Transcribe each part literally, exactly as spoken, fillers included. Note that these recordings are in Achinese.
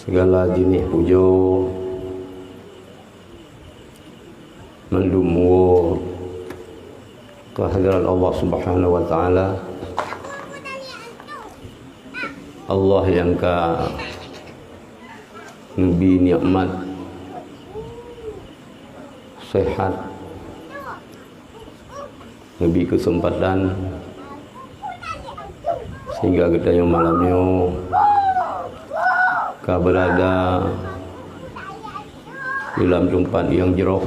Segala jeunèh pujoe mandum woe keu hadrat Allah Subhanahu wa Taala. Allah nyang ka neubi nikmat sehat, neubi keuseumpatan, sehingga geutanyoe malam nyoe ka beurada di lam teumpat nyang jroh,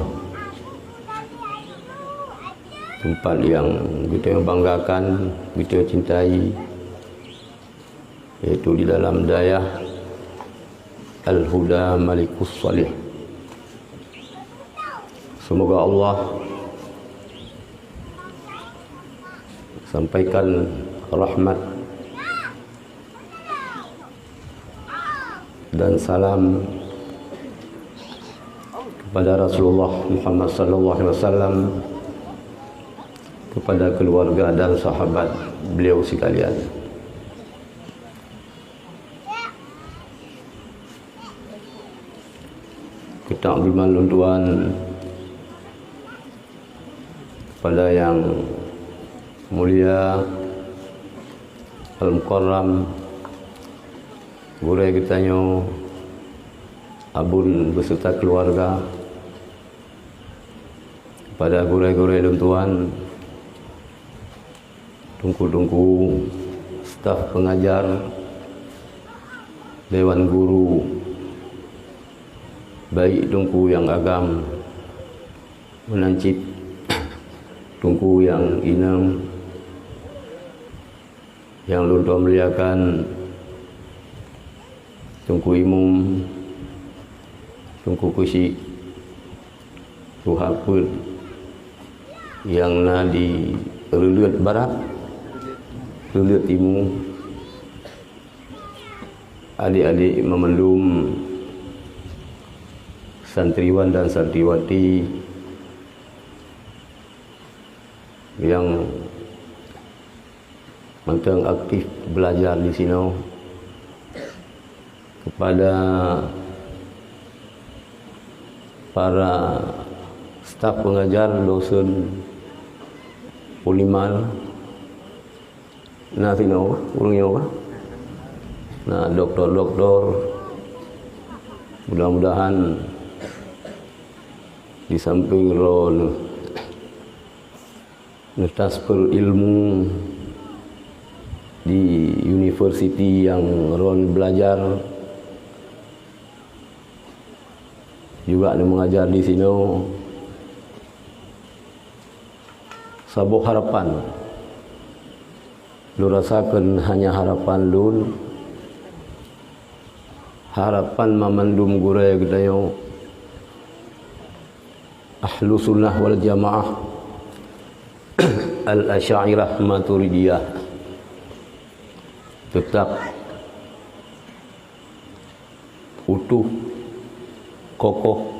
teumpat nyang geutanyoe banggakan, geutanyoe cintai, yaitu di dalam dayah Al-Huda Malikus Saleh. Semoga Allah sampaikan rahmat dan salam kepada Rasulullah Muhammad sallallahu alaihi wasallam, kepada keluarga dan sahabat beliau sekalian. Keutakziman lôn tuan kepada Yang Mulia Al-Mukarram Gurèe geutanyoe Abon beserta keluarga, kepada gurèe-gurèe lôn tuan, teungku-teungku, staf pengajar, dewan guru, baik teungku nyang agam meunan cit teungku nyang inong, nyang lôn tuan muliakan, Teungku Imum, Teungku Keuchik, tuha peuet nyang na di Reuleuet Barat, Reuleuet Timu, adék-adék meumandum, santriwan dan santriwati nyang mantong aktif belajar di sinoe, kepada para staf pengajar, dosen, Unimal, na sinoe ureuëng nyoe, na doktor-doktor, mudah-mudahan di samping droeneuh neutransfer ilmu di universiti nyang droeneuh belajar, juga neuh mengajar di sinoe. Saboh harapan lôn rasakan, hanya harapan lôn, harapan meumandum gurèe geutanyoe Ahlussunnah wal Jamaah, Al-Asy'ariyah Maturidiyah, tetap utuh, kokoh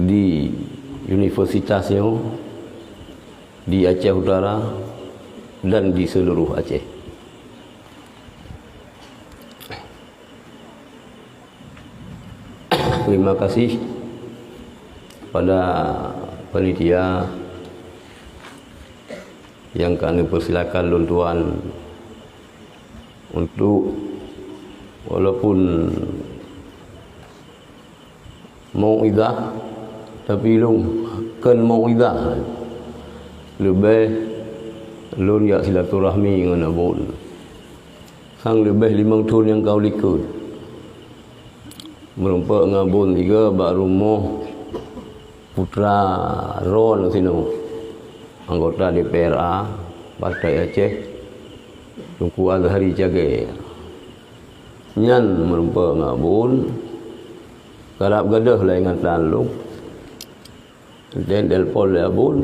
di universitas nyoe, di Aceh Utara, dan di seluruh Aceh. Terima kasih kepada panitia nyang ka neupersilakan lôn tuan untuk, walaupun mau'izah, tapi lôn kon mau'izah, leubeh lôn jak silaturahmi ngon Abon. Sang leubeh limong thon nyang ka u likot. Meureumpok ngon Abon sigoe bak rumoh putra droeneuh sinoe, anggota D P R A Partai Aceh, Teungku Azhari Cagee. Nyan meureumpok ngon Abon, karab gadôh lé ingatan lôn. Lheueh telepon lé Abon,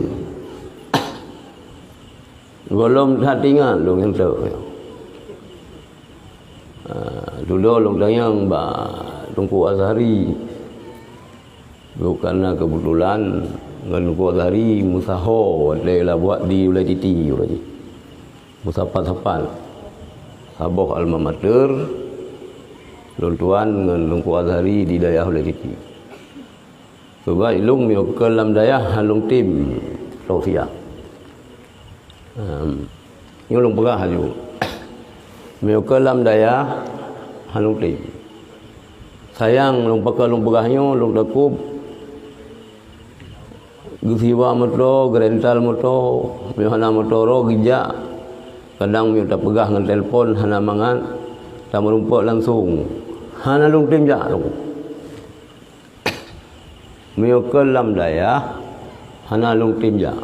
gohlom that ingat lôn nyan teuk. Ah, dudoe lôn tanyong bak Teungku Azhari. Bukan na keubeutulan ngon Teungku Azhari meusaho watèe la buat di Ulèe Titi uroe jih. Meusapat-sapat. Saboh alma mater, lôn tuan ngon Teungku Azhari di dayah Ulèe Citi. Sabab ilôn meunyoe keu lam dayah han lôn tem tausiah. Em, nyoe lôn peugah laju. Meunyoe keu lam dayah han lôn tem. Sayang lôn pakon lôn peugah nyoe, lôn takot geusiwa moto, geurental moto, meunyoe hana moto roh geujak. Kadang meunyoe tapeugah ngon telepon hana mangat, tameurumpok langsong. Hana lôn tem jak lôn. Meunyoe keu lam dayah, hana lôn tem jak.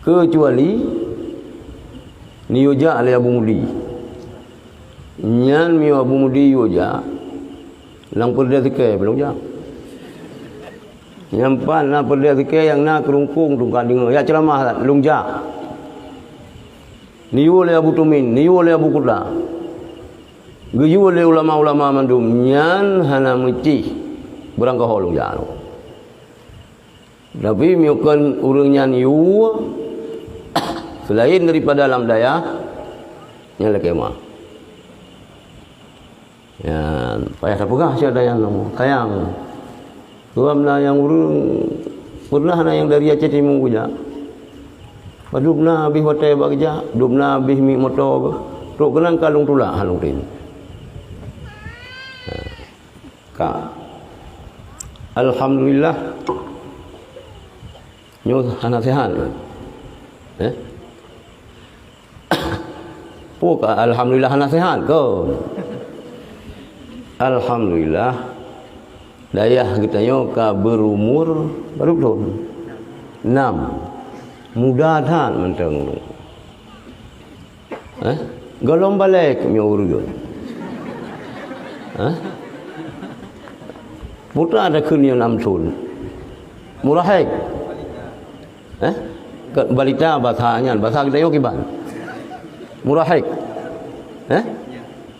Keucuali neuyue jak lé Abu Mudi. Nyan meunyoe Abu Mudi yue jak, lam peureudèe sikée lôn jak. Nyan pat na peureudèe sikée nyang na keurungkong tungka deungoe, jak ceuramah lôn jak. Neuyue lé Abu Tumin, neuyue lé Abu Kuta. Geuyue lé ulama-ulama mandum, nyan hana meucih beurangkaho lôn jak. Tapi meunyoe kon ureuëng nyan yue, seulaén daripada lam dayah, nyan lakée meuah. Nyan, payah tapeugah siat dayah nyoe, sayang. Sabab na nyang ureuëng, pernah na nyang dari Aceh Timu geujak. Padub na abéh watée bak geujak, dub na abéh miet moto geuh. Trok keunan ka lôn tulak, han lôn tem. Ka. Alhamdulillah. Nyoe hana sehat. Eh? Peue ka alhamdulillah hana sehat kon? Alhamdulillah, dayah geutanyoe ka beurumur barô thon? Nam. Muda that mantong. Eh? Gohlom balek meunyoe ureuëng. Eh? Putra takheun nyoe nam thon. Murahek. Eh? Ke balita bahasa nyan, bahasa geutanyoe kiban. Murahek. Eh?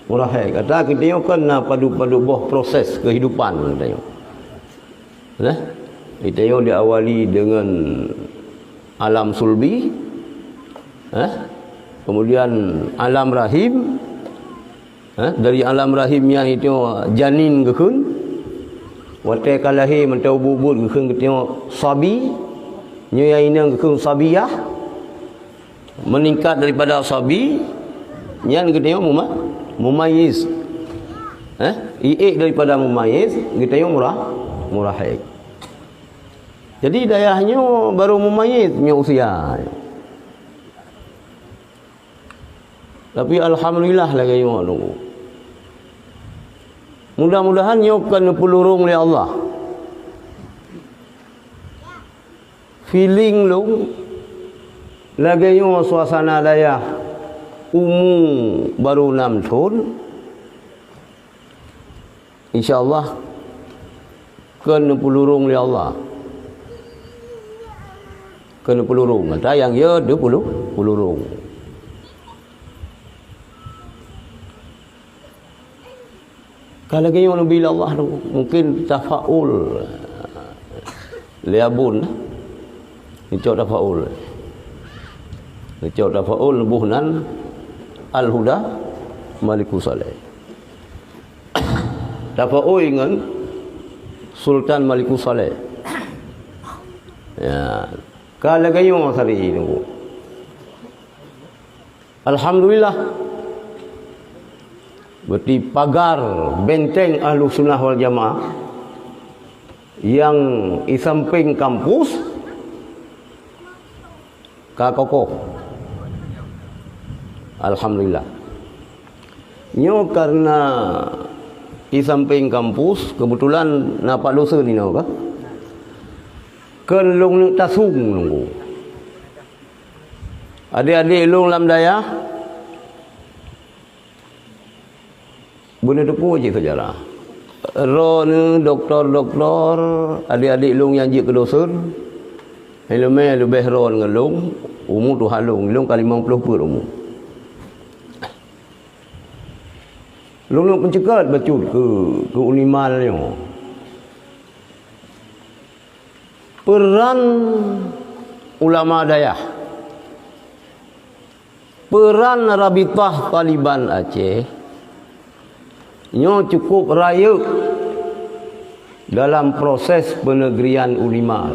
Murahek. Ata geutanyoe kan na padub-padub boh proses kehidupan geutanyoe. Nah, geutanyoe diawali dengan alam sulbi, eh, kemudian alam rahim, eh, dari alam rahim nyan geutanyoe janin geukheun, watée ka lahé mantong ubit-ubit geukheun geutanyoe sabi, nyoe nyang inong geukheun sabiyah, meningkat daripada sabi, nyan geutanyoe muma-, mumayyiz. Eh, iék daripada mumayyiz, geutanyoe murah-, murahek. Jadi dayah nyoe barô mumayyiz nyoe usia. Tapi alhamdulillah lagée nyoe nunggu. Mudah-mudahan nyoe kon neupeulurong lé Allah. Feeling lôn, lagée nyoe suasana dayah, umu barô nam thon, insya Allah kon neupeulurong lé Allah. Kon neupeulurong, ata nyang ya deupeulu-, peulurong. Ka lagée nyoe neubi lé Allah tu, mungkin tafaul lé abon. Neucok tafaul. Neucok tafaul neuboh nan Al-Huda Malikus Saleh. Tafaul ngon Sultan Malikus Saleh. Ya, ka lagée nyoe sari nunggu. Alhamdulillah. Berarti pagar benteng Ahlussunnah wal Jamaah nyang di samping kampus ka kokoh. Alhamdulillah. Nyoe karena di samping kampus, kebetulan na Pak Dosen inoe ka. Kon lôn neuk tasong nunggu. Adik-adik lôn lam dayah, beuneuteupeu cit seujarah. Droeneuh doktor-doktor, adik-adik lôn nyang jeuet keu dosen, ileumé leubeh droeneuh ngon lôn, umu tuha lôn, lôn ka limong ploh peuet umu. Lôn neuk peuceukat bacut keu, keu Unimal nyoe. Peran ulama dayah. Peran Rabitah Taliban Aceh nyoe cukup rayeuk dalam proses peunegrian Unimal.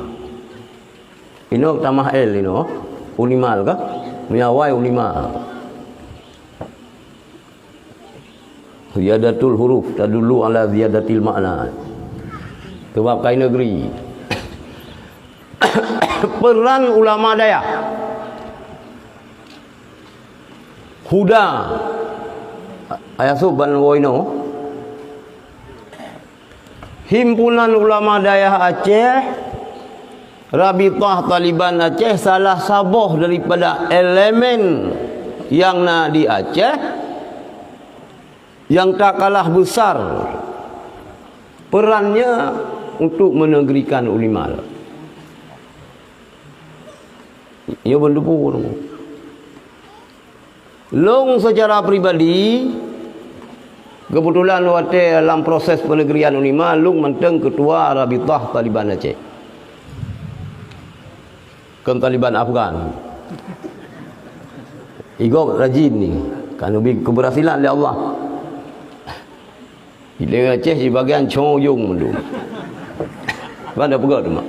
Inoe tamah L inoe, Unimal kah? Meunyo awai Unimal. Ziyadatul huruf tadullu ala ziyadatil makna. Sabab ka i neugri. Peran ulama dayah. Huda. Ayah sub ban woe inoe. Himpunan Ulama Dayah Aceh, Rabitah Taliban Aceh salah saboh daripada elemen nyang na di Aceh nyang tak kalah besar perannya untuk meunegrikan Unimal. Nyoe beuneupeue. Lôn seucara pribadi, keubeutulan watée lam proses peunegrian Unimal, lôn mantong keutua Rabitah Taliban Aceh. Kon Taliban Afghan. Igob rajin ni, ka neubi keubeurhasilan lé Allah. Idéh Aceh sibagian cong ujong mandum. Ban tapeugah teuma.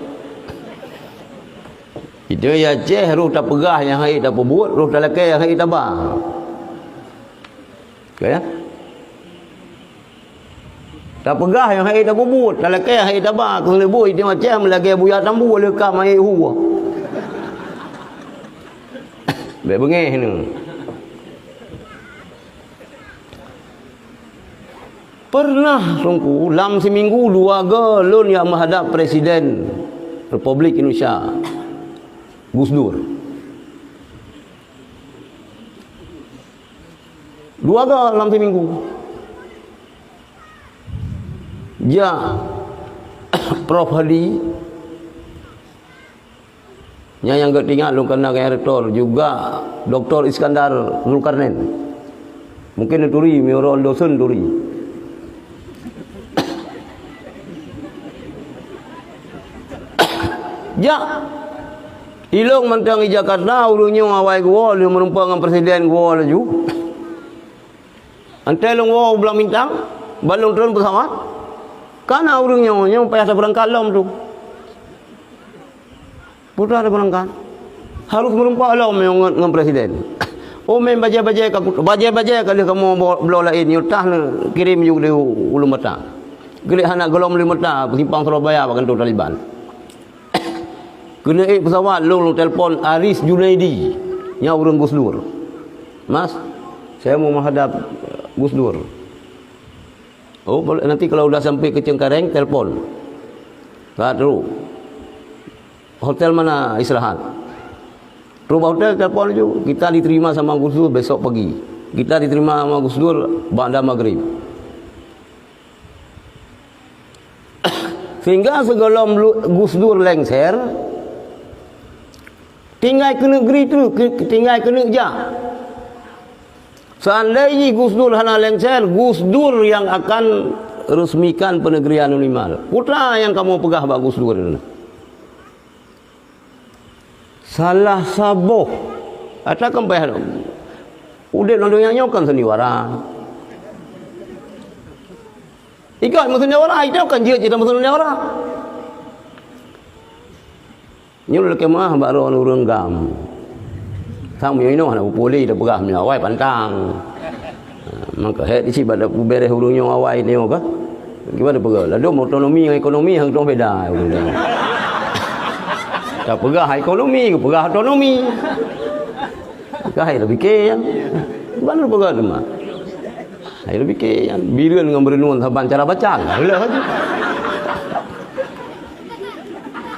Idéh Aceh roh tapeugah nyang hana tapeubuet, roh talakée nyang hana taba. Ka ya? Tapeugah nyang hana tapeubuet, talakée nyang hana taba. Keuneuk leuboh idéh Aceh meulagée buya tambu leuka mayét hu. Bék beungéh nyoe. Pernah Teungku, lam siminggu dua goe lôn nyang meuhadab Presiden Republik Indonesia, Gus Dur. Dua goe lam siminggu. Jak Prof Hadi, nyan nyang geutingat lôn kana gaya rektor, juga Doktor Iskandar Zulkarnain. Mungkin neuturi, meunyoe uroe dosen turi. Jak ilong mantong i Jakarta, ureuëng nyoe awai geuwoe lheueh meureumpok ngon presiden geuwoe laju. Antée lôn woe u Blang Bintang, ban lôn treun peusawat, kana ureuëng nyoe, nyoe payah tapeurangkat lom tu. Putra tapeurangkat. Harus meureumpok lom nyoe ngon, ngon presiden. Oh, meunan bajée-bajée ka, bajée-bajée ka lheueh kamoe bo-, bloe laén, nyoe tah neukirém ju lé u-, ulôn mata. Geulék hana gohlom lé mata, simpang Surabaya bak kantô Taliban. Keuneuk ék peusawat lôn, lôn telepon Aris Junaidi, nyan ureuëng Gus Dur. "Mas, saya mau menghadap Gus Dur." "Oh, boleh, nanti kalau udah sampai ke Cengkareng, telepon." Ka trok. "Hotel mana istirahat?" Trok bak hotel, telepon laju. "Kita diterima sama Gus Dur besok pagi." Kita diterima sama Gus Dur ba'da maghrib. Sehingga sigohlom lu-, Gus Dur lengser, tinggai keuneuk gri tu, ke-, tinggai keuneuk jak. Seandai jih Gus Dur hana lengser, Gus Dur nyang akan resmikan peunegrian Unimal. Putra nyang kamoe peugah bak Gus Dur nyoe. Salah saboh. Ata kan payah udeb lam donya nyoe kan sandiwara. Ikat meusandiwara, ita kan jeuet cit meusandiwara. Nyoe lakée meuah bak droe ureuëng GAM. Sang meunyoe inoe hana peupuléh tapeugah meunyoe awai pantang. Maka hek di sibak dak beureh ureuëng nyoe awai nyoe ka. Gimana peugah? Ladom otonomi ngon ekonomi hang dong beda ureuëng nyoe. Tapeugah ekonomi, peugah otonomi. Ka hai lebih ke ya. Gimana peugah tu mah? Hai lebih ke ya. Bireuen ngon beureunun saban cara baca. Lah tu.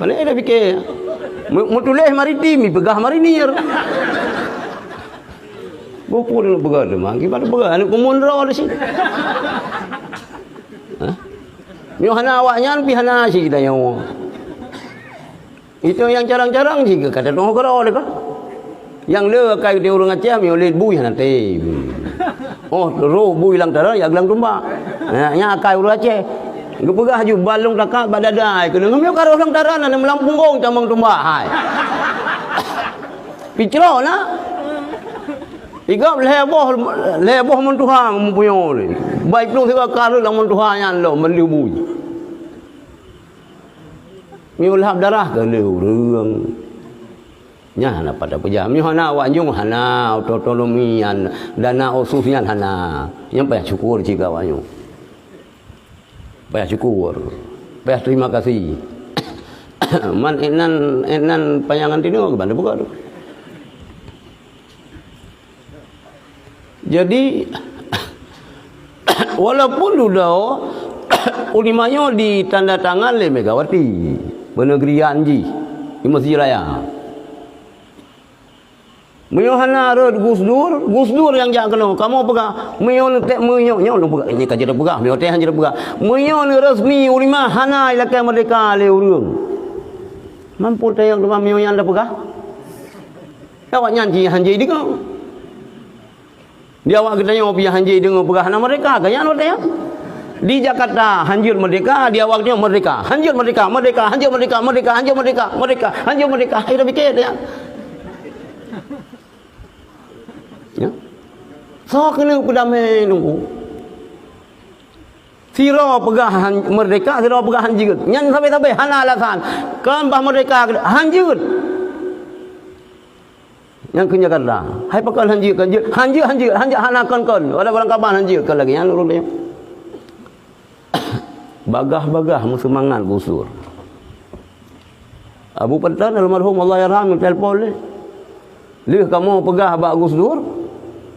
Mana ada fikir? Mu-, mutuléh maritim, peugah marinir. Buku dulu peugah tu, mah. Gimana peugah? Aneuk kumun droe di sini. Hah? Nyoe hana awak nyan, pi hana si kita nyawa. Itu yang carang-carang si kata tengok kero deh kah. Nyang le akai di ureuëng Aceh, miolét bui hana tem. Oh, roh bui lam tarang, ya gelang tumbak. Nah, nya akai ureuëng Aceh. Geupeugah ju balong takak bak dada, ai keuneuk ngeumiok ka roh lam tarang, na meulam punggong tamong tumbak, hai. Picro na. Igab lhèe boh, lhèe boh meutuha meupuyoe lé. Bai plueng sigoe ka rhot lam meutuha nyan lom meuleubu. Meunyoe lhab darah keu lé ureueng. Nyan hana pat tapeujah. Meunyoe hana awak nyoe hana otonomi nyan, dana otsus nyan hana. Nyan payah syukur cit keu awak nyoe. Payah syukur. Payah terima kasih. Man ék nan, ék nan panyangan tinoe keuban teupeugah tu. Jadi, walaupun dudoe, ulima nyoe ditanda tangan lé Megawati, peuneugeurian jih di Mesjid Raya. Meunyoe hana rhot Gus Dur, Gus Dur nyang jak keunoe. Kamoe peugah, meunyoe neutek meunyoe, nyoe lôn peugah, ini ka jeuet peugah, meunyoe teuh han jeuet peugah. Meunyoe neuresmi ulima hana ilakée merdeka lé ureueng. Mampu tayang teuma meunyoe nyan tapeugah. Awaknyan jih han jeuet deungoe. Di awak geutanyoe pih han jeuet deungoe peugah hana merdeka, gaya nyoe teuh. Di Jakarta han jeuet merdeka, di awak geutanyoe merdeka. Han jeuet merdeka, merdeka, han jeuet merdeka, merdeka, han jeuet merdeka, merdeka, han jeuet merdeka. Hai dah pikir teuh. Ya. Soe keuneuk peudamé nunggu. Sidroe peugah han merdeka, sidroe peugah han jeuet. Nyan sabe-sabe hana alasan. Kon bah merdeka han jeuet. Nyang keu Jakarta. Hai pakon han jeuet, kan jeuet. Han jeuet, han jeuet, han jeuet, hana kon-kon. Wala barang kaban han jeuet kon lagée nyan ureueng nyoe. Bagah-bagah meuseumangat Gus Dur. Abu Panton almarhum Allahyarham telepon lé. Lheueh kamoe peugah bak Gus Dur,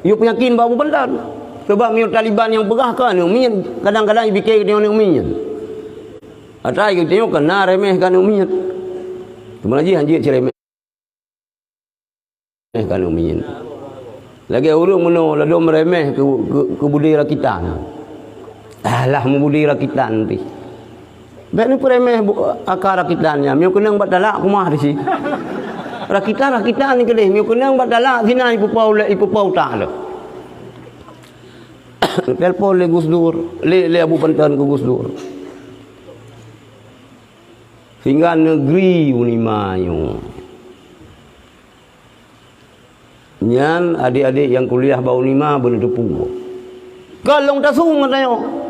yue peuyakin bak Abu Panton. Sabab meunyoe Taliban nyang peugah ka aneuk miet, kadang-kadang jipike geutanyoe aneuk miet. Ata geutanyoe ka na remeh keu aneuk miet. Teuma jih han jeuet ciremeh. Eh, ka aneuk miet. Lagée ureueng meunoe ladom meuremeh keu, keu, keu budé rakitan. Alah, meubudé rakitan pih. Bék neupeuremeh bu-, aka rakitan nyan. Meunyoe keunong bak talak, kumaha di si? Rakitan, rakitan keudeh. Meunyoe keunong bak talak, sinan ipeupau lé, ipeupau utak lé. Telepon lé Gus Dur, lé, lé Abu Panton keu Gus Dur. Sehingga negeri Unima nyoe. Nyan adék-adék nyang kuliah bak Unima beuneuteupeu. Ka lôn tasung geutanyoe.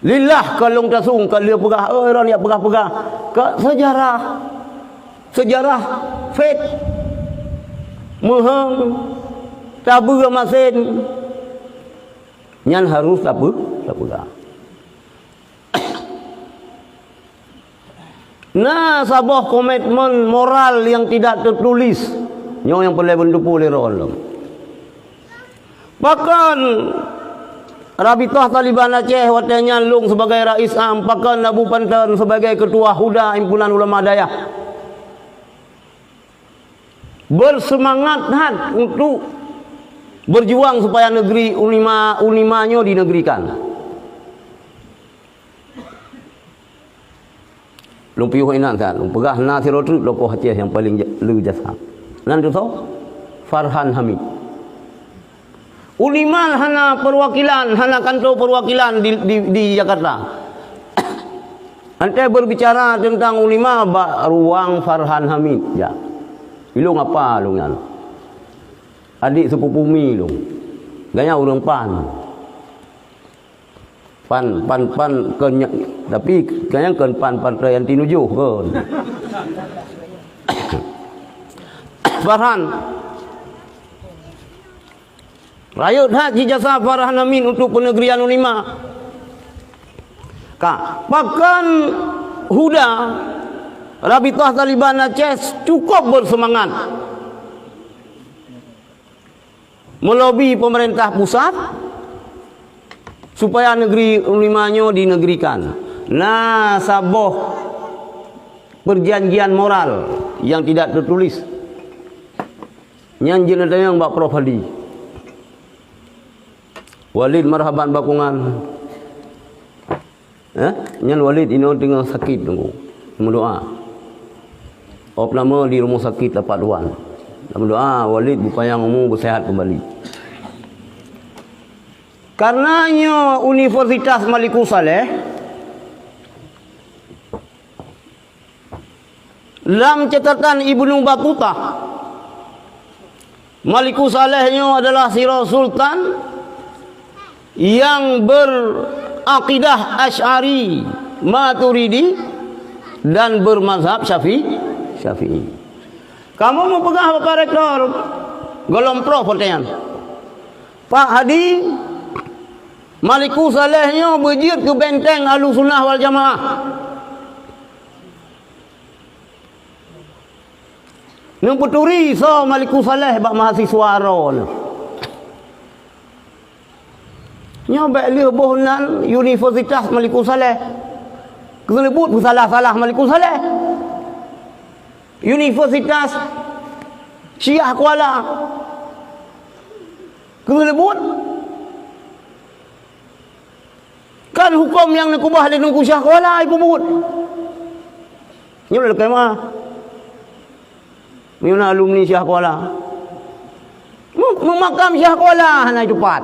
Lillah ka lôn tasung, ka lheueh peugah, "Oi, droeneuh jak peugah-peugah." Ka seujarah. Seujarah fet. Meuheueng. Tabeue masen. Nyan harôh tapeu-, tapeugah. Na saboh komitmen moral nyang tidak teutulis. Nyoe nyang peureulée beuneuteupeu lé droe lom. Pakon Rabitah Taliban Aceh watée nyan lôn sibagai rais am, pakon Abu Panton sibagai keutua huda himpunan ulama dayah. Beuseumangat that untuk beujuang supaya negeri Unima, Unima nyoe dineugrikan. Lôn piôh inan that, lôn peugah na sidroe treuk tokoh Aceh nyang paleng ja-, le jasa. Nan teuh soe? Farhan Hamid. Unima hana perwakilan, hana kantor perwakilan di, di, di Jakarta. Antai berbicara tentang Unima bak ruang Farhan Hamid, ya. Ilong apa lôn nyan? Adik sepupu mi lôn. Gaya ureueng PAN. PAN, PAN, PAN kon nya-, tapi kayang kon PAN partai anti nujoh kon. Farhan. Rayeuk that jijasa Farhan Amin untuk peunegrian Unima. Ka, pakon Huda, Rabitah Taliban Aceh cukup beuseumangat. Melobi peumeurintah pusat supaya negeri Unima nyoe dineugrikan. Na saboh perjanjian moral nyang tidak teutulis. Nyan jeuet neutanyong bak Prof Hadi. Walid Marhaban Bakungan. Eh, nyan Walid inoe teungoh sakét teungku. Meudoa. Op nama di rumah sakit Tapak Tuan. Meudoa Walid beupanyang umu, beuseuhat keumbali. Karena nyoe Universitas Malikussaleh, lam catatan Ibnu Batutah, Malikus Saleh nyoe adalah sidroe sultan nyang berakidah Asy'ari, Maturidi, dan bermazhab Syafi-, Syafi'i. Kamoe meupeugah Bapak Rektor, gohlom prof watée nyan. Pak Hadi, Malikus Saleh nyoe beujeuet keu benteng Ahlussunnah wal Jamaah. Neupeuturi soe Malikus Saleh bak mahasiswa droeneuh. Nyoe bék lheueh boh nan Universitas Malikus Saleh. Keuneuk peusalah-salah Malikus Saleh. Universitas Syiah Kuala. Keuneuk Kan huköm nyang neukeubah lé Teungku Syiah Kuala jipeubuet. Nyoe lagée ma. Meunyoe na alumni Syiah Kuala. Mu-, meumakam Syiah Kuala hana jitupat.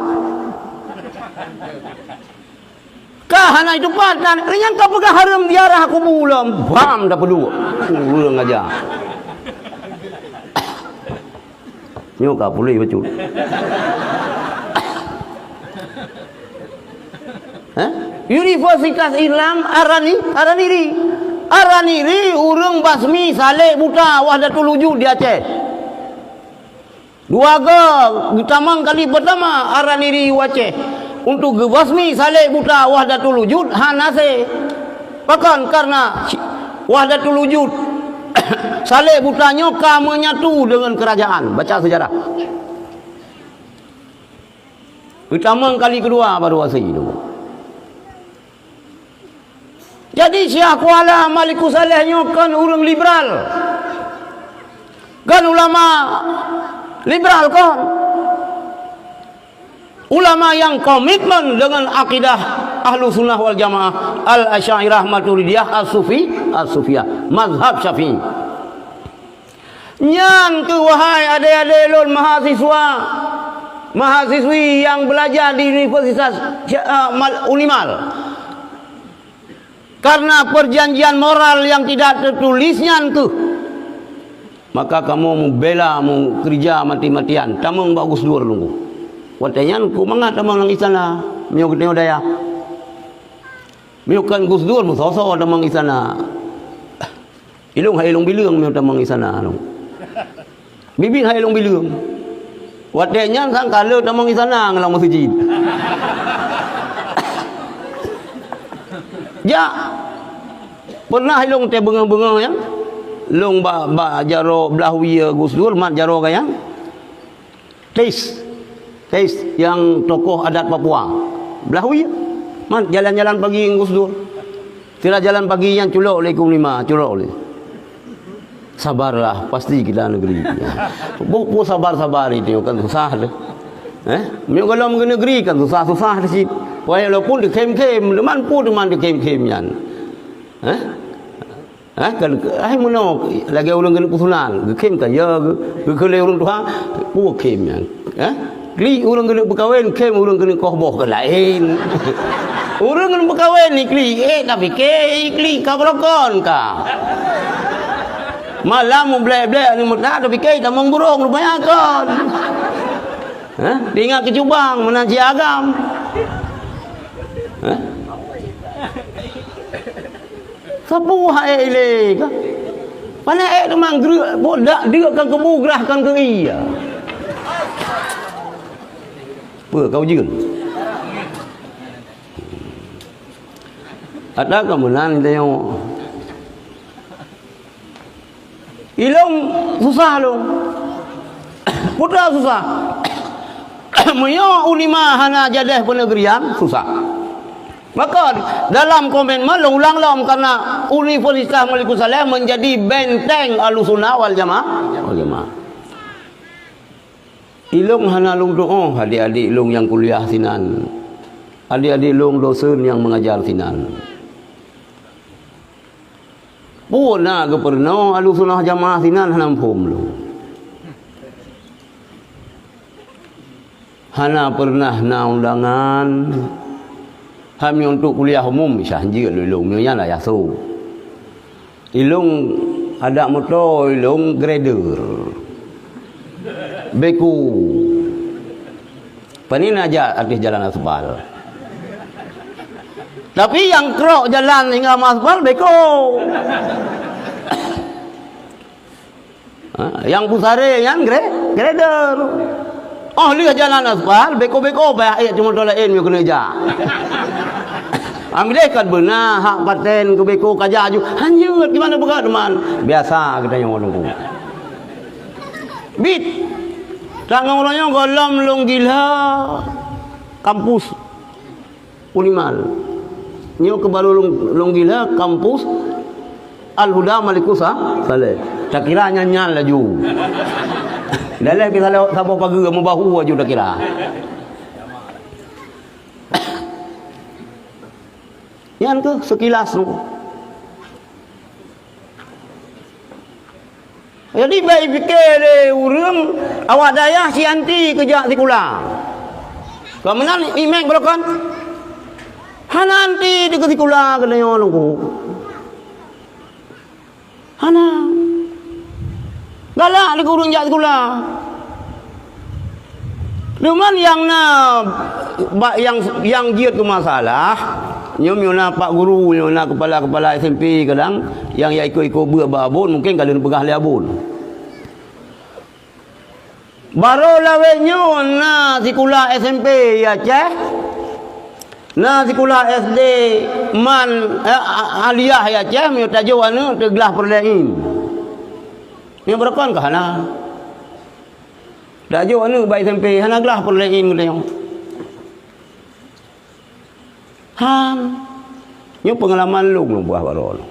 Ka hana jitupat kan, nyan ka peugah hareuem ziarah kubu lom, bam tapeuduek. Ureuëng aja. Nyoe ka puléh bacut. Eh? Universitas Islam Arani, Araniri. Araniri ureuëng basmi salek buta Wahdatul Wujud di Aceh. Dua go geutamong kali peutama Araniri u Aceh untuk geubasmi salek buta Wahdatul Wujud hana se. Pakon? Karena Wahdatul Wujud salek buta nyoe ka menyatu dengan kerajaan. Baca sejarah. Geutamong kali keudua baru asai tu. Jadi Syiah Kuala Malikus Saleh nyoe kon ureuëng liberal. Kon ulama liberal kon. Ulama nyang komitmen dengan akidah Ahlussunnah wal Jamaah, Al-Asy'ariyah, Maturidiyah, As-Sufi, As-Sufiyah, mazhab Syafi'i. Nyan keuh, wahai adé-adé lôn mahasiswa, mahasiswi nyang beulajar di Universitas Sya-, eh, Mal-, Unimal. Karena perjanjian moral yang tidak tertulis nyan keuh, maka kamoe meubela, meukeurija mati-matian tamong bak Gus Dur lunggu. Watée nyan keu mangat tamong lam istana, meunyoe geutanyoe dayah. Meunyoe kon Gus Dur meusoe-soe tamong istana. Ilong hai ilong bileueng meunyoe tamong istana lom. Bibiet hai ilong bileueng. Watée nyan sang ka le tamong istana ngon lam meuseujid. Jak. Pernah ilong teubeungoh-beungoh nyan. Long bak, bak jaroe blah wie Gus Dur mat jaroe gayang. Tis. Tis nyang tokoh adat Papua. Blah wie. Man jalan-jalan pagi ngon Gus Dur. Sira jalan pagi nyan culok lé Kung Lima, culok lé. Sabarlah, pasti kita negeri. Boh pu sabar-sabar itu kan susah deh. Eh, meunyoe gohlom keu negeri kan susah-susah di sit. Walaupun dikhem-khem, teuma pu teuma dikhem-khem nyan. Eh? Ha, kan, ai meunoe lagée ureuëng keuneuk peusunan, geukhem ka ya, geu-, geukheun lé ureuëng tuha, peue khem nyan. Ha? Klik ureuëng keuneuk peukawen, khem ureuëng keuneuk koh boh ka laén. Ureuëng keuneuk peukawen ni klik, eh, tapi klik ka beurokon ka. Malam mublek-blek ni meuta tapi khem tamong burong rupanya kon. Ha? Ingat keu cubang meunan cit agam. Ha? Sapeue hai ilée ka? Pane ék teuma greuek, boh dak deuk kan keubu grah kan keu ie. Peue ka ujeuen? Ata ka meunan tanyoe. Ilong susah lom. Putra susah. Meunyoe Unima hana jadeh peuneugrian, susah. Maka dalam komitmen lôn ulang lom karena Universitas Malikussaleh menjadi benteng Ahlussunnah wal Jamaah, wal Jamaah. Ilong hana lôn tuoh adék-adék lôn nyang kuliah sinan. Adék-adék lôn dosen nyang mengajar sinan. Peue na geupeurunoe Ahlussunnah Jamaah sinan hana muphom lôn. Hana peureunah na undangan. Hai meunyoe untuk kuliah umum, misah jeuet lôn ilong, meunyoe nyan ayah sôk. Ilong adak moto, ilong grader. Beko. Pané na jak ateueh jalan aspal. Tapi nyang krok jalan hingga meuaspal beko. Ha, nyang pusaré nyan gre-, grader. Oh, lheueh jalan aspal, beko-beko bah ék cuma laén nyoe keuneuk jak. Ambileh kan beuna hak paten keu beko ka jak aju. Hanjeuet gimana beugöt man. Biasa geutanyoe nunggu. Bit. Tanggong uroe nyoe gohlom lôn gila kampus Unimal. Nyoe keuh baru lôn, lôn gila kampus Al-Huda Malikus Sa-, Saleh. Takira nyan-nyan laju. Daleh pih salah saboh pageue meubahu aju takira. Nyan keuh sekilas tu. Jadi, bèk pike lé ureueng awak dayah si anti keu jak sikula. Ka meunan imeum beurokon? Hana anti di keu sikula keunoe Teungku. Hana. Galak di keu ureueng jak sikula. Cuman nyang na bak nyang, nyang jeuet keu masalah, nyoe meunyoe na pak guru, meunyoe na kepala-kepala S M P kadang nyang ya iko-iko beuet bak abon, mungken ka lheueh peugah lé abon. Barô lawét nyoe na sikula S M P ya Aceh, na sikula S D man, eh, a-, aliyah ya Aceh, meunyoe tajok aneuk teuglah peureulèe in. Nyoe beurokon ka hana. Dak jok aneuk bak S M P hana glah peureulèe in geutanyoe. Han. Nyoe peungalaman lôn, lôn peugah bak droeneuh.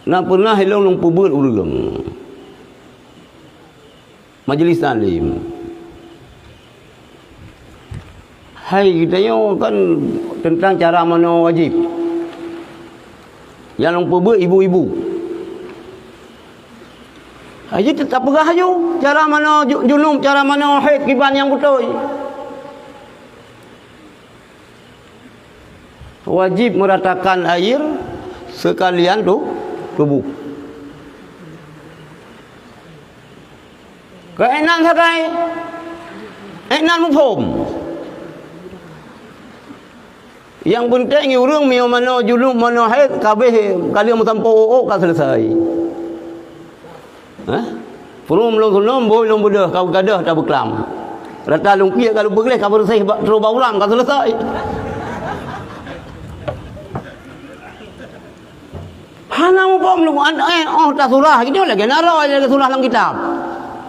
Na pernah ilôn lôn peubeuet ureueng. Majelis taklim. Hai, geutanyoe kan teuntang cara manoe wajéb. Nyang lôn peubeuet ibu-ibu. Hai, jeuet tapeugah aju cara manoe ju-, junub, cara manoe haid kiban nyang beutôi. Wajéb meratakan air sekalian tu-, tubuh. Keu inan sagai, inan muphom. Nyang peunteng ureueng meunyoe manoe junub, manoe haid, ka abéh ka lheueh meusampoe ôk-ôk ka seuleusoe. Hah? Peurumoh lôn sunöm, bôi lôn beudôh, ka gadôh tabeuklam. Rata lôn piek ka lôn peugleh, ka beureuséh bak, trôh bak uram, ka seuleusoe. Hana muphom lôn, an-, eh, oh, tasurah, gitu lagèe na roh, lagèe surah lam kitab.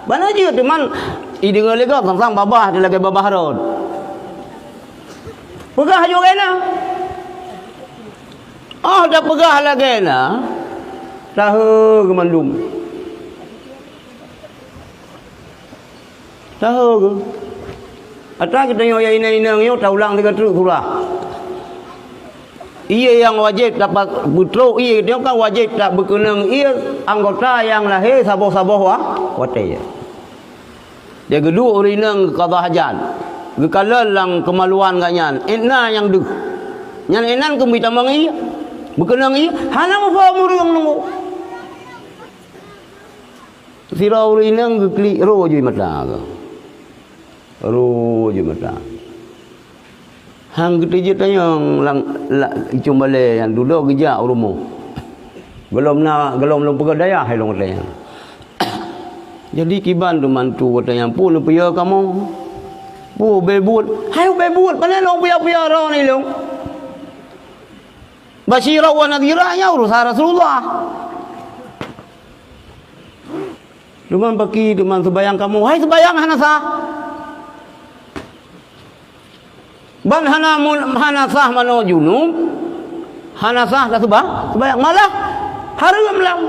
Bana jeuet, teuma ideungoe lé gob, sang-sang babah, lagèe babah rot. Peugah aju lagèe na. Oh, tapeugah lagèe na, tahe geuh mandum. Tahe geuh. Atra geutanyoe nyang inong-inong nyoe taulang sigoe treuk surah. Ié nyang wajéb tapat beutrok ié geutanyoe kan wajéb tabeukeunong ié anggota nyang lahé saboh-saboh wa-, watèe. Dia geuduek ureueng inong geuqadha hajat. Geukalon lam keumaluan gobnyan. Inan nyang deuh. Nyan inan keumbui tamong ié. Beukeunong ié. Hana muphom ureueng nunggu. Sidroe ureueng inong geuklik roh jih mata geuh. Roh jih mata. Han geuteujeuet tanyong lam, la-, icong balèe nyan dudoe geujak u rumoh. Gohlom na, gohlom lôn peugah dayah hai lôn watèe nyan. Jadi kiban teuma tu watèe nyan peue neupeue kamoe? Peue ubé buet? Hai ubé buet, pane lôn peue-peue droeneuh lôn? Basyira wa nadhira nyan urusan Rasulullah. Teuma baki, teuma seubayang kamoe, hai seubayang hana sah. Ban hana mun-, hana sah manoe junub, hana sah ka seuba-, seubayang. Malah hareuem lam.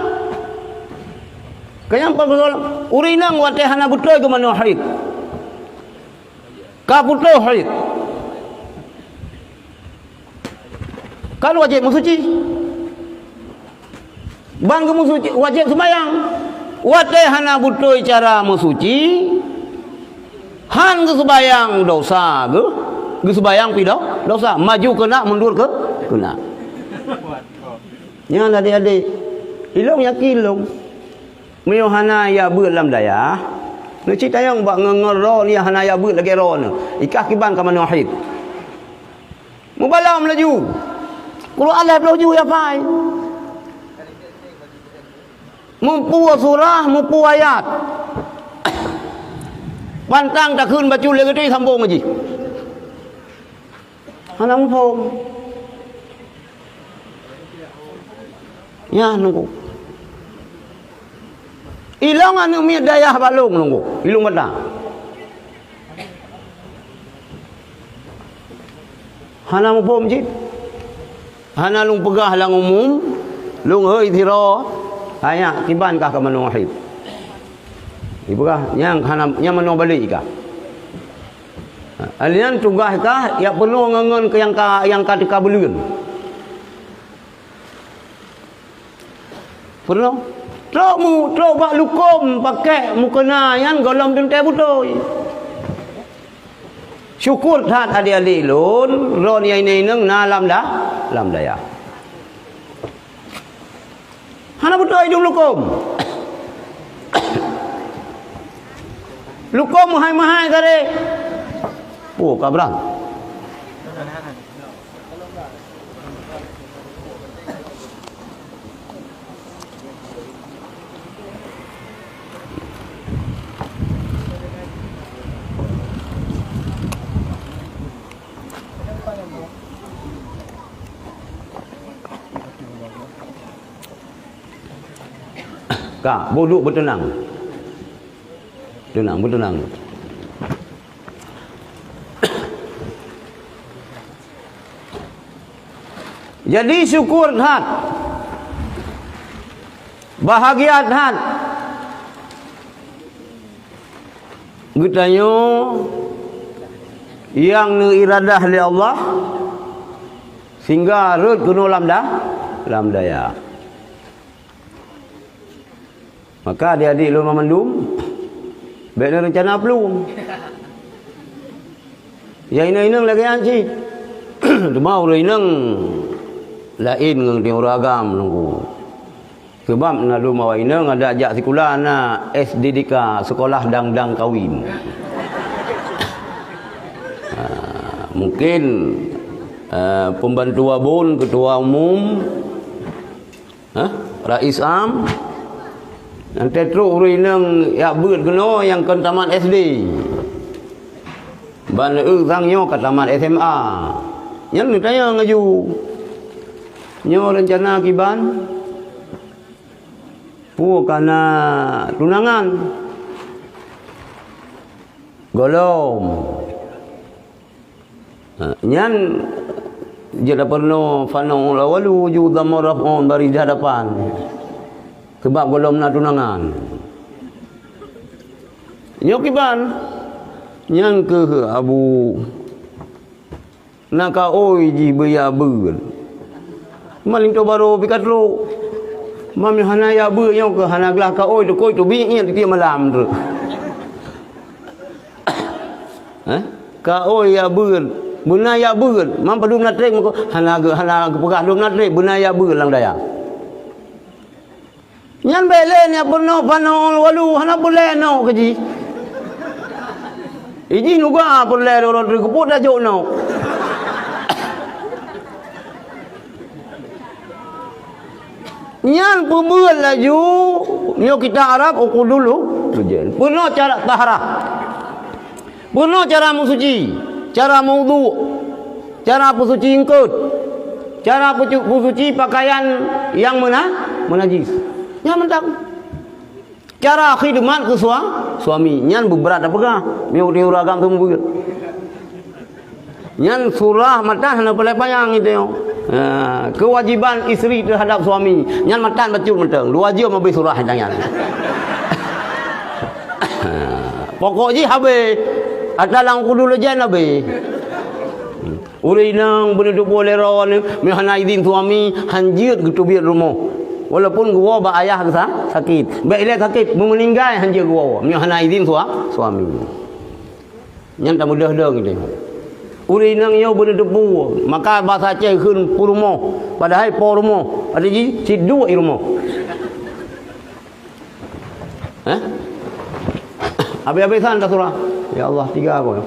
Keu nyang peusoal ureueng inong watèe hana beutôi geumanoe haid. Ka putôh haid. Kan wajéb meusuci. Ban geumeusuci, wajéb seumayang. Watèe hana beutôi cara meusuci, han geuseumayang dosa geuh, geuseumayang pih do-, dosa. Maju keunak, mundur keu-, keunak. Nyan adék-adék, ilông yakin lông. Meunyoe hana jak beuet lam dayah, neucit tanyong bak ngon-ngon droeneuh nyang hana jak beuet lagée droeneuh. Ikah kiban ka manoe hét. Mubalom laju. Qul huwallahu ahad laju ya pai. Mupeue surah, mupeue ayat. Pantang takheun bacut lé geutanyoe sambong jih. Hana muphom. Nyan nunggu. Ilong aneuëk miet dayah bak lôn nunggu. Ilong gata. Hana muphom cit. Hana lôn peugah lam umum, lôn hôi sidroe, ayah kiban kah ka manoe hét. Ipeugah nyang hana, nyang manoe balek kah. Ha, nyan tugaih kah, jak peunoh ngon, ngon nyang ka, nyang ka teuka buleuen. Peunoh. Trok mu-, trok bak lukom pakek meukeuna nyan gohlom teuntée beutôi. Syukur that adik-adik lôn, droeneuh inong-inong na lam da-, lam dayah. Hana beutôi idong lukom. Lukom meuhai-meuhai tadi. Oh, kabrang. Ka, duduk beuteunang. Teunang, beuteunang. Jadi syukur that. Bahagia that. Geutanyoe nyang neuiradah lé Allah sehingga rhot keunoe lam da-, lam dayah. Maka adik-adik lôn banmandum, bék na reuncana plueng. Ya inong-inong lagée nyan cit. Teuma ureuëng inong laén ngon ureuëng agam nunggu. Sebab na lôn awak inong ada jak sikula na S D D K, sekolah dang-dang kawin. Ah, mungkin, eh, pembantu abon, ketua umum, Hah? Rais am? Nyang trok ureuëng inong jak beuet keunoe nyang kon tamat S D. Ban eu sang nyoe ka tamat S M A. Nyan neutanyong laju. Nyoe reuncana kiban? Peue ka na tunangan? Gohlom. Ha, nyan jeuet peurunoe fanoe ulawalu ju dhamma raf'un bari di hadapan. Sebab gohlom na tunangan. Nyoe kiban, nyan keuh abu na kaôi jih beuya beuet. Maling to baro pih ka trok. Mam hana ya beuet nyoe keuh hana glah kaôi teuh kôi teubiet nyan tiep malam trok. Eh? Kaôi ya beuet, beuna ya beuet. Mam padum na trek meuko hana ge-, hana geupeugah dum na trek, beuna ya beuet lam dayah. Nyan bék lé nyan peunoh panoe walu hana peureulée noe keu jih. Ijih nuga peureulée droe-droe teuh keupeue tajok noe. Nyan peubeuet laju, nyoe kitab Arab uqudul hujain. Peunoh cara taharah. Peunoh cara meusuci, cara meuwudhu, cara peusuci eungkot, cara peucu-, peusuci pakaian nyang meuna-, meunajis. Nyan mantong. Cara khidmat keu sua-, suami, nyan beubrat tapeugah. Meunyoe di ureuëng agam seumeubeuet. Nyan surah matan hana palai panyang itu. Ha, kewajiban isteri terhadap suami. Nyan matan bacut mantong. Dua jeuem habéh surah nyan. Ha, pokok jih habéh. Ata lam kudu lejen habéh. Ureuëng inong beuneuteupeu lé droeneuh, meunyoe hana idhin suami, hanjeuet geuteubiet rumoh. Walaupun geuwoe bak ayah geusa-, sakét. Bék ilée sakét, meuninggai hanjeuet geuwoe, meunyoe hana idhin sua-, suami. Nyan tamudah-dah gitu. Ureuëng inong nyoe beuneuteupeu, maka basa Aceh kheun peurumoh, padahai po rumoh, arti jih cit duek i rumoh. Eh? Habis-habisan dah surah. Ya Allah, tiga aku.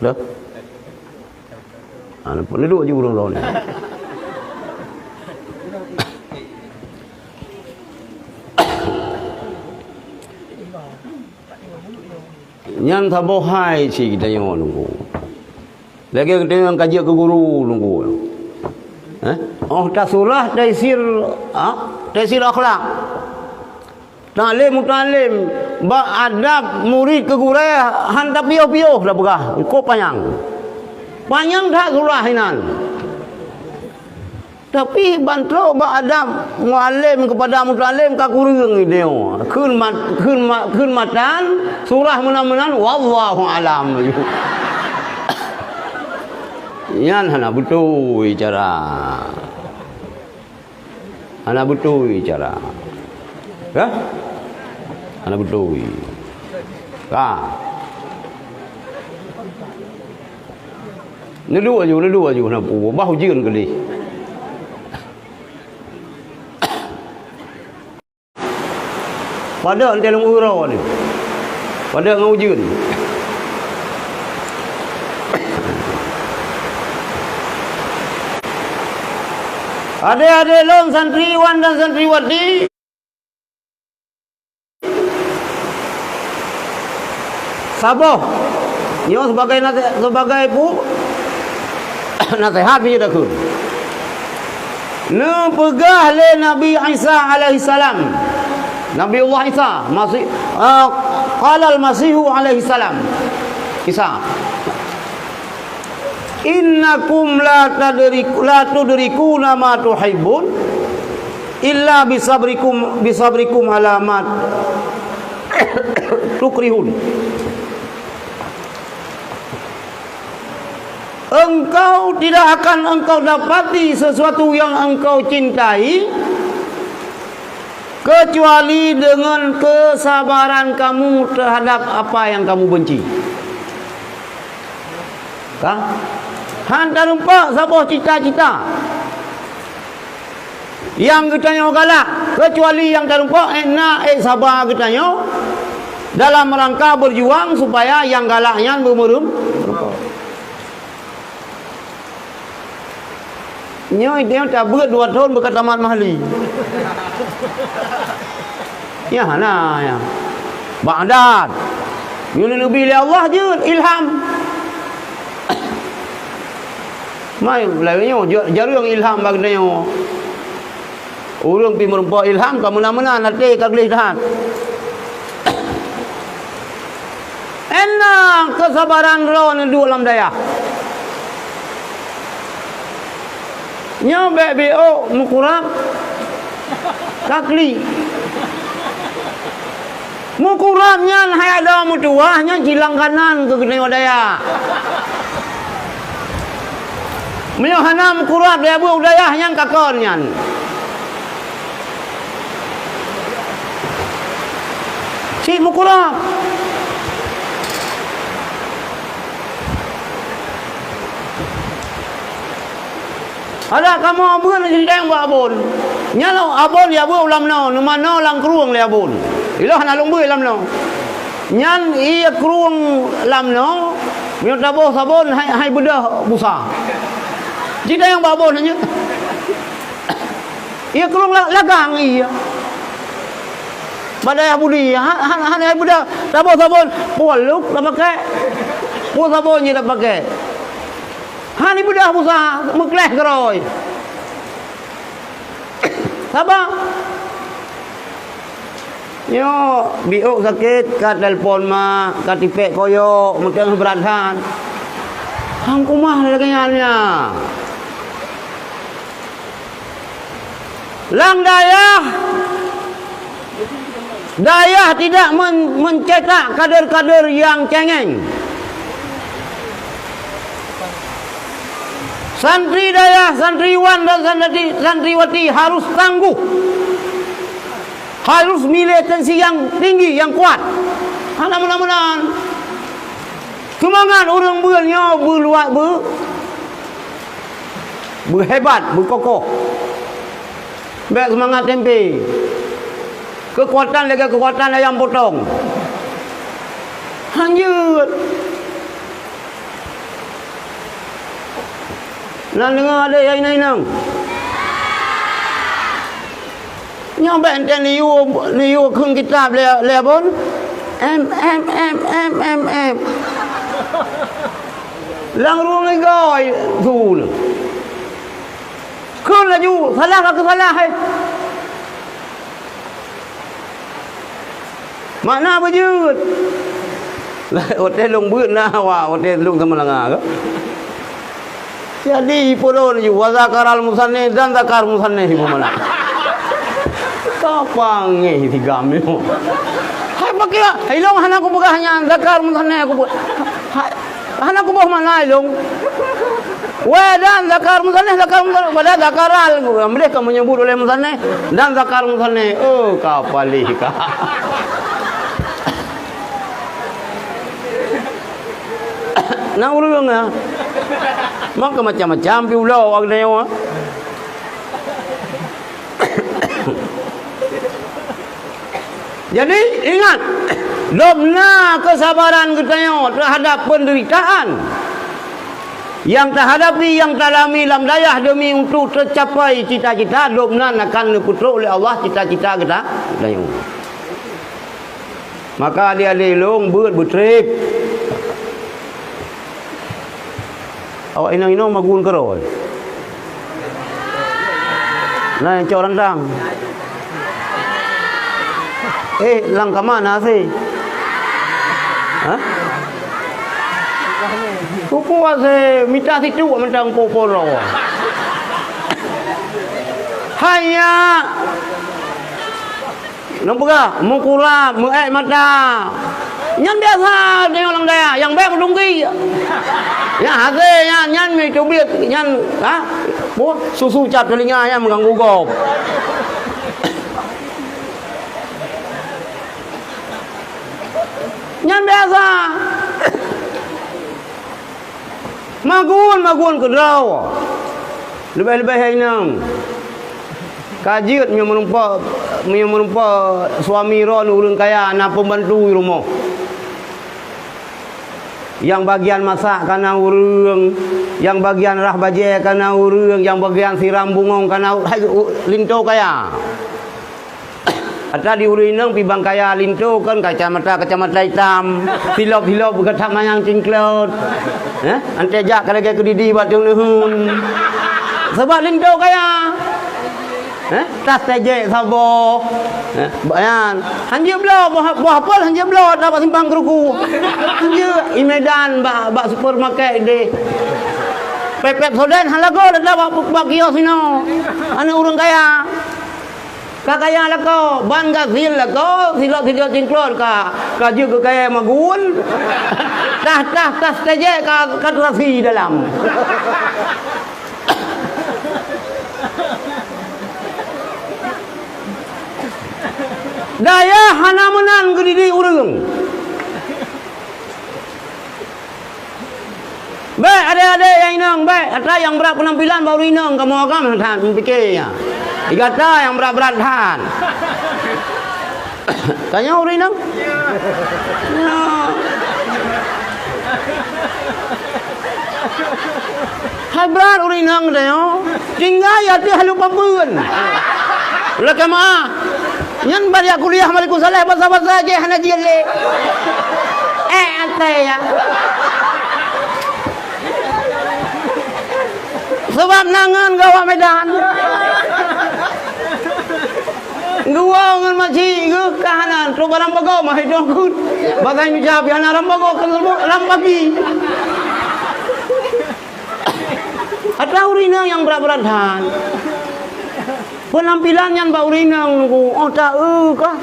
Dah. Ha, duduk je ureueng droe ni. Nyan saboh hai cit geutanyoe nunggu. Lagèe geutanyoe nyang ka jeuet keu guru nunggu. Eh? Oh, tasurah taisir, ha? Taisir akhlak. Taklim mutalim, bak adab murit keu gurèe han tapiôh-piôh tapeugah, kok panyang. Panyang that surah inan. Tapi ban trok bak adab mualem keupada mutalim ka kureueng nyoe. Kheun mat-, kheun ma-, kheun matan surah meunan-meunan, wallahu alam. Nyan hana beutôi cara. Hana beutôi cara. Hah? Hana beutôi. Ka. Neuduek aju, neuduek aju, hana peue, bah ujeuen keudeh. Padahai lôn uroe nyoe. Padahai ngon ujeuen. Adék-adék lôn santriwan dan santriwati, saboh nyoe sebagai nase-, sebagai pu-, naseuhat nyoe takheun. Neupeugah lé Nabi Isa alaihissalam, Nabiullah Isa, Masih, ah, qalal Masihu alaihissalam, Isa, "Innakum la tadriku-, la tudrikuna ma tuhibbun illa bisabrikum, bisabrikum ala ma tukrihun." Engkau tidak akan engkau dapati sesuatu yang engkau cintai kecuali dengan kesabaran kamu terhadap apa yang kamu benci. Ka? Han tarumpok saboh cita-cita nyang geutanyoe galak, kecuali nyang tarumpok ék na ék saba geutanyoe dalam rangka berjuang supaya nyang galak nyan beumeureumpok. Nyoe, nyoe tabeuet dua thon beuka tamat mahli. Nyan hana, nyan. Bak adat. Nyoe neubi lé Allah jeuet ilham. Mai, lagèe nyoe, ja-, jareueng ilham bak geutanyoe. Ureueng pih meurumpok ilham ka meunan-meunan, até ka gleh that. Ék na keusabaran droe neuduek lam dayah. Nyoe bèk biôk meukurab ka klik. Meukurab nyan hai adoe meutuwah nyan cilangkanan keu geutanyoe dayah. Meunyoe hana meukurab dayah beuh dayah nyan ka kon nyan. Cit meukurab. Adak kamoe beuet lé sinteng bak abon. Nyan lom abon ya beuet u lam noe, neuma noe lam krueng lé abon. Ilôn hana lôn beuet lam noe. Nyan ie krueng lam noe, meunyoe taboh sabon hai, hai beudoh busa. Sinteng bak abon nyan. Ie krueng la-, lagang ie. Bak dayah budi, ha-, ha-, hana beudoh, taboh sabon, puwoe luk tapakèk. Puwoe sabon jih tapakèk. Hana beudoh busa, meukleh keurôi. Saba. Nyoe, biôk sakét, ka telepon mak, ka tipèk koyok, meuteumèe brat that. Hang kumaha lagèe nyan nyan. Lam dayah, dayah tidak men-, mencetak kader-kader yang cengeng. Santri dayah, santriwan dan santri-, santriwati harus tangguh. Harus militansi nyang tinggi, nyang kuat. Hana meunan-meunan. Seumangat ureueng beuet nyoe beuluwa-, beu-, beuhebat, beukokoh. Bèk seumangat tempe. Keukuatan lagèe keukuatan ayam potong. Hanjeuet. Na deungoe adé nyang inong-inong? Nyoe bèk enteuk neuyue, neuyue kheun kitab lé, lé bon. Em, em, em, em, em, em. Lam rueng igoe su nyoe. Kheun laju, salah ka keusalah, eh. Makna beujeuet. Watèe lôn beuet na, wa, watèe lôn sama langa ka. Jadi, ipeurôn laju, wa zakaral musannif dan zakar musannif ibu mana. Ka pangéh si gam nyoe. Hai pakai, hai lôn hana kupeugah nyan, zakar musannif kupeugah. Hai, hana kuboh makna ilong. Weh, dan zakar musannif, zakar musannif, padahal zakaral, boleh ka menyebut oleh musannif, dan zakar musannif. Oh, ka palih ka. Na ureueng, ah. Maka macam-macam pi ulo awak nyoe, ah. Jadi, ingat, lom na keusabaran geutanyoe teuhadap peundeuritaan nyang tahadapi, nyang talami lam dayah deumi untuk teucapai cita-cita, lom nan akan neupeutrok lé Allah cita-cita geuta-, geutanyoe. Maka adé-adé lôn beuet beutrép. Awak inong-inong magun keurôi. Nah, yang cok rantang. Eh, lang ka mana sih? Hah? Kuku ase mita situ mentang poporo. Hanya Nang peugah, meukurab, meuék mata. Nyan biasa deungon ureueng dayah, nyang bèk meudunggi. Nyang hase nyan, nyan meuteubiet, nyan, ha? Peue? Susu cap teulinga nyan meuganggu gob. Nyan biasa. Magun-magun keudroe. Leubeh-leubeh hai inong. Ka jeuet meunyoe meurumpok, meunyoe meurumpok suami droeneuh ureueng kaya, na peumbantu di rumoh. Nyang bagian masak ka na ureueng, nyang bagian rah bajèe ka na ureueng, nyang bagian siram bungong ka na u-, hai, u-, linto kaya. Ata di ureueng inong pi bang kaya linto kan kacamata, kacamata itam, silop-silop geutak manyang cingklot. Eh, antée jak ka lagée keudidi bak teungeun. Sabab linto kaya. Eh, tas tejek saboh. Eh, bayan. Hanjeuet bloe, boh, boh apel hanjeuet bloe, ata bak simpang keuruku. Hanjeuet, i Medan bak, bak supermarket deh. Pepet soden hana lagoe, ata bak, bak kios inoe. Aneuk ureueng kaya. Ka kaya lakoe, ban gasil lakoe, silot-silot cingklot ka, ka jeuet keu kayée magun. Tah, tah, tah, tejek ka, ka teurasi dalam. Dayah hana meunan geudidi ureueng. Bék, adék-adék nyang inong, bék. Atra nyang brat peunampilan bak ureueng inong, kamoe agam that meupiké nyan. Di gata nyang brat-brat that. Tanyoe ureueng inong? Nyoe. Hai brat ureueng inong tanyoe. Tinggai ateueh haleue pambeuen. Lakée meu'ah. Nyan bak jak kuliah Malikul Saleh basa-basa jih hana jeuet lé. Eh, atai ya. Sabab na ngon gawak Medan. Geuwoe ngon makcik geuh ka hana, trok barang bagoe mah hidong kut. Bagai mija pi hana ram bagoe keu ram pagi. Atra ureueng inong nyang brat-brat that. Peunampilan nyan bak ureueng inong nunggu, oh taeu kah?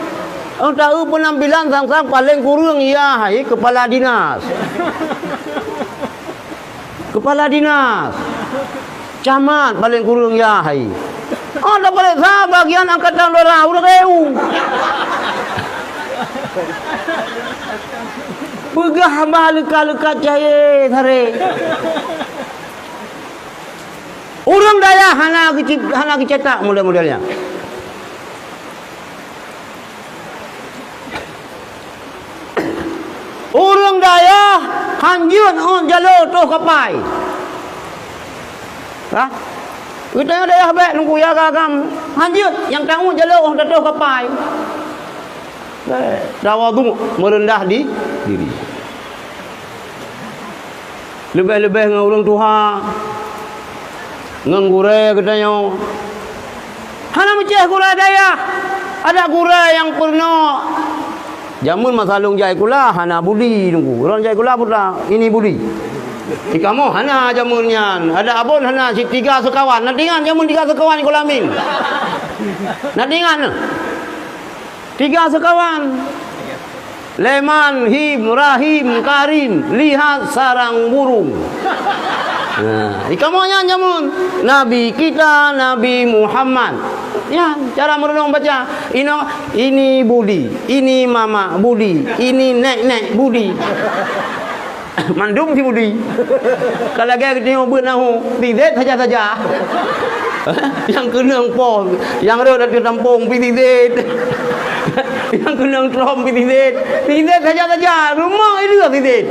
Oh taeu peunampilan sang-sang paleng kureueng, ya hai keupala dinas. Keupala dinas. Camat paleng kureueng, ya hai. Oh tapareksa bagian angkatan udara, ureueng eu. Peugah haba leuka-leuka cahé saré. Ureueng dayah hana geucit-, hana geucetak model-model nyan. Han jeuet 'oh jalô tôh kapai. Hah? Geutanyoe dayah bèk Teungku ya agam. Han jeuet nyang tanggong jalô 'oh tatoh kapai. Bèk, tawadhu, meureundah di-, diri. Leubeh-leubeh ngon ureueng tuha, ngon gurèe geutanyoe. Hana meucéh gurèe dayah, adak gurèe nyang peurunoe. Jameun masa lôn jak sikula hana budi Teungku. Lôn jak sikula peue ta, ini budi. Di kamoe hana jameun nyan. Adak abon hana si tiga seukawan. Na teuingat jameun tiga seukawan sikula min? Na teuingat na? Tiga seukawan. Leman, Him, Rahim, Karim, lihat sarang burung. Nah, di kamoe nyan jameun. Nabi kita, Nabi Muhammad. Nyan, cara meureunoe baca. Ino, ini budi, ini mama budi, ini nek-nek budi. Mandum si budi. Ka lagèe geutanyoe beuet nahu, pizet saja-saja. Nyang keunong poh, nyang rhot ateueh tampông, pizet. Nyang keunong trom, pizet. Pizet saja-saja, rumoh ileueh pizet.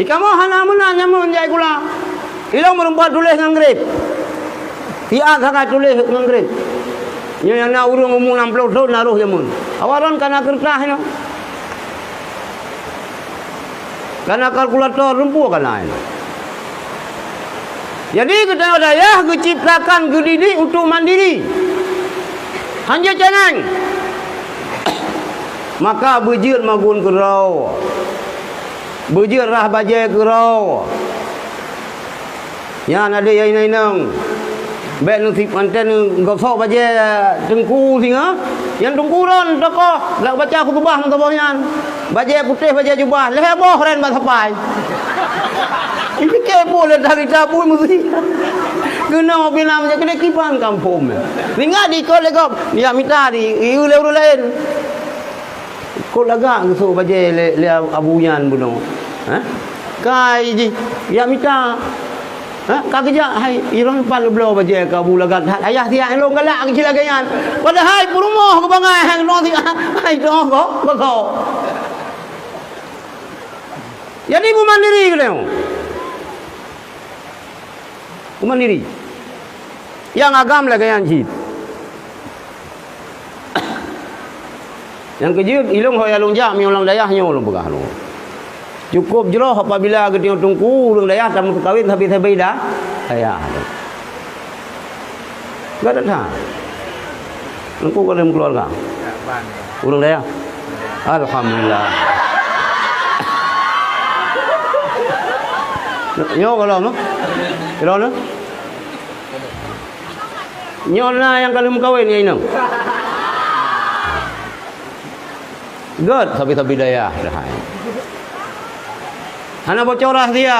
Di kamoe hana meunan jameun jak sikula. Ilôn meureumpok tuléh ngon grep. Siat sagai tuléh ngon grep. Nyoe nyang na ureueng umu nam ploh thon na roh jameun. Awak droen ka na keureutah nyoe. Ka na kalkulator, rumpok ka na nyoe. Jadi, geutanyoe dayah geuciptakan, geudidik untuk mandiri. Han jeuet céneng. Maka beujeuet magun keudroe. Beujeuet rhah bajèe keudroe. Nyan adak nyang inong-inong. Bèk neusip mantén neugosok bajèe teungku singoh. Nyang teungku ron tokoh, geubaca khutubah meusaboh nyan. Bajèe putéh, bajèe jubah, lhèe boh ren bak sapai. Ipike boh lé dari tabui meusi. Keunoe pinah meunyoe keudéh kiban kampông. Ingat di ikot lé gob, ya mita di, di ureueng laén. Kot lagak geusok bajèe lé, lé abu nyan bunoe. Ha? Kai jih, ya mita. Ha? Ka geujak, hai, iroh pat leubloe bajèe keu abu lagak that. Ayah siat lôn galak keu cit lagèe nyan. Padahai peurumoh geubangai, hai, keunoe siat. Hai, toh, kok, kok. Jadi, beumandiri geutanyoe. Beumandiri. Nyang agam lagèe nyan cit. Nyang keujeuet, ilôn ho ya lôn jak, meunyoe lam dayah nyoe lôn peugah lôn. Cukôp jroh apabila geutanyoe teungku ureueng dayah tameukawen sabe-sabe da-, dayah. Gata that. Teungku ka lheueh meukeuluwarga? Ureueng dayah? Alhamdulillah. Nyoe gohlom, eh? Gohlom, eh? Nyoe na nyang ka lheueh meukawen ngon inong. Gèt sabe-sabe dayah dah hai. Hana bocor rahsia.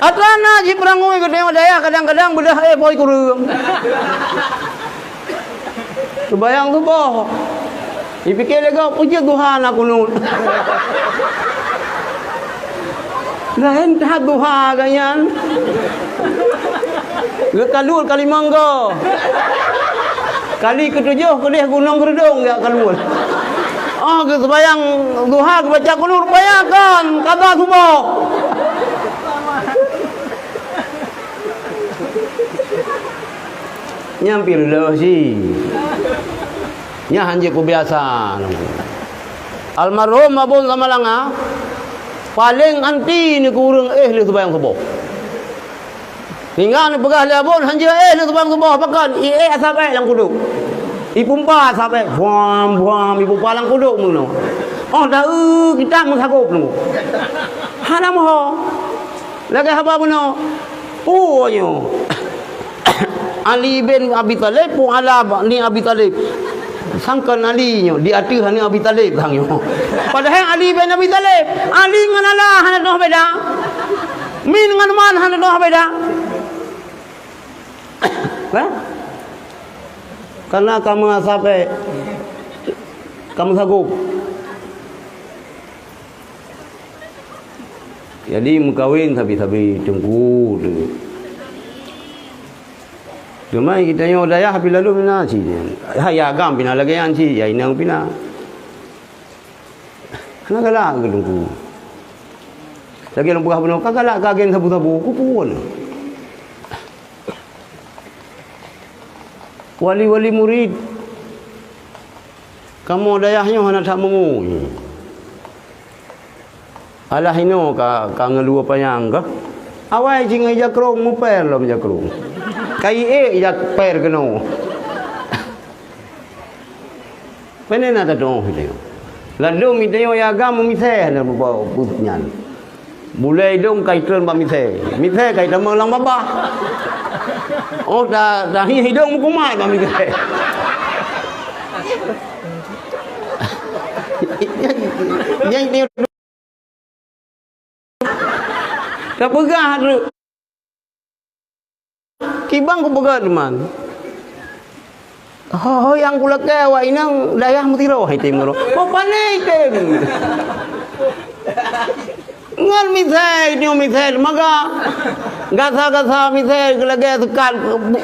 Atra na jipeurangui geutanyoe dayah kadang-kadang beudah éh poi kureueng. Seumayang suboh. Ipike lé gob, peue jeuet duha na kunut. Laén that duha geuh nyan. Geukalon ka limong goe. Kali keutujoh keudéh Gunong Keureudong jak kalon. Oh, geuseumayang duha geubaca kunut, bayangkan, kaba suboh. Nyan pih leuh si. Nyan hanjeuet kubiasa. Almarhum Abon Samalanga, paleng anti ni keu ureueng éh lheueh seumayang suboh. Hingga neupeugah lé Abon, hanjeuet éh lheueh seumayang suboh, pakon? I éh asab ék lam kudok. Ipumpa asab ék, buam, buam, ipumpa lam kudok meunoe. Oh, daheu kitab meusagop nunggu. Hana moho. Lagèe haba bunoe. Peue nyoe? Ali bin Abi Thalib, peue ala ba-, ni Abi Thalib. Sangkon Ali nyoe, di ateueh aneuk Abi Thalib kang nyoe. Padahai Ali bin Abi Thalib, Ali ngon Allah hana teunoh beda. Min ngon Man hana teunoh beda. Kan? Karena kamoe asab ék, kamoe sagop. Jadi meukawen sabe-sabe teungku tu. Teuma geutanyoe dayah pih lalu meunan cit. Hai agam pih na lagèe nyan cit, ya inong pih na. Hana galak keu teungku. Lagèe lôn peugah bunoe, ka galak keu agen sabu-sabu, keupeue na. Wali-wali murid. Kamoe dayah nyoe hana that meungu. Alah inoe ka, ka ngeulue panyang kah? Awai jih ngon jakrong, mupèr lom jakrong. Ka iék jak pèr keunoe. Pane na tatu'oh geutanyoe. Ladôm geutanyoe ya agam meumisèe na bubau peuet nyan. Bulèe idông ka itreun bak misèe. Misèe ka itamong lam babah. Oh, ta, tahi idông meukumat bak misèe. Nyan, nyan, tapeugah treuk. Kiban kupeugah teuma. Ho, ho nyang kulakèe awak inong dayah meusidroe hai tem ngon. Ho pane tem. Ngon misèe, nyoe misèe teumaga. Gasa-gasa misèe lagèe seukat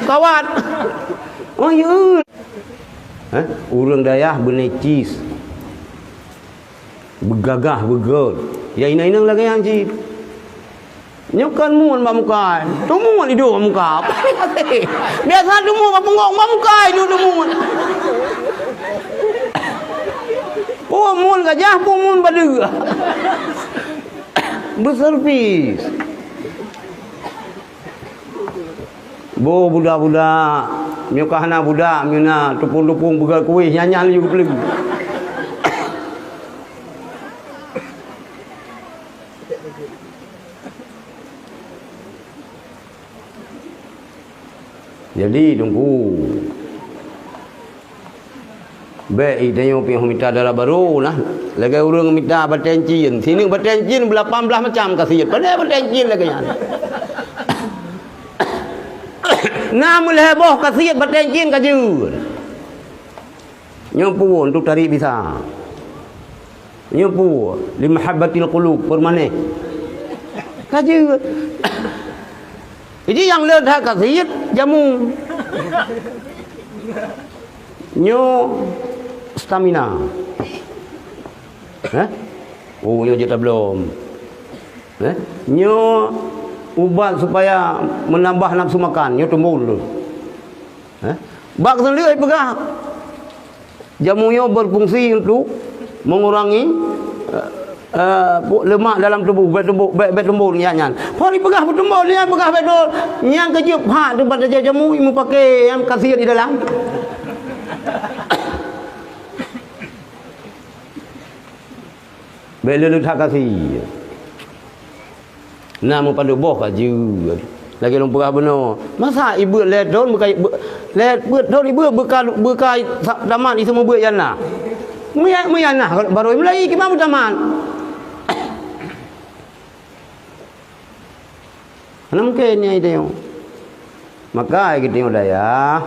kawat. Oh, yeuh. Hah? Ureueng dayah beunecis. Beugagah, beugèt. Ya inong-inong lagèe nyan cit. Nyoe kon muet bak muka, teumuet idong bak muka. Biasa teumuet bak punggong, bak muka idong teumuet. Peue muet gajah, peue muet badeue. Beuservis. Boh budak-budak, nyoe ka hana budak, nyoe na tupông-tupông peugöt kueh, nyan-nyan laju geupeuleueh. Jadi, Teungku, bèk geutanyoe piôh mita dara barô nah. Lagèe ureueng mita batèe cin. Sineuk batèe cin beulapan blaih macam kasiet. Padahai batèe cin lagèe nyan. Na meulhèe boh kasiet batèe cin ka jeuet. Nyoe pun tu tarék bisa. Nyoe pue, li mahabbatil qulub, peurumanéh. Ka jeuet. Jadi nyang le that kasiet, jamu. Nyoe stamina. Hah? Oh, nyoe jeuet tablom. Eh? Nyoe ubat supaya menambah nafsu makan, nyoe tumbon tu. Eh? Bak seuleuh peugah, jamu nyoe berfungsi untuk mengurangi, eh, eh, lemak dalam tubuh, bèk tumbon, bèk, bèk tumbon nyan, nyan. Pari peugah beutumbon, nyan peugah bèk tumbon. Nyang keujeuet phak teumpat tajak jamu, meupaké nyang kasiet di dalam. Bèk lé that kasiet. Na meupadub boh ka jeuet. Lagèe lôn peugah bunoe. Masa ibeuet lhèe thôn beuka, beu-, lhèe peuet thôn ibeuet beuka, beuka sa-, tamat iseumubeuet jannah. Meuya-, meujannah barô mulai kiban beutamat. Hana mungken nyan geutanyoe. Maka geutanyoe dayah,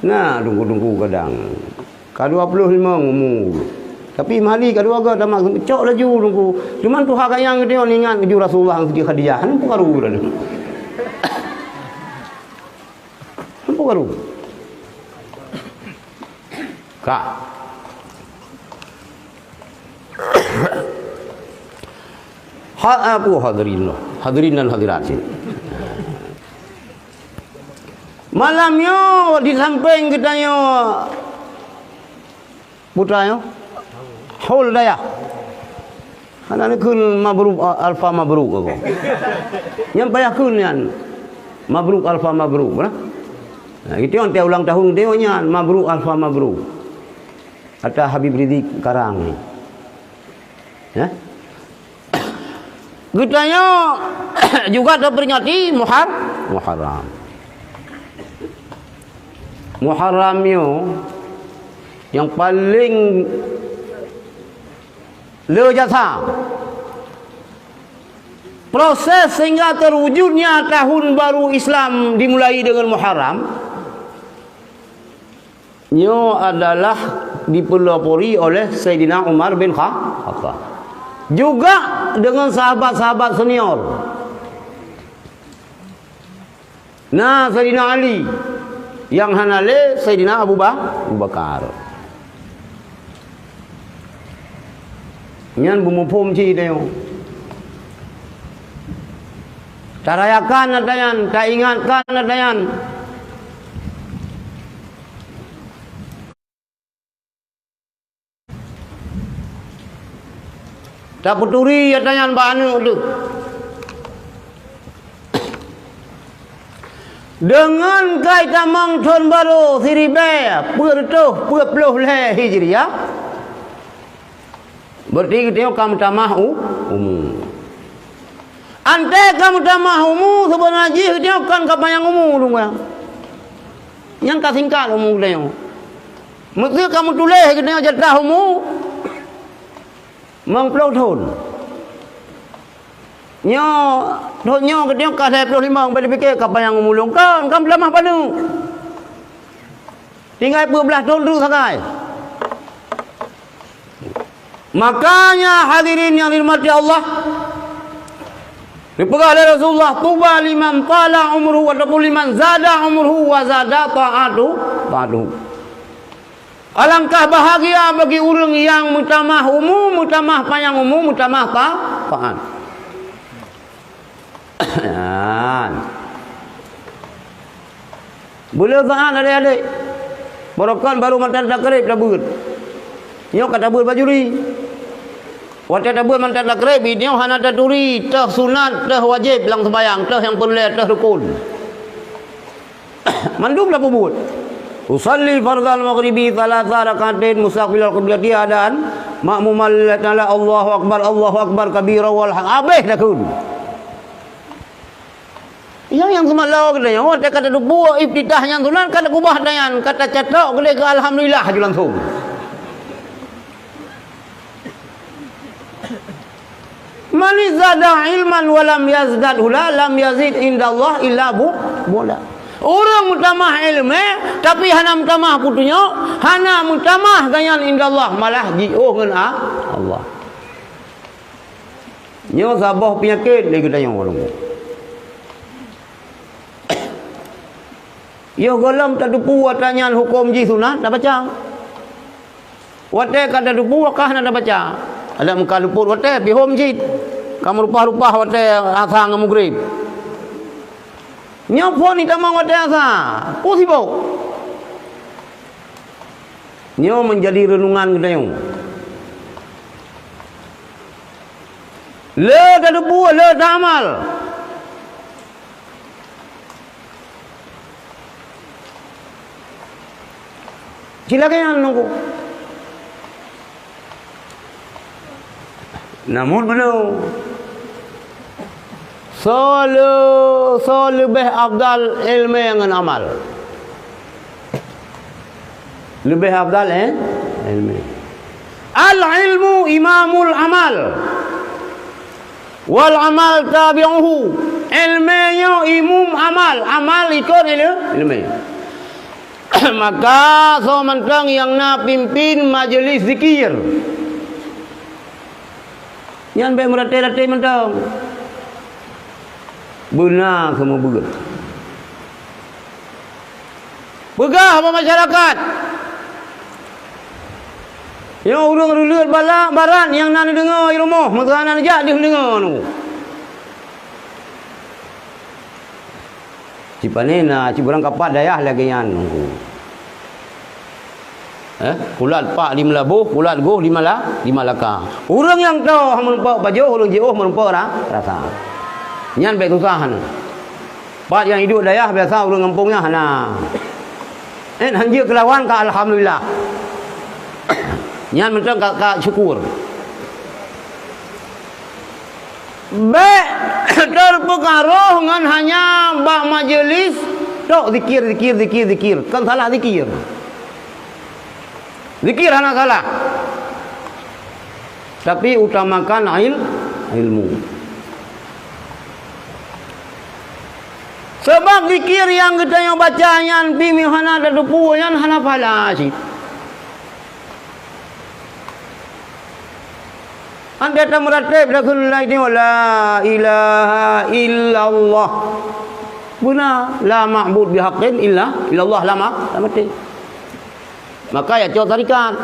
na teungku-teungku kadang ka dua ploh limong umu, tapi meuhali ka dua goe tamat, cok laju teungku. Cuman tuha kayang geutanyoe ingat laju Rasulullah ngon Siti Khadijah. Hana peue karu laju. Hana peue karu. Ka. Ha, apa hadirin, hadirin dan hadirat sini. Malam nyoe di sampéng geutanyoe putra nyoe, haul dayah. Hana neukheun mabruk, alfa mabruk aku. Nyan payah kheun nyan. Mabruk alfa mabruk, nah. Nah, itu yang tiap ulang tahun dia nyan, mabruk alfa mabruk. Kata Habib Rizik Karang ni. Ya? Geutanyoe juga taperingati Muhar-, Muharram. Muharram nyoe nyang paleng le jasa. Proses sehingga terwujudnya tahun baru Islam dimulai dengan Muharram. Nyoe adalah dipelopori oleh Saidina Umar bin Kha-, Khattab. Juga dengan sahabat-sahabat senior. Na Saidina Ali, nyang hana lé Saidina Abu Ba-, Abu Bakar. Nyan beumuphom cit tanyoe. Tarayakan atra nyan, taingatkan atra nyan. Tapeuturi atra nyan bak aneuk teuh. Deungon kai tamong thon barô siribèe peuet reutôh peuet ploh lhèe Hijriah, berarti geutanyoe ka meutamah u-, umu. Antée ka meutamah umu, seubeuna jih geutanyoe kon ka panyang umu dong. Nyan ka singkat umu geutanyoe. Meuseu ka meutuléh geutanyoe jatah umu limong ploh thon. Nyoe, thon nyoe geutanyoe ka lhèe ploh limong, bèk tapike ka panyang umu lôn. Kon, ka meutamah paneuk. Tinggai peuet blah thon treuk sagai. Makanya hadirin yang dirahmati Allah, dipeugah lé Rasulullah, "Tuba liman tala umruhu," ataupun "liman zada umruhu wa zada ta'atu, ta'atuhu." Alangkah bahagia bagi ureuëng nyang meutamah umu, meutamah panyang umu, meutamah ta-, taát. Nyan. Beuleueh saát, adék-adék. Barokon barô mantong takrib tabeuet. Nyoe ka tabeuet bajuri. Watée tabeuet mantong takrib, nyoe hana taturi teuh sunat, teuh wajéb lam seumayang, teuh nyang peureulée, teuh rukon. Mandum tapeubuet. Usalli fardhal maghribi thalatha rak'atain mustaqbilal qiblati adaan makmuman lillahi ta'ala, Allahu akbar, Allahu akbar kabira wal ha-, habéh takheun. Nyang, nyang seumalô geutanyoe, watée ka tateupeue iftitah nyang sunat, ka takeubah atra nyan, ka tacatok keudeh keu alhamdulillah ju langsong. "Man zada ilman wa lam yazdad huda, lam yazid indallah illa bu-, bu'da." Ureuëng meutamah iéleumé, tapi hana meutamah peutunyok, hana meutamah gobnyan indallah, malah jiôh ngon a-, Allah. Nyoe saboh peunyakét lé geutanyoe ureuëng. Yoh gohlom tateupeue atra nyan huköm jih sunat, tabaca. Watée ka tateupeue, ka hana tabaca. Adak meuka luput watée, pihom cit. Ka meurupah-rupah watée asa ngon mugrib. Nyoe phon itamong watée asa, peue sibok. Nyoe meunjadi reunungan geutanyoe. Le tateupeue, le taamal. Cilaka nyan nungku. Namun beuna, soe le-, soe leubeh afdal iéleumé ngon amal? Leubeh afdal, eh? Iéleumé. Al-ilmu imamul amal. Wal amal tabi'uhu. Iéleumé nyoe imum amal, amal ikot iéle-, iéleumé. Maka soe mantong nyang na pimpin majeulis zikir, nyan bék meuraté-raté mantong. Beuna keuh meubeuet. Peugah bak masyarakat, nyoe ureuëng reuleut bala barat nyang na neudeungoe i rumoh, meusajan jak deuh deungoe nyoe. Cit pané na, cit barangkapat dayah lagée nyan. Eh, kulat pak di Meulaboh, kulat goh di Mala-, di Malaka. Ureuëng nyang toe meureumpok pajoh, ureuëng jiôh meureumpok ra-, rasa. Nyan bék susah nyan. Pat nyang iduek dayah biasa ureuëng gampông nyan hana. Eh, hanjeuet keulawan ka alhamdulillah. Nyan mantong ka, ka syukur. Bék teupeukaroh ngon hanya bak majeulis tok zikir, zikir, zikir, zikir. Kon salah zikir. Zikir hana salah. Tapi utamakan il-, ilmu. Sabab zikir nyang geutanyoe baca nyan pih meunyo hana tateupeue nyan hana pahala cit. Andai tameuratéb lagu laén nyoe, "La ilaha illallah." Beuna, la ma'bud bihaqqin illa, illallah, la ma-, la maté. Maka ya cok tarikat.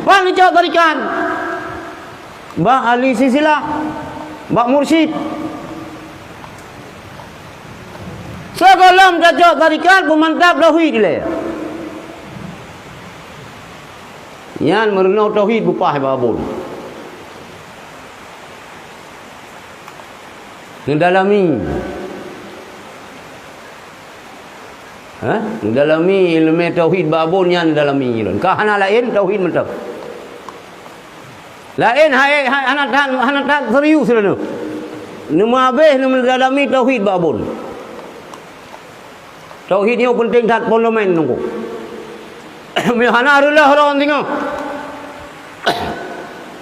Pan cok tarikat? Bak ahli silsilah, bak mursyid. Sigohlom tacok tarikat, beumantap tauhid ilée. Nyan meurunoe tauhid beupah bak abon. Neudalami. Ha? Neudalami ileumé tauhid bak abon nyan neudalami lôn. Ka hana laén tauhid mantong. Laén hai, hai, hana that, hana that serius lôn. Neumeuhabéh neumeuneudalami tauhid bak abon. Tauhid nyoe peunteng that, pondament nungku. Meuhana reuloh ron singoh.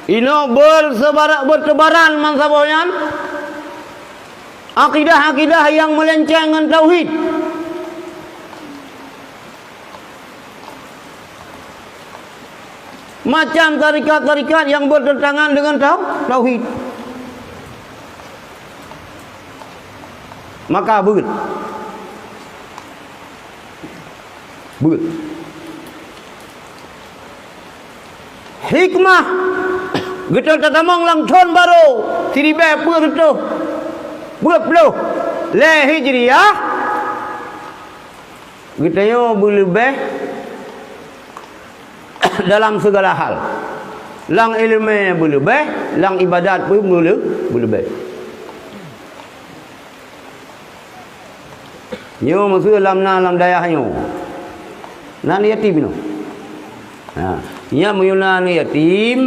Inoe beusebara-, beuteubaran mansaboh nyan akidah-akidah nyang meulenceng ngon tauhid. Macam tarikat-tarikat nyang beurtentangan deungon tau-, tauhid. Maka beuet. Beuet. Hikmah geutanyoe tatamong lam thon barô siribée peuet reutôh peuet ploh lhée Hijriah, geutanyoe beuleubeh dalam segala hal. Lam ileumé beuleubeh, lam ibadat pun beuleu-, beuleubeh. Nyoe meuseu lam na lam dayah nyoe. Na aneuk yatim nyoe. Ha, nyan meunyoe na aneuk yatim,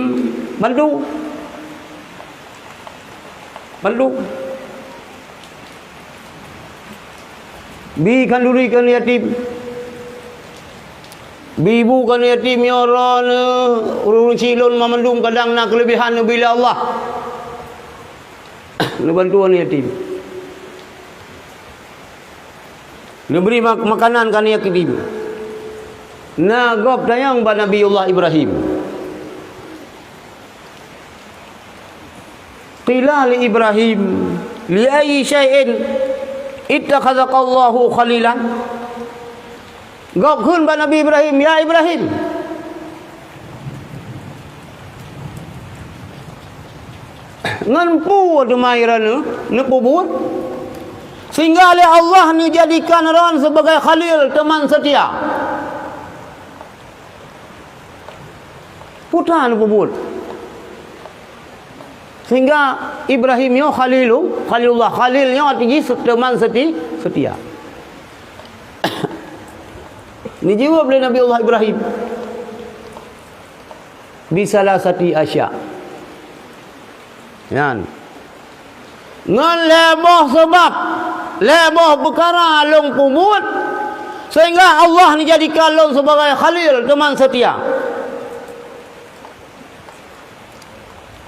bantu. Bantu. Bi khanduri keu aneuk yatim. Bi bu keu aneuk yatim nyoe droeneuh, ureueng syiek lôn banmandum kadang na keuleubehan neubi lé Allah. Neubantu aneuk yatim. Neubri mak-, makanan keu aneuk yatim. Na gob tanyong bak Nabiullah Ibrahim. Qila li Ibrahim, "Li ayyi syai'in ittakhadhakallahu khalilan?" Gob kheun bak Nabi Ibrahim, "Ya Ibrahim, ngon peue teuma droeneuh neupeubuet sehingga lé Allah neujadikan droen sibagai khalil, teuman seutia?" Peue teuma neupeubuet sehingga Ibrahim nyoe khalilu-, khalilullah, khalil nyoe arti jih teuman seuti-, seutia. Neujaweueb lé Nabiullah Ibrahim, "Bi salasati asya." Nyan. Ngon lhée boh seubab, lhée boh peukara lôn peubuet, sehingga Allah neujadikan lôn sibagai khalil, teuman seutia.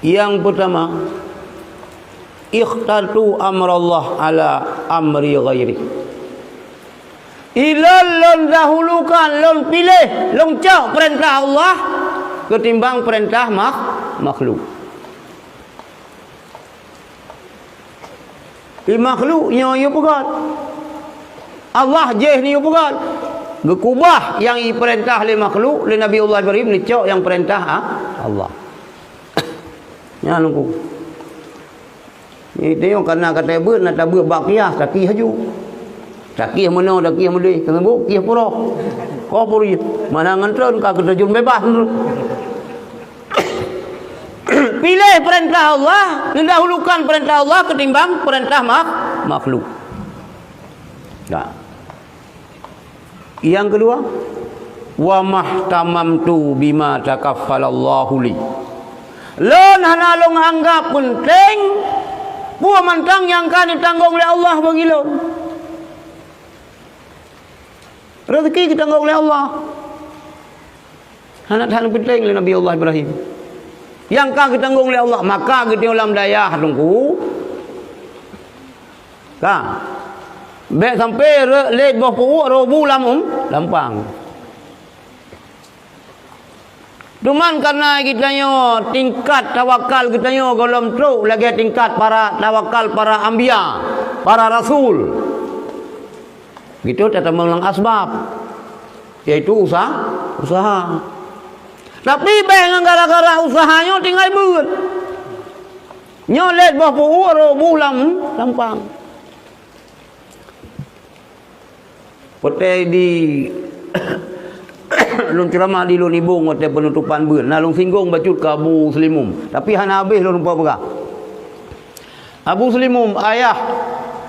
Nyang peutama, ikhtartu amrallah ala amri ghairi. Ilôn lôn dahulukan, lôn piléh, lôn cok peurintah Allah keutimbang peurintah makh-, makhluk. Di makhluk nyoe yue peugét. Allah jéh nyoe yue peugét. Geukubah nyang jipeurintah lé makhluk, lé Nabiullah Ibrahim neucok nyang peurintah, ah, Allah. Nyan Teungku. Nyoe tanyoe kana ka tabeuet, na tabeuet bak kiah, takiah laju. Takiah meunoe, takiah meudeh, teungoh kiah puroh. Koh puri, mana ngon treun ka geuteujun bebas. Piléh peurintah Allah, neudahulukan peurintah Allah keutimbang peurintah makh-, makhluk. Nah. Nyang keudua, "Wa mahtamamtu bima takaffalallahu li." Lôn hana lôn anggab peunteng peue mantong nyang ka neutanggong lé Allah bagi lôn. Rezeki geutanggong lé Allah. Hana that peunteng lé Nabi Allah Ibrahim. Nyang ka geutanggong lé Allah, maka geutanyoe lam dayah Teungku. Ka. Bék sampai re-, lét boh peuwuek roh bu lam, um, lam pang. Cuman karena geutanyoe tingkat tawakal geutanyoe gohlom trok lagée tingkat para tawakal para anbiya, para rasul. Gitu tatamong lam asbab, yaitu usaha, usaha. Tapi bék ngon gara-gara usaha nyoe tinggai beuet. Nyoe lét boh peuet roh bu lam lampang. Watée di lôn ceramah di Lôn Ibong watée penutupan beuet, na lôn singgong bacut keu Abu Seulimum, tapi hana habéh lôn lumpah peugah. Abu Seulimum, ayah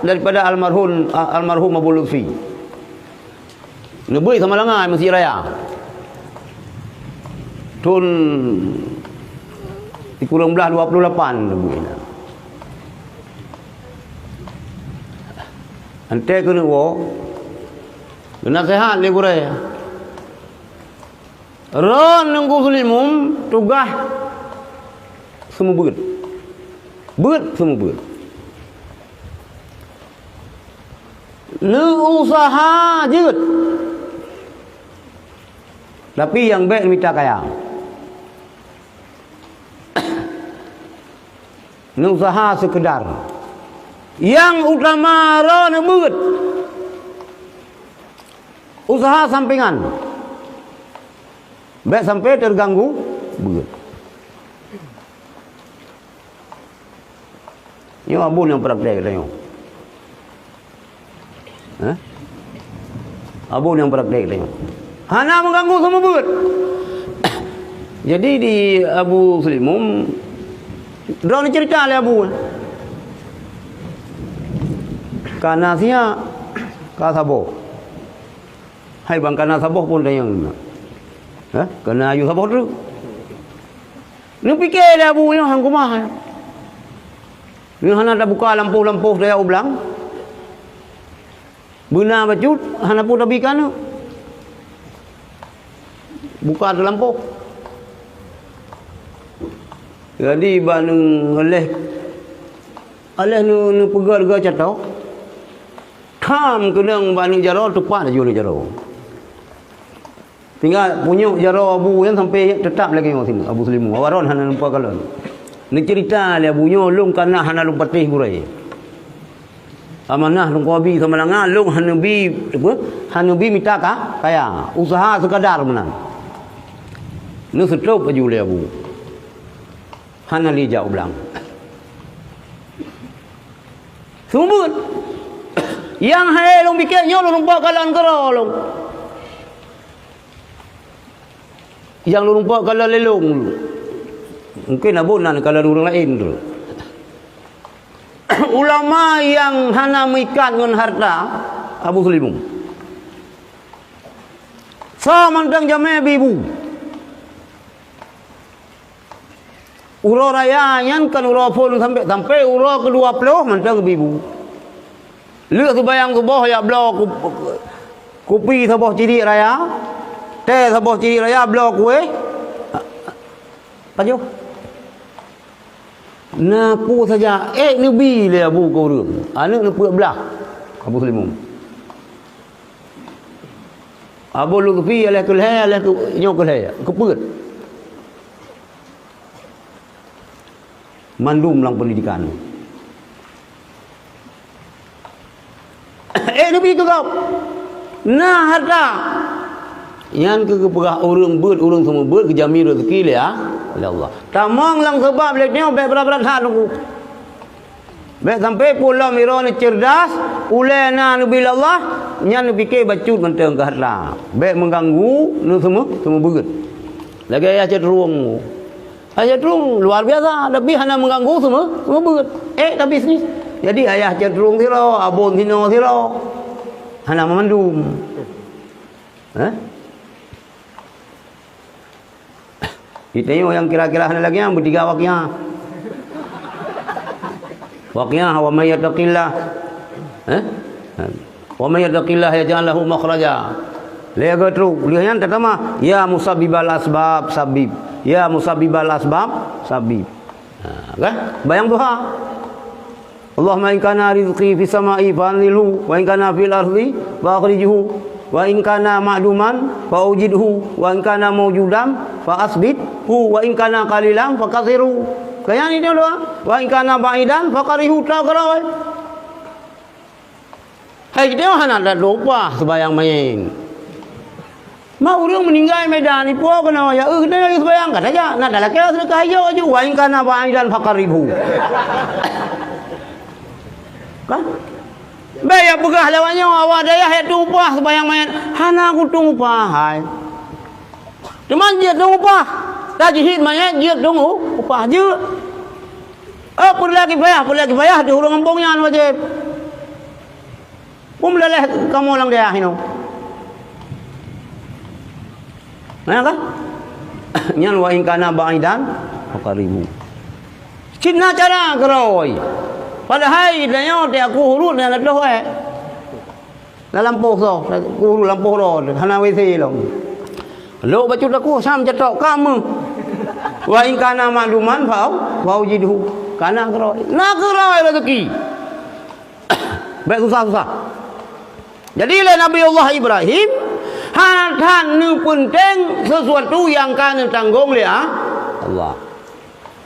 daripada almarhum, almarhum Abu Lutfi. Neubeuet Samalanga Meuseujid Raya. Thon sikureueng blaih dua puluh lapan neubeuet. Anté keuneuk woe, geunaseuhat lé gurée. Ron Teungku Seulimum tugaih seumeubeuet. Beuet seumeubeuet. Neuusaha jeuet. Tapi nyang bék mita kaya. Neuusaha seukeudar. Nyang utama droeneuh beuet. Usaha sampingan. Bék sampai teuganggu beuet. Nyoe abon nyang praktek tanyoe. Hah? Abon nyang praktek tanyoe. Hana meuganggu seumeubeuet. Jadi di Abu Seulimum, droeneuh cerita lé Abu. Kana siat, ka saboh. Hai bang kana saboh pun tanyong. Hah? Kana ayue saboh treuk. Neupike lé Abu nyoe hang kumaha. Nyoe hana tabuka lampôh-lampôh daya ublang. Beuna bacut hana peue tabi keu aneuk. Buka teu lampôh. Jadi bak neu-, ngeuleh, aleh neu-, neupeugah leuga catok. Tham keunong bak aneuk jaroe, teupat laju aneuk jaroe. Tinggai punyuek jaroe Abu nyan sampai teutap lagée nyoe sinan, Abu Seulimum. Awak droen hana lumpah kalon. Neucerita lé Abu nyoe, lôn kana hana lôn patéh gurée. Amanah lôn kubi sama langa, lôn hana bi, apa? Hana bi mita ka, kaya. Usaha sekadar meunan. Neuseutôb laju lé Abu. Hana lé jak u blang. Seumeubeuet. Nyang hai lôn pike nyoe lôn lumpah kalon keudroe lôn. Nyang lôn lumpah kalon lé lôn. Mungken abon nan kalon ureuëng laén tu. Ulama nyang hana meuikat ngon hareuta, Abu Seulimum. Soe mantong jamé bi bu. Uroe raya nyan kon uroe phon sampai, sampai uroe keudua ploh mantong bi bu. Lheueh seubayang suboh jak bloe ku-, kupi saboh cidiek raya, tée saboh cidiek raya, bloe kueh. Pajoh. Na peue saja, ék neubi lé Abu keu ureuëng. Aneuk neupeuet blaih Abu Seulimum. Abu Lutfi aleh keu lhée, aleh keu nyoe keu lhée, keupeuet. Mandum lam pendidikan. Eh, neubi keu gob. Na hareuta. Nyan keuh geupeugah ureuëng beuet, ureuëng seumeubeuet geujami rezeki lé, lé Allah. Tamong lam seubab lé nyoe bék brat-brat that teungku. Bék sampai pulo miroe neuceurdas, ulée na neubi lé Allah, nyan neupike bacut mantong keu hareuta. Bék meuganggu neuseumeubeuet. Lagée ayah cit rueng. Ayah cit rueng luar biasa, tapi hana meuganggu seumeubeuet. Eh, tapi sini. Jadi ayah cit rueng sidroe, abon sinoe sidroe. Hana meumandum. Eh? Di tanyoe nyang kira-kira hana lagée nyan beutiga Waqiah. Waqiah, wa may yattaqillah. Eh? Wa may yattaqillah yaj'al lahu makhraja. Lé geutrok, lheueh nyan tatamah, ya musabbibal asbab, sabbib. Ya musabbibal asbab, sabbib. Ha, kan? Bayang tuha. Allahumma in kana rizqi fis sama'i fa anzilhu, wa in kana fil ardi fa akhrijhu, wa in kana ma'duman fa aujidhu, wa in kana maujudan fa asbit Hu, wa in kana qalilan fakatsiru. Kaya ni dia doa. Wa in kana ba'idan faqaribu, ta keurôi. Hai, kita hana ada lupa sembahyang main. Ma ureueng meninggal Medan, ipo kena ya, eh, kena ya sembahyang, kata aja. Nak dah lakée sedekah aja aju. Wa in kana ba'idan faqaribu. Kan? Bèk ya peugah lewat nyoe, awak dayah ya tueng upah sembahyang main. Hana kutueng upah, hai. Teuma jeuet tueng upah. Tajhid manyét jeuet tueng u-, upah jeuet. Oh, peureulèe kifayah, peureulèe kifayah di ureueng gampông nyan wajéb. Peue meuleleh kamoe lam dayah inoe? Nah, kan? Nyan wa in kana ba'idan faqaribu. Cit na cara keurôi. Padahai tanyoe teuh aku urut nyang na tôh, eh. Na lampôh soe, ku urut lampôh droe, hana W C lom. Lhok bacut aku, sam cetok kamoe. Wa in kana ma'duman fa, fa wajidhu. Kana keurôi. Na keurôi rezeki. Bèk susah-susah. Jadi lé Nabi Allah Ibrahim, hana that neupeunteng sesuatu nyang ka neutanggong lé A-, Allah.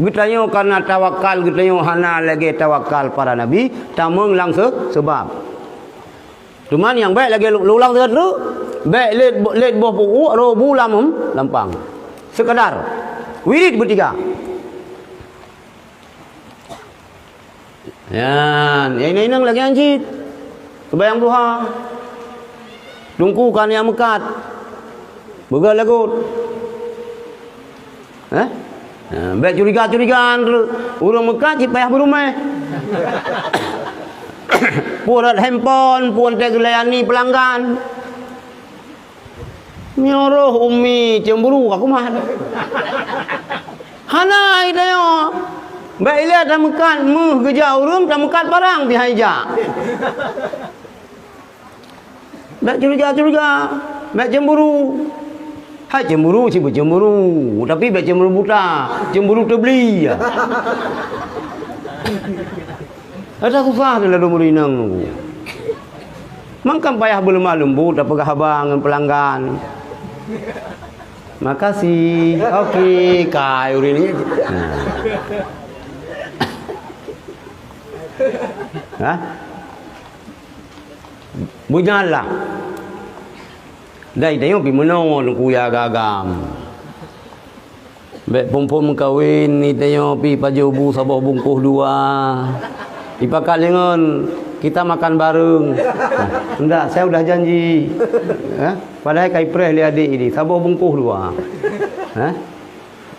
Geutanyoe karena tawakal geutanyoe hana lagèe tawakal para nabi, tamong lam se-, seubab. Teuma nyang bèk lagèe lu-, lulang sigoe treuk, bèk lét, lét boh peu'uk, roh bu lam, lampang. Sekadar. Wirid beutiga. Nyan, ya inong-inong lagèe nyan cit. Seumayang duha. Teungku ka neujak meukat. Beugöt lagot. Eh? Ha, bèk curiga-curigaan ureueng meukat cit payah beuruméh. Peue rot handphone, peue teuh geulayani peulanggan. Nyoe roh Umi cemburu ka kumat. Hana, i tanyoe. Bèk ilèe tameukat méuh geujak ureueng, tameukat parang pih han ijak. Bèk curiga-curiga, bèk cemburu. Hai cemburu, cit beucemburu, tapi bèk cemburu buta, cemburu teubli. Ada susah di ladôm ureueng inong. Mangkam payah beuleumah leumbot tapeugah haba ngon peulanggan. Makasih. Oke, kai ureueng ni. Nah. Hah? Beunyalah. Dai tanyoe pih meunoe Teungku ya agam-agam. Bèk phôn-phôn meukawen, i tanyoe pih pajoh bu saboh bungkôh dua. Ipakat lé ngon, kita makan bareng. Ndak, saya udah janji. Ha? Padahai ka ipreh lé adék ini, saboh bungkôh dua. Ha?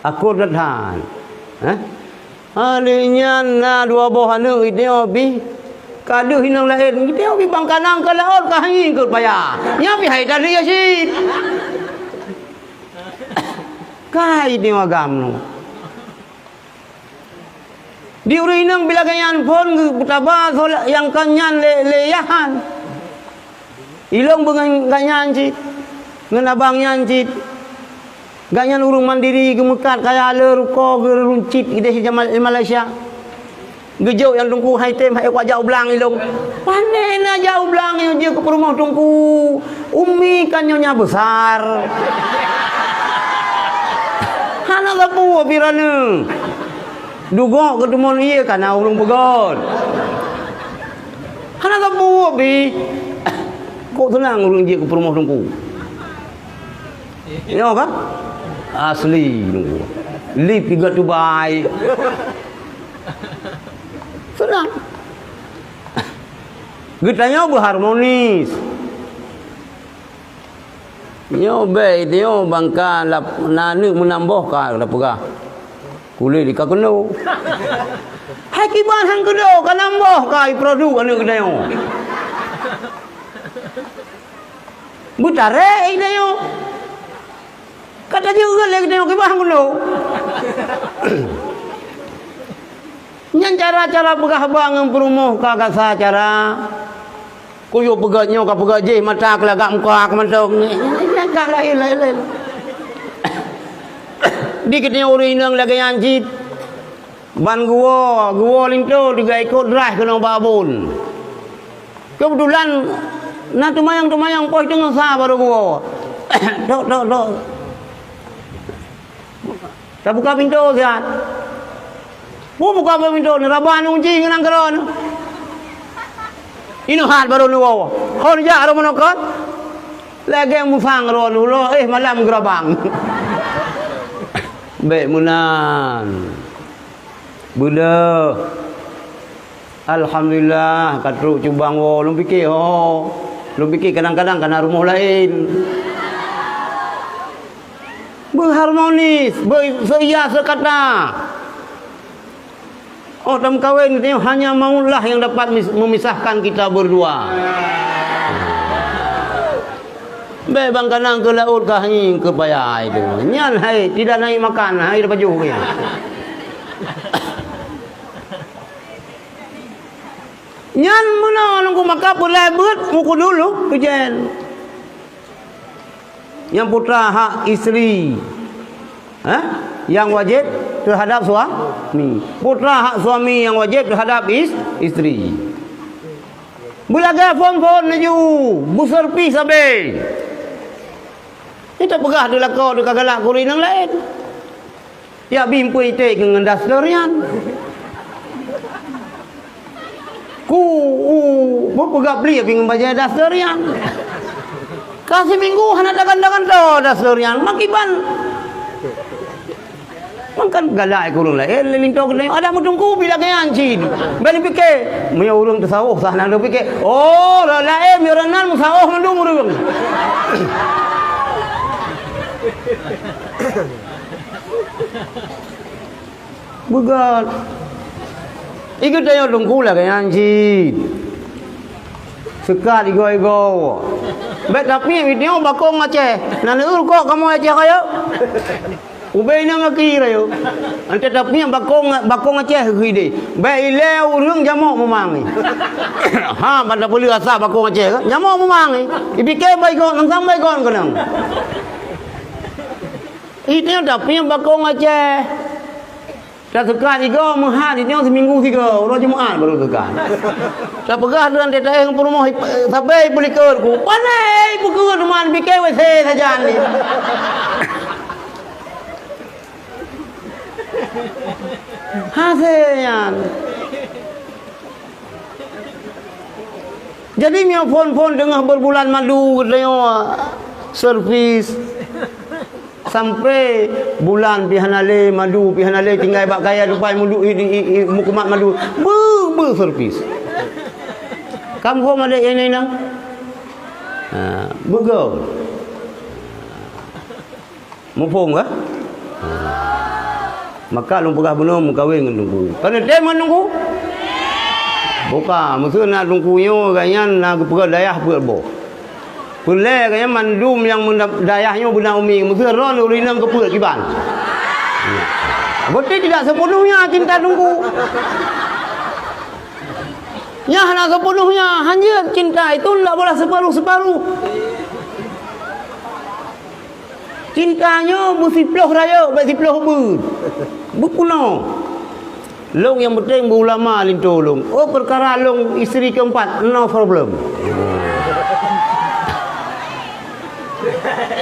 Akor that-that. Ha? Hari nyan na dua boh aneuk geutanyoe pih ka deuh inong laén. Geutanyoe pih bang kanang ka laôt ka hanying keu payah. Nyan pih hai tadi ya cit. Kai di agam nyoe. Di ureueng inong bila geuhnyan phôn geutaba soe nyang kon nyan lé, lé Yahan. Ilong beungon gobnyan cit, ngon abang nyan cit. Gobnyan ureueng mandiri geumeukat kaya le ruko geuruncit idéh di Jamal-, Malaysia. Geujok nyang Teungku hai tem hai kuat jak u blang ilong. Pané na jak u blang nyang jeuet keu peurumoh Teungku. Umi kan nyonya besar. Hana sapeue pih raneuk. Dugok keu teumon ie kana ureueng peugöt. Hana sapeue pih. Kok seunang ureueng jeuet keu peurumoh Teungku. Nyoe ka? Asli Teungku. Lip juga tubai. Seunang. Geutanyoe beuharmonis. Nyoe bèk, nyoe bangka lap-, na aneuk meunamboh ka tapeugah. Kulét di ka keunoe. Hai kiban han keunoe ka namboh ka iproduk aneuk geutanyoe. Beutarek geutanyoe. Ka tajeuet lé geutanyoe kiban han keunoe. Nyan cara-cara peugah haba ngon peurumoh ka gasa cara. Kuyue peugah nyoe ka peugah jih mata keulagak muka keumantong. Nyan ka laén, laén, laén. Di geutanyoe ureueng inong lagèe nyan cit. Ban geuwoe, geuwoe linto tiga ikot deraih keunoe bak abon. Keubeutulan na teumayang-teumayang poh teungoh sa barô geuwoe. Dok, dok, dok. Tabuka pintoe siat. Pu buka pintoe, neuraba neuji ngon nanggroe neu. Inoe hat barô neuwoe. Ho neujak rot meunoe kon. Lagèe musang droeneuh, eh, malam geurabang. Bèk meunan. Beudôh. Alhamdulillah, ka trok cubang woe. Lôn pike, ho. Lôn pike kadang-kadang ka na rumoh laén. Beuharmonis, beu-, seuia seukata. Oh, tameukawen, hanya mautlah yang dapat mis-, memisahkan kita berdua. Bèk bang kanang keu laôt ka hanying keu paya itu. Nyan hai tidak naik makan, hai dipajoh ke. Nyan meunoe nunggu maka peulai beuet muku dulu keujen. Nyang putra hak istri, eh, yang wajib terhadap suami. Putra hak suami yang wajib terhadap is-, istri. Beulagèe phon-phon laju, beuseurpih sabé. Nyan tapeugah teuh lakoe teuh ka galak keu ureueng nyang laén. Ya, bimpeue iték ngon daster nyan. Ku, u, beupeugah bli bingong bajèe daster nyan. Ka siminggu hana tagan-tagan toe daster nyan. Makiban. Mangkan galak keu ureueng laén, lé linto keunoe ada meutungku bila keuyan cit. Bèk pike, meunyoe ureueng teusawoh sah na pike. Oh, la-, laén meunyoe nan meusawoh mandum ureueng. Beugot. Ikeu tanyoe teungku lagèe nyan cit. Seukat igoe-igoe. Bèk tapi video bakong Aceh. Nan ureueng kok kamoe Aceh kaya. Ubé inong aki rayo. Ante tapi bakong, bakong Aceh geuh ideh. Bèk ilèe ureueng jamok mumang. Ha, ban tapeuleueh asa bakong Aceh. Jamok mumang. Ipike baikon, nang sang baikon keunong. Itu tapi bakong Aceh. Taseukat sigoe meuhat, nyoe siminggu sigoe, uroe Jumat barô seukat. Tapeugah deungon teuh taéh ngon peurumoh, sabe peulikot ku. Pané peukeue teuma pike W C sajan ni. Hasé nyan. Jadi, meunyoe phon-phon teungoh beubulan madu geutanyoe servis, sampoe bulan pih hana lé, madu pih hana lé, tinggai bak kayèe tupai madu, i, i, i, i, meukumat madu, beu, beu servis. Kam phon adék nyang inong? Ha, beugoe. Muphom kah? Maka lôn peugah bunoe meukawen ngon teungku. Ka neutem ngon teungku? Bukan, meuseu na teungku nyoe gobnyan na geupeugah dayah peuet boh. Peulée gobnyan mandum nyang meuna-, dayah nyoe beuna umi, meuseu droeneuh ureueng inong keu peuet kiban. Berarti tidak sepenuhnya cinta teungku. Nyan hana sepenuhnya, hanjeuet cinta itu ndak boleh separuh-separuh. Cinta nyoe beusiploh rayeuk, bèk siploh beuet. Beupunoe. Lôn nyang penting beuulama linto lôn. Oh, peukara lôn istri keempat, no problem.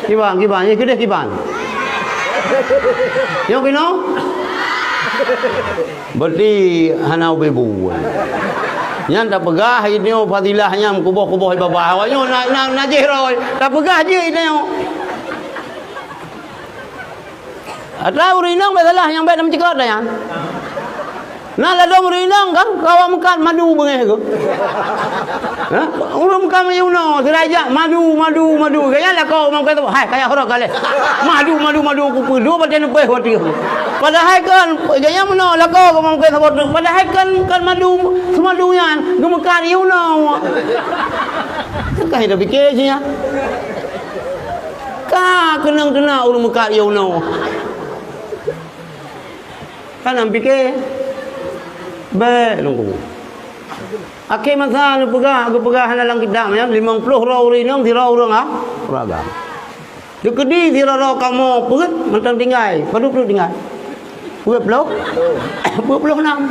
Kiban, kiban, nyang keudeh kiban. Nyoe keunoe? Berarti hana ubé bu. Nyan tapeugah nyoe fadilah nyan kuboh-kuboh babah. Awak nyoe na, na, na jih roh. Tapeugah jih nyoe. Ata ureueng inong bèk salah nyang bèk na meucukot dah nyan. Na ladôm ureueng inong kan, kawa meukat madu beungéh geuh. Ha? Ureueng meukat madu nyoe, sira jak madu, madu, madu. Gaya lakoe ureueng meukat, hai, kaya horok galeh. Madu, madu, madu, kupeue, dua batèe leubeh watèe. Padahai kan, gaya meunoe lakoe ureueng meukat saboh teuk. Padahai kan, kan madu, seumadu nyan, geumeukat iyue nyoe. Kan ka hidop pike sia. Ka keunong teuna ureueng meukat iyue nyoe. Kan am pike, bèk lungkung. Akhé masa neupeugah, geupeugah hana lam kitab nyan, limong ploh droe ureueng inong, sidroe ureueng a-, ureueng agam. Dikeudi sidroe-droe kamoe peuet mantong tinggai, padub ploh tinggai. Peuet ploh? Peuet ploh nam.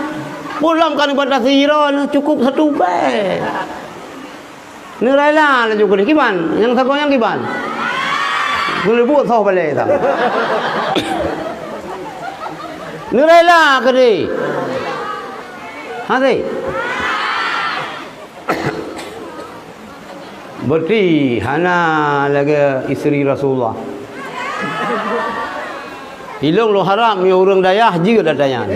Pulom ka neubatasi sidroe, cukup satu bèk. Neurela laju keudeh kiban, nyang sagoe nyang kiban. Geuleubuet soh balèe sang. Neurela keudeh. Hase. Berarti hana lagée istri Rasulullah. Ilong lôn harab meunyoe ureuëng dayah jeuet ata nyan.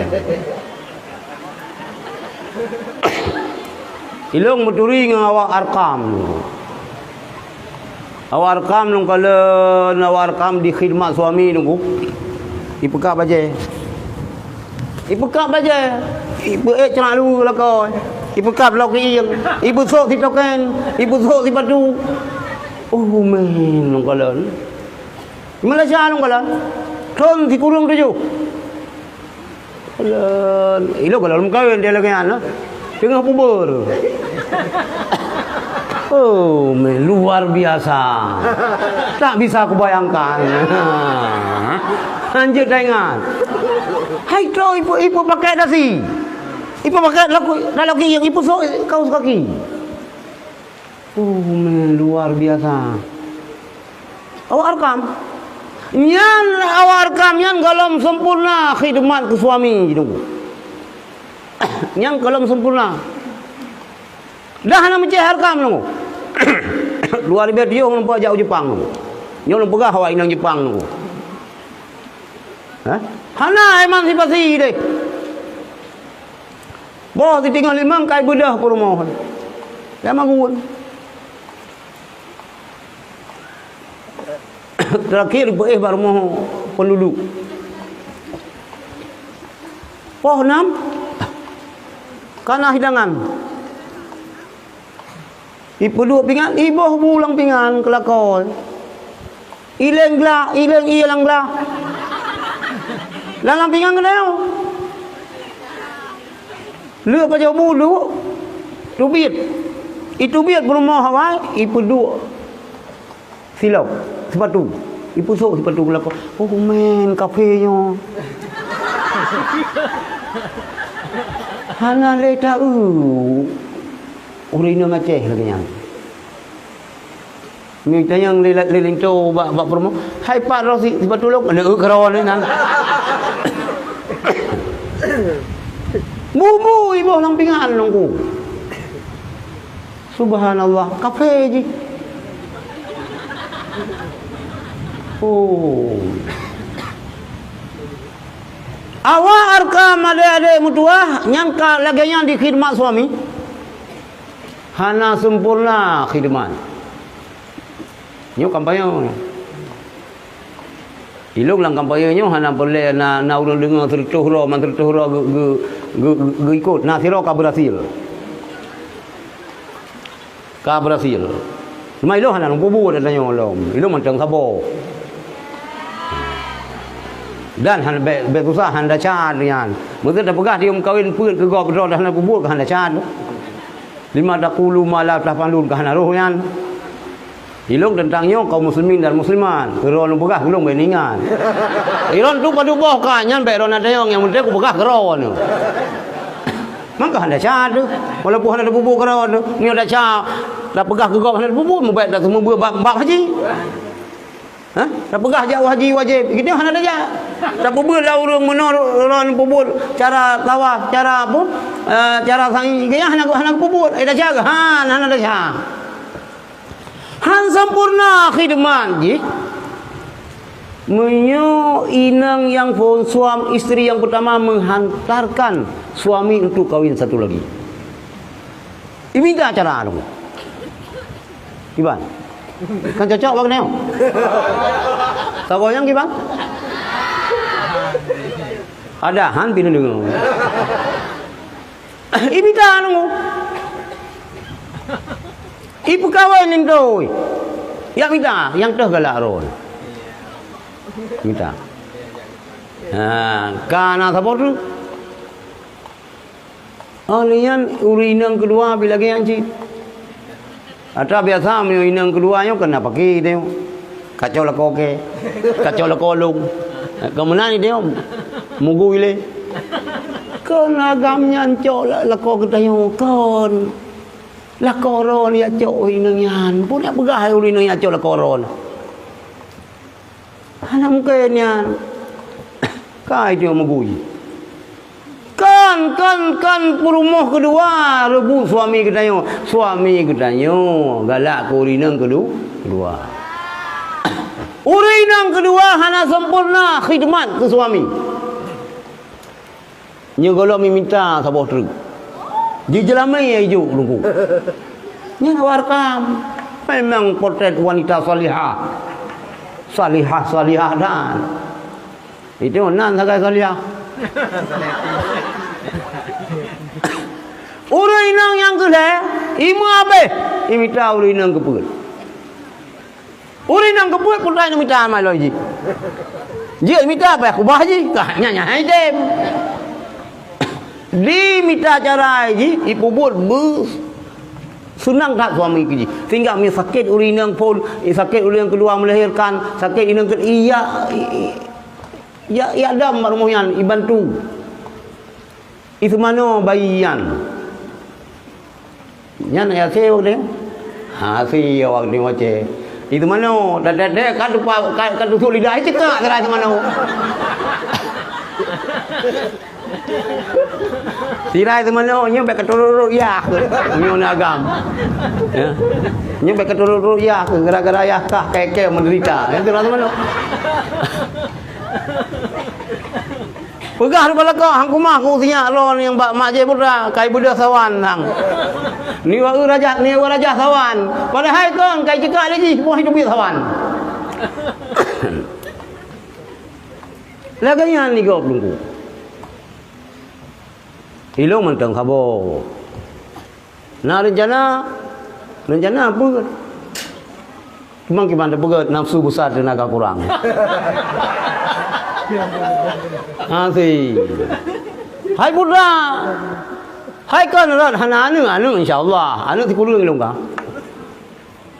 Ilong meuturi ngon awak Arkam. Awak Arkam lôn kalon awak Arkam di khidmat suami nunggu. Ipeukab bajée. Ipeukab bajée. Ipeuék ceurang lu lakoe. Ipeukab lakoe ieng. Ipeusok sitoken. Ipeusok sipatu. Oh, men lôn kalon. Malaysia lôn kalon. Thon sikureueng tujoh. Lôn, ilong goh lom meukawen dia lagée nyan, teungoh pubur. Oh, men luar biasa. Tak bisa kubayangkan. Hanjeuet taingat. Hai, troh ipe, ipe pakai dasi. Ipe pakai laku, lalu ki, ipe sok kaos kaki. Oh, men luar biasa. Awak Arkam. Nyan awak Arkam nyan goh lom sempurna khidmat keu suami jinoe. Nyan goh lom sempurna. Dah hana meucéh Arkam nyoe. Dua ribée tujoh ngon jak u Jepang nyoe. Nyoe lôn peugah awak inong Jepang nyoe. Hah? Hana emansipasi deh. Boh sitingoh limong kai beudôh peurumoh. Lam magun. Terakhir peuéh bak rumoh penduduk. Poh nam kana hidangan. Ipeuduek pingan, iboh bu lam pingan keulakoe. Ileng glah, ileng ie lam glah. Lam, lam pingan keunoe. Leuek pajoh bu duek, teubiet. Iteubiet peurumoh awai, ipeuduek silop, sipatu. Ipeusok sipatu keulakoe. Oh, men kafé nyoe. Hana lé taeu. Ureuëng inong Aceh lagée nyan. Meutanyong lé, lé linto bak, bak peurumoh, "Hai pat roh si, sipatu lôn?" Neueu keurawa lé nyan. Bu-bu iboh lam pingan nunggu. Subhanallah, kafé jih. Oh. Awak Arkam adék-adék meutuwah nyang ka lagée nyan di khidmat suami. Hana sempurna khidmat. Nyoe kampanye. Ilong lam kampanye nyoe hana peureulée na, na ureuëng deungoe seureutôh droe, man seureutôh droe geu-, geu-, geu-, geu-, geuikot. Na sidroe ka beurhasil. Ka beurhasil. Teuma ilong hana lôn peubuet ata nyoe lom. Ilong mantong saboh. Dan hana bék, bék susah, hana desya nyan. Meuseu tapeugah di meukawen peuet keu gob droe hana peubuet, hana desya. Lima taqulu ma la taf'alun ka hana roh nyan. Ilong teuntang nyoe kaum muslimin dan muslimat, keu droe lôn peugah ulôn bék ingat. Ilôn tu padub boh ka nyan bék droe na tayong, nyang penting kupeugah keu droe nyoe. Maka hana desya tu. Walaupun hana teububu keu droe tu, nyoe desya tapeugah keu gob hana teububu, mubék taseumeubeuet bak, bak haji. Hah? Tapeugah jak haji wajéb, gitu hana tajak. Tapeubeuet lah ureuëng meunoe ron peubuet cara tawaf, cara apa? Eh, cara sa'i, gaya hana, hana peubuet. Eh, tajak, han, hana tajak. Han sempurna khidmat jih. Meunyoe inong nyang phôn suam, istri yang pertama menghantarkan suami untuk kawin satu lagi. Imita cara tu. Kiban. Kan cocok bak nyoe. Saboh nyang kiban? Ada han pih deungoe. Imita nunggu. Ipeukawen linto. Ya mita, nyang teuh galak rôn. Mita. Ha, ka na saboh tu. Oh, lheueh nyan ureuëng inong keudua pi lagée nyan cit. Ata biasa meunyoe inong keudua nyoe keunan paki teuh. Kacok lakoe kée. Kacok lakoe lôn. Keu meunan teuh. Mugui lé. Kon agam nyan cok la-, lakoe geutanyoe kon. Lakoe droe jak cok ureuëng inong nyan. Peue na peugah ureuëng inong nyan cok lakoe droe. Hana mungken nyan. Kai teuh meugui. Kon, kon peurumoh keudua reubot suami geutanyoe. Suami geutanyoe galak keu ureueng inong keudu-, keudua. Ureueng inong keudua hana sempurna khidmat keu suami. Nyoe gohlom mita saboh treuk. Jijeulamé ijok Teungku. Nyan awak rekam. Memang potret wanita salihah. Salihah, salihah dan. Itu nan sagai salihah. Ureueng inong nyang keu lhèe, imeue abéh, imita ureueng inong keu peuet. Ureueng inong keu peuet pun tai neumita ma lôn jih. Jeuet mita payah kubah jih, kah nyan, nyan hai tem. Dimita cara jih, ipeubuet beu seunang that suami keu jih. Sehingga mi sakét ureueng inong phôn, i sakét ureueng keudua melahirkan, sakét inong keu iya, i, i, ya, ya dam mak rumoh nyan ibantu. Iseumanoe bayi nyan. Nyan ya se waktu. Ha, se waktu wace. Iseumanoe, dak, dak, dak, ka tupa, ka, ka tusuk lidah, cekak sira iseumanoe. Sira iseumanoe, nyoe bèk ka turot-turot yah. Nyoe na agam. Ya. Nyoe bèk ka turot-turot yah, gara-gara yah kah kèe-kèe menderita. Nyan tu iseumanoe. Peugah di balakok, hang kumah ku sinyak lôn nyang bak mak jih putra, kai beudôh sawan hang. Ni wa rajah, ni wa rajah sawan. Padahai kon kai cekak lé jih, boh hidup sawan. Lagèe nyan ni gob Teungku. Ilôn mantong saboh. Na reuncana, reuncana peue? Cuma kiban teupeugét nafsu besar teunaga kurang. Asyik. Hai putra, hai kon rot hana aneuk, aneuk insya Allah, aneuk sikureueng ilôn ka.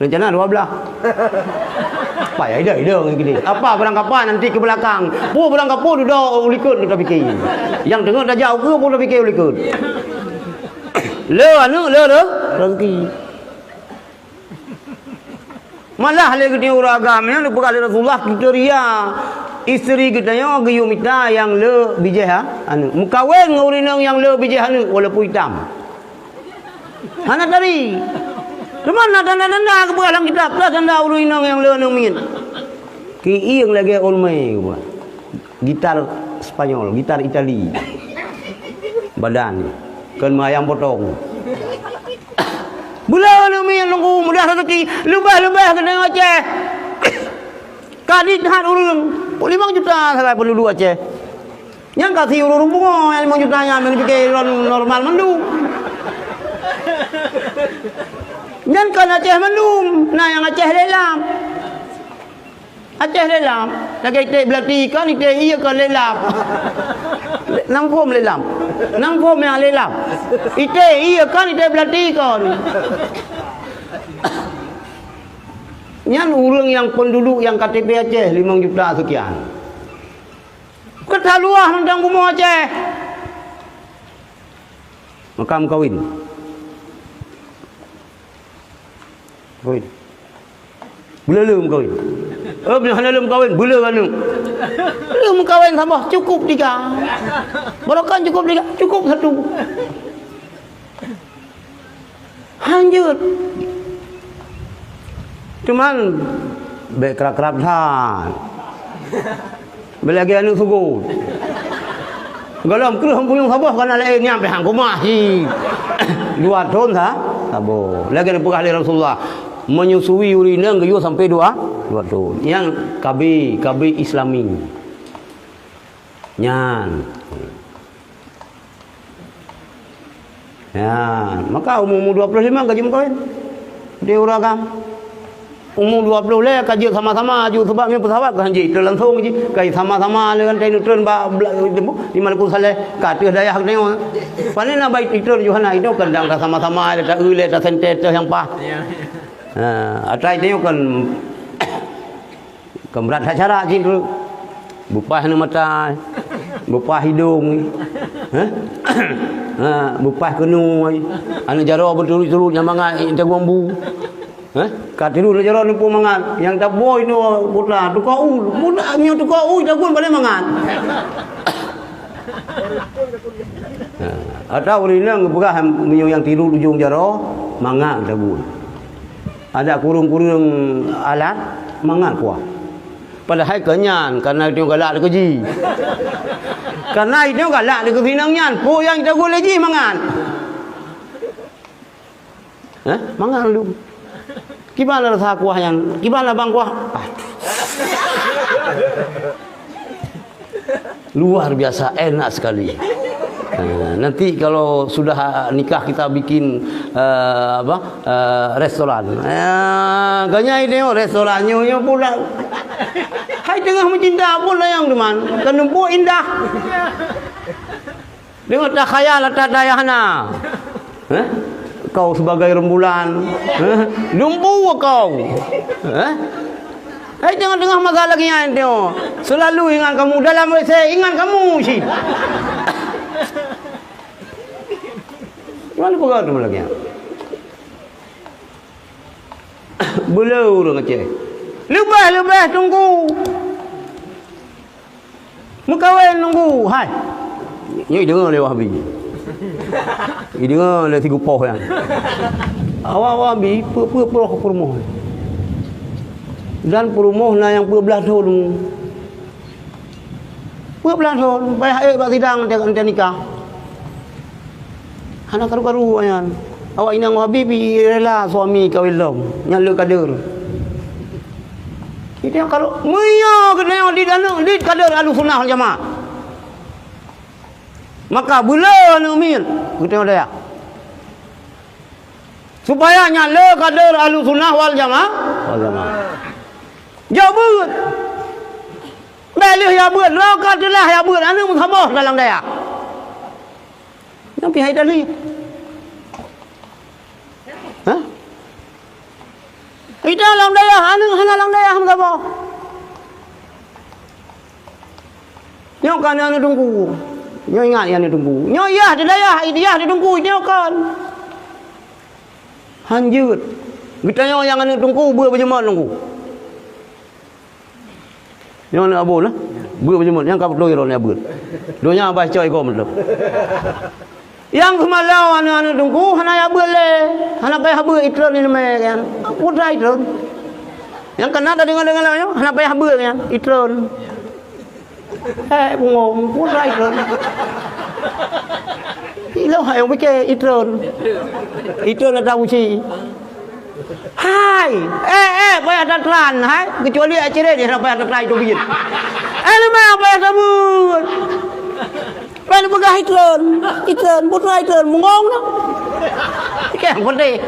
Reuncana dua blah. Payah idong-idong gini. Apa barang kapa nanti ke belakang. Pu barang kapu dudoe u likot kita pikir. Yang tengok dah jauh ke pun dah pikir u likot. Le aneuk, le, le rezeki. Malah lé geutanyoe ureueng agam nyang geupeugah lé Rasulullah, kriteria isteri geutanyoe geuyue mita nyang le bijéh ha, aneuk. Meukawen ngon ureueng inong nyang le bijéh aneuk walaupun itam. Hana tari. Teuma na tanda-tanda geupeugah lam kitab, tanda ureueng inong nyang le aneuk miet. Kieng lagèe Olmay geupeugah. Gitar Spanyol, gitar Itali. Badan kon meuayam potong. Bula aneuk miet Teungku mudah rezeki, leubeh-leubeh keuneuk Aceh. Ka dit that ureueng, limong juta sagai penduduk Aceh. Nyang ka si ureueng rumoh nyang limong juta nyan meunyoe pike lôn normal mandum. Nyan kon Aceh mandum, na nyang Aceh lé lam. Aceh lé lam, lagèe iték beulati kon iték ié kon lé lam. Nam phom lé lam. Nam phom nyang lé lam. Iték ié kon iték beulati kon. Nyan ureueng nyang penduduk nyang K T P Aceh limong juta sekian. Keutaluah mantong bumoe Aceh. Maka meukawen. Kawin. Beu le meukawen. Eh, meunyoe hana le meukawen, beu le aneuk. Le meukawen saboh, cukup tiga. Barokan cukup tiga, cukup satu. Hanjeuet. Cuman, bèk krab-krab that. Bèk lagèe aneuk sugot. Gohlom kreueh meupunyueng saboh kana laén nyan pih hang kumah hi. Dua thon sa-, saboh. Lagèe geupeugah lé Rasulullah, menyusui ureueng inong geuyue sampoe dua, dua thon. Nyang K B, K B Islami. Nyan. Ya, maka umu-umu dua puluh lima ka jimeukawen. Di ureueng agam. Umu dua puluh lhèe ka jeuet sama-sama aju, sabab nyan peusawat ka hanjeuet langsong jih. Ka sama-sama lé ngon teuneuk treun bak bla-, di Maluku Saleh, ka ateueh dayah geutanyoe. Pane na bai itreun Yohana itu kan dang ka sama-sama lé ta-eu lé ta sente teuh nyang paih. Ya. Ha, atai tanyoe kan Kon brat that cara cit tu. Beupaih aneuk mata, beupaih idong, eh? Ha, beupaih keunoe, aneuk jaroe beuturut-turut nyang mangat, eh, tagueng bu. Eh? Ka tiru aneuk jaroe neupeu mangat, nyang taboi nyoe kota, tukoe u, muda nyoe tukoe u, tagueng paleng mangat. Ha, Atau ureueng inong geupeugah meunyoe nyang tiru ujong jaroe, mangat geutabui. Adak kureueng-kureueng alat, mangat kuah. Padahai kon nyan, kareuna geutanyoe galak dikeue jih. Kareuna geutanyoe galak dikeue inong nyan, peue nyang geutanyoe lé jih mangat. Hah? Mangat lom. Kiban rasa kuah nyan? Kiban labang kuah? Ah. Luar biasa enak sekali. Ha, nanti kalau sudah nikah kita bikin, eh, apa, eh, restoran. Ah, ganyai tengok restoran nyoe, nyoe pula. Hai teungoh meucinta pun layang teuma, keuneuk buet indah. Deungon takhayal ata dayah na. Eh? Kau sebagai rembulan. Eh? Lumbu kau. Eh? Hai, teungoh-teungoh masalah lagèe nyan tu. Selalu ingat kamu dalam W C, ingat kamu cit. Cuman peugah tu lagèe nyan. Beu le ureueng Aceh. Leubeh-leubeh teungku. Meukawen teungku, hai. Nyoe ideungoe lé Wahabi. Ideungoe lé sigoe poh nyan. Awak Wahabi peuet-peuet ploh peurumoh. Dan peurumoh na nyang peuet blah thon. Peuet blah thon, payah ék bak sidang teuka nikah. Hana karu-karu nyan. Awak inong Wahabi pih rela suami kawin lom, nyang le kader. Kita kalau meunyoe geutanyoe dit aneuk dit kader Ahlussunnah wal Jamaah, maka beu le aneuk miet geutanyoe dayah. Supaya nyang le kader Ahlussunnah wal Jamaah, wal Jamaah. Jok beuet. Bèk lheueh jak beuet, droe ka teulah jak beuet, aneuk meusaboh dalam dayah. Nyan pih hai dalil. Hah? Ita lam dayah, aneuk hana lam dayah meusaboh. Nyoe kan aneuk teungku. Nyoe ingat ya aneuk teungku. Nyoe yah di dayah, yah di teungku, nyoe kan. Han jeuet. Geutanyoe nyang aneuk teungku, beuet beujeumeun teungku. Nyoe aneuk Abu lah. Beuet beujeumeun, nyang ka beutôi droeneuh beuet. Donya abah coe igoe meuteuleuh. Nyang seumalao aneuk-aneuk teungku hana jak beuet lé. Hana payah beuet, itreun ileumèe nyan. Putra itreun. Nyang kana tadeungoe-deungoe lagèe nyoe, hana payah beuet nyan, itreun. Eh, bungong, putra itreun. Ilôn hai pike itreun. Itreun ata uci. Hai, eh, eh, payah tatran, hai. Kecuali Aceh dia payah tatran itu bingit. Eh, lima payah tabun. Payah peugah itreun, itreun, putra itreun, bungong tu. Oke, yang penting.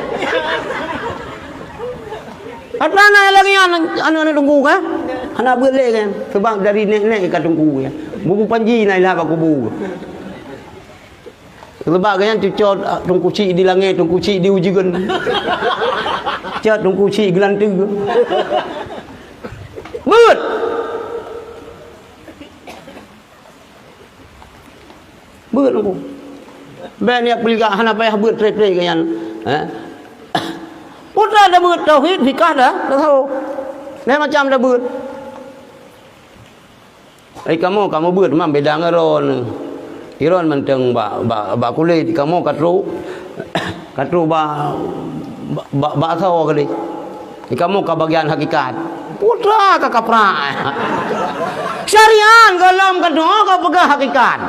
Atra na lagèe nyan aneuk-aneuk teungku kan? Hana beuet lé kan? Sebab dari nèk-nèk ka teungku kan. Bubu panji na ilah bak kubu. Sebab kan cucot, ah, teungku cik di langèt, teungku cik di ujeuen. Cot teungku cik geulanteue. Beuet. Beuet teungku. Bèk niat peuliga hana payah beuet tré-tré keu nyan. Eh? Peue tabeuet tauhid, fikah dah, tasawuf. Lain macam tabeuet. Ai kamoe, kamoe beuet memang beda ngon droeneuh. Droeneuh mantong bak, bak, bak kulét, kamoe ka trok, ka trok bak, bak, bak, bak asoe kali. Di kamoe ka bagian hakikat. Putra ka kaprak. Syariat gohlom ka tu'oh ka peugah hakikat.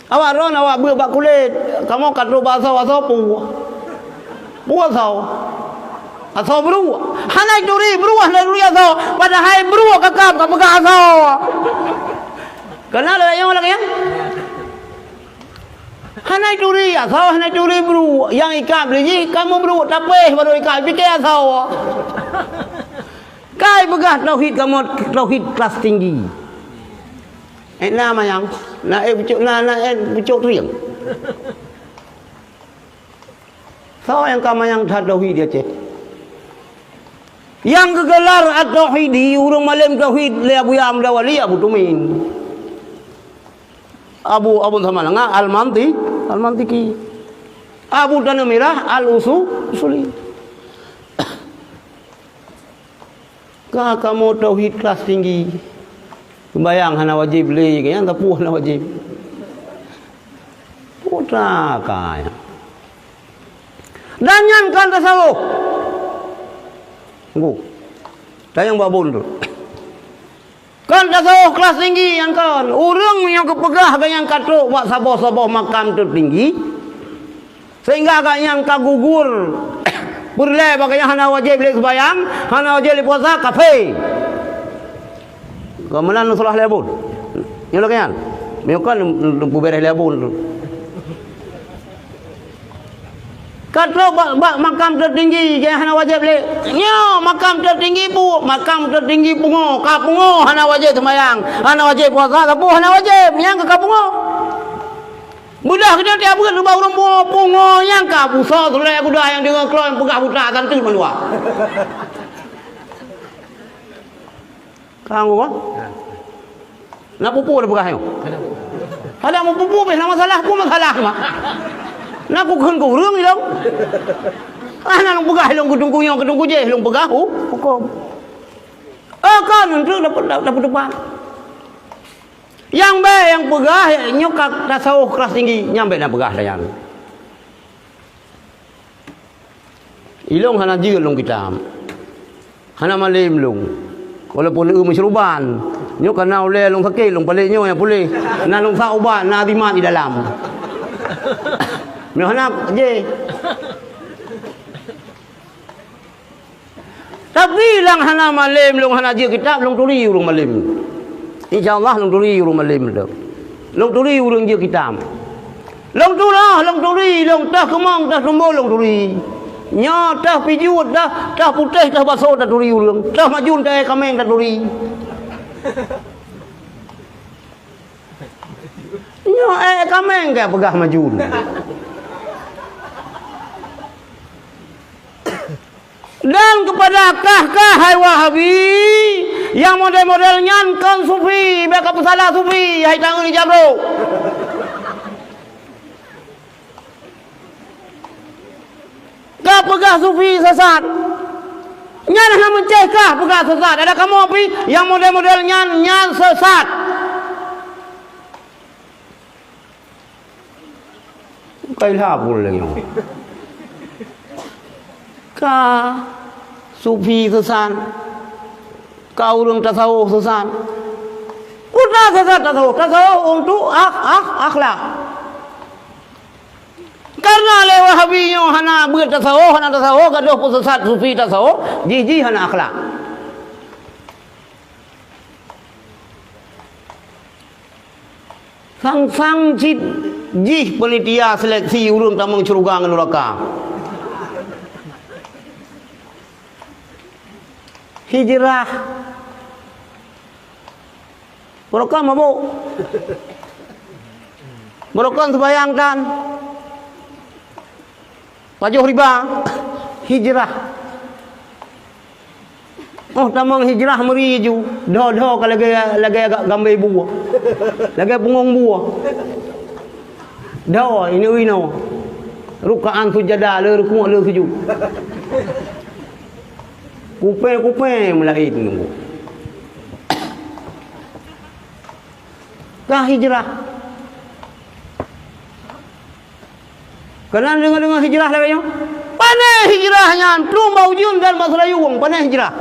Awak droeneuh awak beuet bak kulét. Kamoe ka trok bak asoe, asoe peue? Peue asoe? Asoe bruek. Hana ituri bruek, hana ituri asoe. Padahai bruek ka kab ka peugah asoe. Kana lagèe nyoe lagèe nyan? Hana ituri asoe, hana ituri bruek. Nyang ikab lé jih kamoe bruek, tapéh baru ikab, pike asoe. Kai peugah tauhid kamoe tauhid kelas tinggi. Eh, na manyang, na eh pucuk, na, na eh pucuk trieng. Soe nyang ka manyang that tauhid di Aceh? Nyang geugelar At-Tauhidi, ureueng malém tauhid lé Abuya Muda Wali, Abu Tumin. Abu, Abu Samalanga, Al-Manti-, Al-Mantiki. Abu Tanoh Mirah, Al-Usu-, Usuli. Ka kamoe tauhid kelas tinggi. Sembahyang hana wajéb lé, nyang sapeue hana wajéb. Rakai. Dan nyan kon tasawuf. Ngu. Tanyong babon tu. Kon tasawuf kelas tinggi nyang kon. Ureuëng nyang geupeugah gobnyan ka trok bak saboh-saboh makam teutinggi, sehingga gobnyan ka gugur peureulée bak gobnyan hana wajéb lé seumayang, hana wajéb lé puasa, kafé. Ka meunan salah lé abon. Nyoe lagée nyan. Meunyoe kon, peubéréh lé abon tu. Ka trok bak, bak makam teutinggi, nyang hana wajéb lé. Nyoe makam teutinggi pu-, makam teutinggi pungo, ka pungo hana wajéb seumayang, hana wajéb puasa, sapeue hana wajéb, nyang ka, ka pungo. Beudah keunoe tiap beuet ubak ureuëng pungo, pungo nyang ka busoe sulek guda nyang deungoe klo nyang peugah buta santeut mandua. Kang gua. Na pupu ada peugah nyoe. Ada meupupu beh nama salah, aku masalah mah. Na aku kheun ke ureuëng ilong. Ah, na lôn peugah ilong kutungku nyoe, kutungku jeh, lôn peugah, oh, hukum. Oh, kan untuk dapat, dapat depan. Nyang bèk nyang peugah nyoe ka tasawuf kelas tinggi, nyang bèk na peugah dah nyan. Ilong hana jeuet lôn kitab. Hana malem lôn. Walaupun eu meusyeuruban, nyoe kana ulèe lôn sakét, lôn palek nyoe nyang puléh. Na lôn sa ubat, na azimat di dalam. Nyoe hana jeh. Tapi lang hana malem, lôn hana jeuet kitab, lôn turi ureuëng malem. Insya Allah lôn turi ureuëng malem tu. Lôn turi ureuëng jeuet kitab. Lôn turoh, lôn turi, lôn teuh keumong, teuh tumbô, lôn turi. Nyoe teuh pijuet, teuh, teuh putéh, teuh baso taturi ureuëng. Teuh majun, teuh kaméng taturi. Nyoe ék kaméng ka peugah majun. Dan kepada kah-kah hai Wahabi, nyang model-model nyan kon sufi, bèk kapeusalah sufi, hai tangieng di jamrok. Kapeugah sufi sesat. Nyan hana meucéh kah peugah sesat. Ada kamoe pi nyang model-model nyan, nyan sesat. Kai lhap ureuëng nyoe. Ka sufi sesat, ka ureuëng tasawuf sesat. Udah sesat tasawuf, tasawuf untuk ak-, ak-, akhlak. Karena lé Wahabi nyoe hana beuet tasawuf, hana tasawuf, gadoh peusesat sufi tasawuf, jih-jih hana akhlak. Sang-sang cit jih panitia seleksi ureuëng tamong syeuruga ngon nuraka. Hijrah. Beurokon mabök. Beurokon seubayang tan. Pajoh riba, hijrah. Oh, tamong hijrah meuri ju. Dho-dho ka lagèe, lagèe ga-, gambée buah. Lagèe pungong buah. Dho, inoe-inoe. Rukaan sujada, le rukuk, le sujud. Kupée-kupée meulaét nunggu. Ka hijrah. Keunan deungoe-deungoe hijrah lagèe nyoe. Pané hijrah nyan, plueng bak ujeuen dan bak seurayueng, pané hijrah.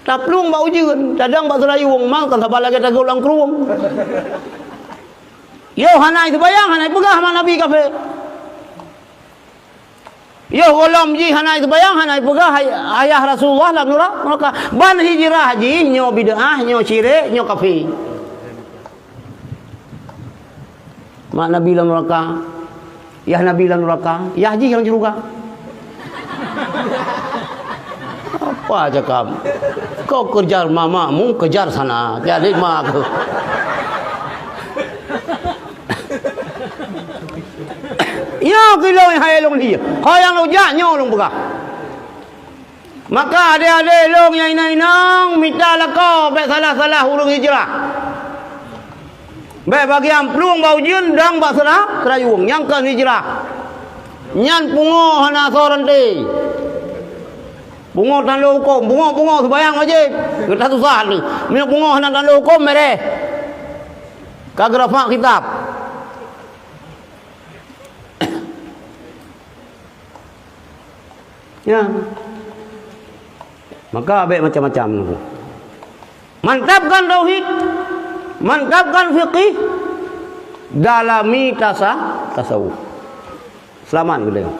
Taplueng bak ujeuen, tadong bak seurayueng, mang kon saban lagèe tagôk lam krueng. Yoh hana seubayang, hana peugah ma Nabi kafé. Yoh gohlom jih hana seubayang, hana peugah ay-, ayah Rasulullah lam nura-, nuraka. Ban hijrah jih, nyoe bid'ah, nyoe syirik, nyoe kafé. Mak Nabi lam nuraka, yah Nabi lam nuraka, yah jih lam syeuruga. Apa cakap? Kau kejar mamakmu, kejar sana. Jadi mak aku. Nyoe keu lôn hai lôn dia. Ho nyang lôn jak nyoe lôn peugah. Maka adé-adé lôn nyang inong-inong mita lakoe bèk salah-salah ureuëng hijrah. Bèk bagian plueng bak ujeuen dong bak seura-, seurayueng nyang kon hijrah. Nyan pungo hana asoe ranté. Pungo tando huköm, pungo-pungo seubayang wajéb. Geuta susah ni. Meunyoe pungo hana tando huköm, mereh. Ka geurafak kitab. Ya. Maka bèk macam-macam. Mantapkan tauhid, mantapkan fikih, dalami tasa-, tasawuf. Seulamat geutanyoe.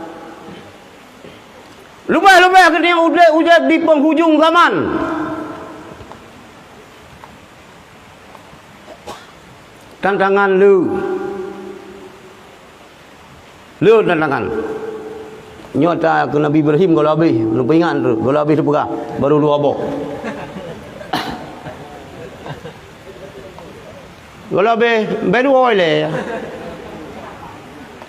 Leubeh-leubeh geutanyoe udép-udép di penghujung zaman. Tantangan le. Le tantangan. Nyoe ata keu Nabi Ibrahim gohlom habéh, neupeuingat tu, gohlom habéh teupeugah, baru dua boh. Gohlom habéh, bèk dua ilèe.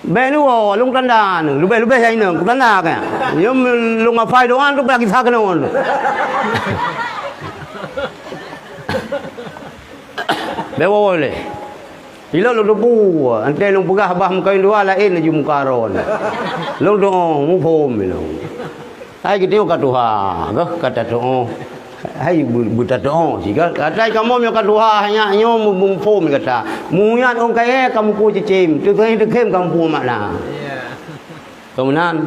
Bèk dua, lôn tanda ni, leubeh-leubeh nyang inong, kutanda kan. Nyoe lôn hafai doa tu, bagi sa keunoe tu. Bèk woe lé. Ilôn lôn teupeu, antée lôn peugah bah meukawen dua laén laju muka droe. Lôn tu'oh, muphom ilôn. Hai geutanyoe ka tuha, geuh ka tatu'oh. Hai beu-, beutatu'oh sigoe. Katai kamoe nyoe ka tuha, nyak nyoe mu-, muphom gata. Muyat ôn kayèe ka muphom cicém, teuthèe teukhém ka muphom makna. Keumeunang.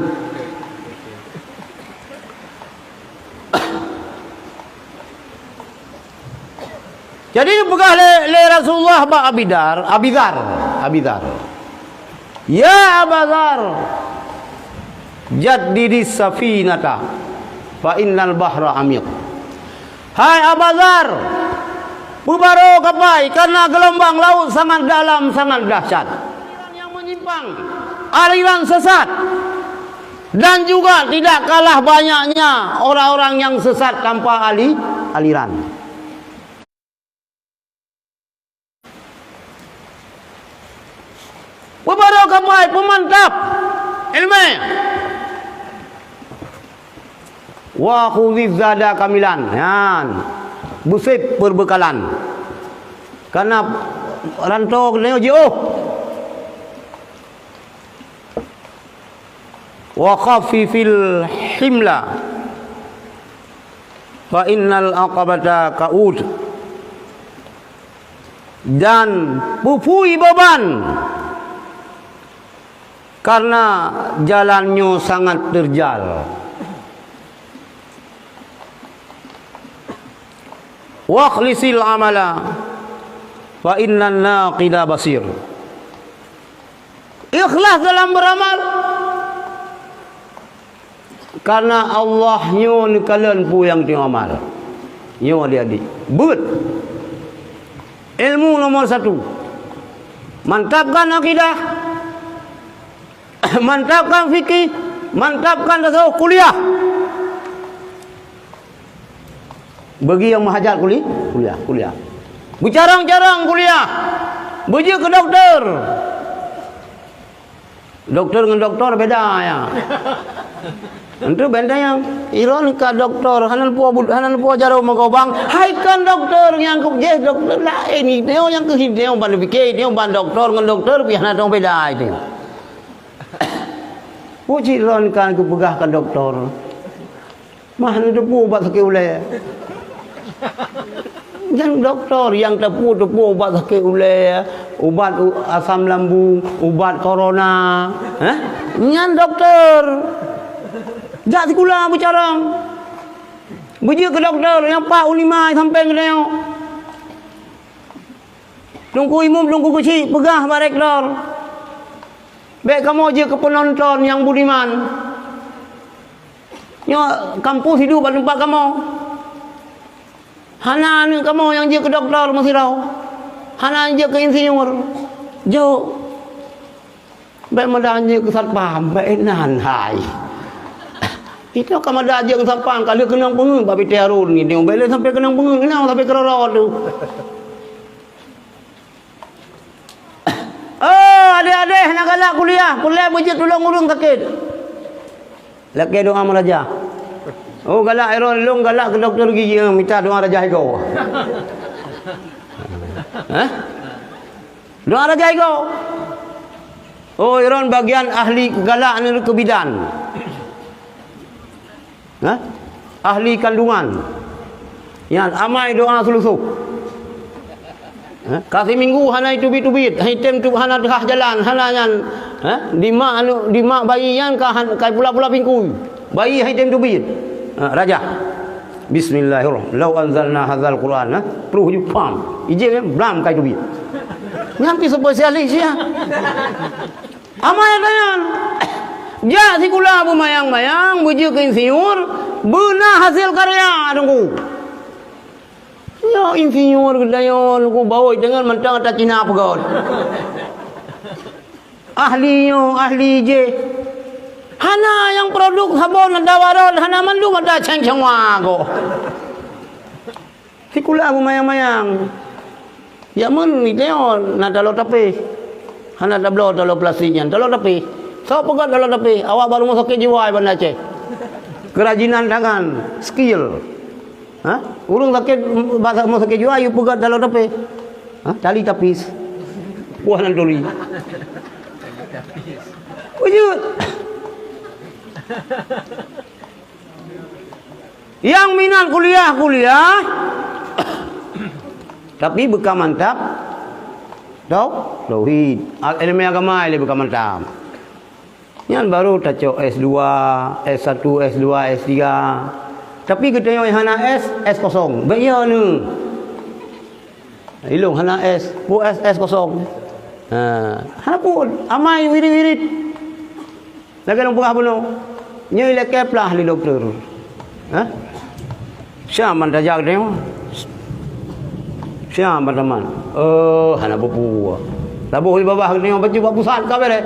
Jadi, dipeugah lé, lé Rasulullah bak Abi Dar, Abi Dzar, Abi Dzar, "Ya Aba Dzar, jaddidis safinata, fa innal bahra amiq." Hai Aba Dzar, peubarô kapai, karena geulumbang laôt sangat dalam, sangat dahsyat. Aliran yang menyimpang, aliran sesat. Dan juga tidak kalah banyaknya orang-orang yang sesat tanpa ali-, aliran. Peubarô kapai, peumantap ilmu. Wa khudhiz zada kamilan. Nyan, beusép peubeukalan. Karena rantô geutanyoe jiôh. Wa khaffifil himla, fa innal aqabata ka'ud. Dan peuphui beuban, karena jalan nyoe sangat teurjal. Wa akhlisil amala, fa innan naqida basir. Ikhlas dalam beuramal. Karena Allah nyoe neukalon peue nyang tanyoe amal. Nyoe adik-adik. Beuet. Ilmu nomor satu. Mantapkan akidah. Mantapkan fikih. Mantapkan tasawuf, kuliah. Bagi nyang meuhajat kuli-, kuliah, kuliah. Beucarông-carông kuliah. Beujeuet keu dokto. Dokto ngon doktor beda, ya. Untuk benteng yang Iron ka doktor, hana leumpah bud-, hana leumpah jaroe meugobang. Hai kan doktor nyang keu jeh doktor laén, itu nyang keu itu ban pike, itu ban doktor ngon doktor pih hana tong beda itu. Uji Iron kan geupeugah kan doktor. Mah hana teupeu ubat sakét ulèe. Nyan dokto nyang teupeu, teupeu ubat sakét ulèe, ubat u-, asam lambung, ubat corona. Hah? Nyan dokto. Jak sikula beucarông. Beujeuet keu dokto nyang pat u lima sampéng geutanyoe. Teungku Imum, Teungku Keuchik peugah bak rektor, "Bèk kamoe jeuet keu peunonton nyang budiman." Nyoe kampus hidup bak teumpat kamoe. Hana aneuk kamoe nyang jeuet keu dokto meusidroe. Hana jeuet keu insinyur. Jok. Bèk meudan jeuet keu satpam, bèk inan hai. Itu ka meudan jeuet keu satpam, ka lheueh keunong peungeut bak P T Harun nyoe. Bèk lé sampai keunong peungeut, keunong sampai keurot-rot tu. Oh, adéh-adéh hana galak kuliah, kuliah beujeuet tulông ureueng sakét. Lakèe doa meuraja. Oh, galak Iron, lôn galak keu dokto gigi, mita doa raja igoe. Hah? Doa raja igoe. Oh, Iron bagian ahli galak ni keu bidan. Hah? Ahli kandungan. Nyan amai doa seulusoh. Hah? Ka siminggu hana iteubiet-teubiet, item tu hana teuhah jalan, hana nyan. Hah? Dimak anu, dimak bayi nyan ka han-, ka pula-pula pingkui. Bayi hai tem teubiet. Ha, raja. Bismillahirrahmanirrahim. Lau anzalna hadzal Qur'an, ha? Pruh ju pam. Ije blam kai teubiet. Nyan pi spesialis ya. Amai tanyan. Jak sikula beumayang-mayang, beujeuet keu insinyur, beuna hasil karya, Teungku. Nyoe insinyur geutanyoe, Teungku, bawa deungon mantong ata Cina peugöt. Ahli nyoe, ahli jéh. Hana nyang produk sabon, ata warot, hana mandum ata ceng-ceng wagoe. Sikula beumayang-mayang. Jak meunan, iteunyoe na taloe tapéh. Hana tabloe taloe plastik nyan, taloe tapéh. Soe peugöt taloe tapéh? Awak bak rumoh sakét jiwa i Banda Aceh. Kerajinan tangan, skill. Ha? Ureuëng sakét, bak rumoh sakét jiwa, yue peugöt taloe tapéh. Ha? Tali tapis. Kuah nan tuli. Beujeuet. Nyang minat kuliah-kuliah, tapi beuka mantap tau-, tauhid. A-, ileumèe agama lé beuka mantap. Nyan baru tacok S dua, S satu, S dua, S tiga. Tapi geutanyoe hana S, S kosong. Bèk yo neu. Ilong hana S, pu S, S kosong. Ha, hana pun. Amai wirit-wirit. Lagèe lôn peugah bunoe, nyoe ilakèe plah lé dokto. Hah? Siang ban tajak geutanyoe. Siang ban tamat. Oh, hana peue-peue. Laboh di babah geutanyoe bacut bak pusat ka beres.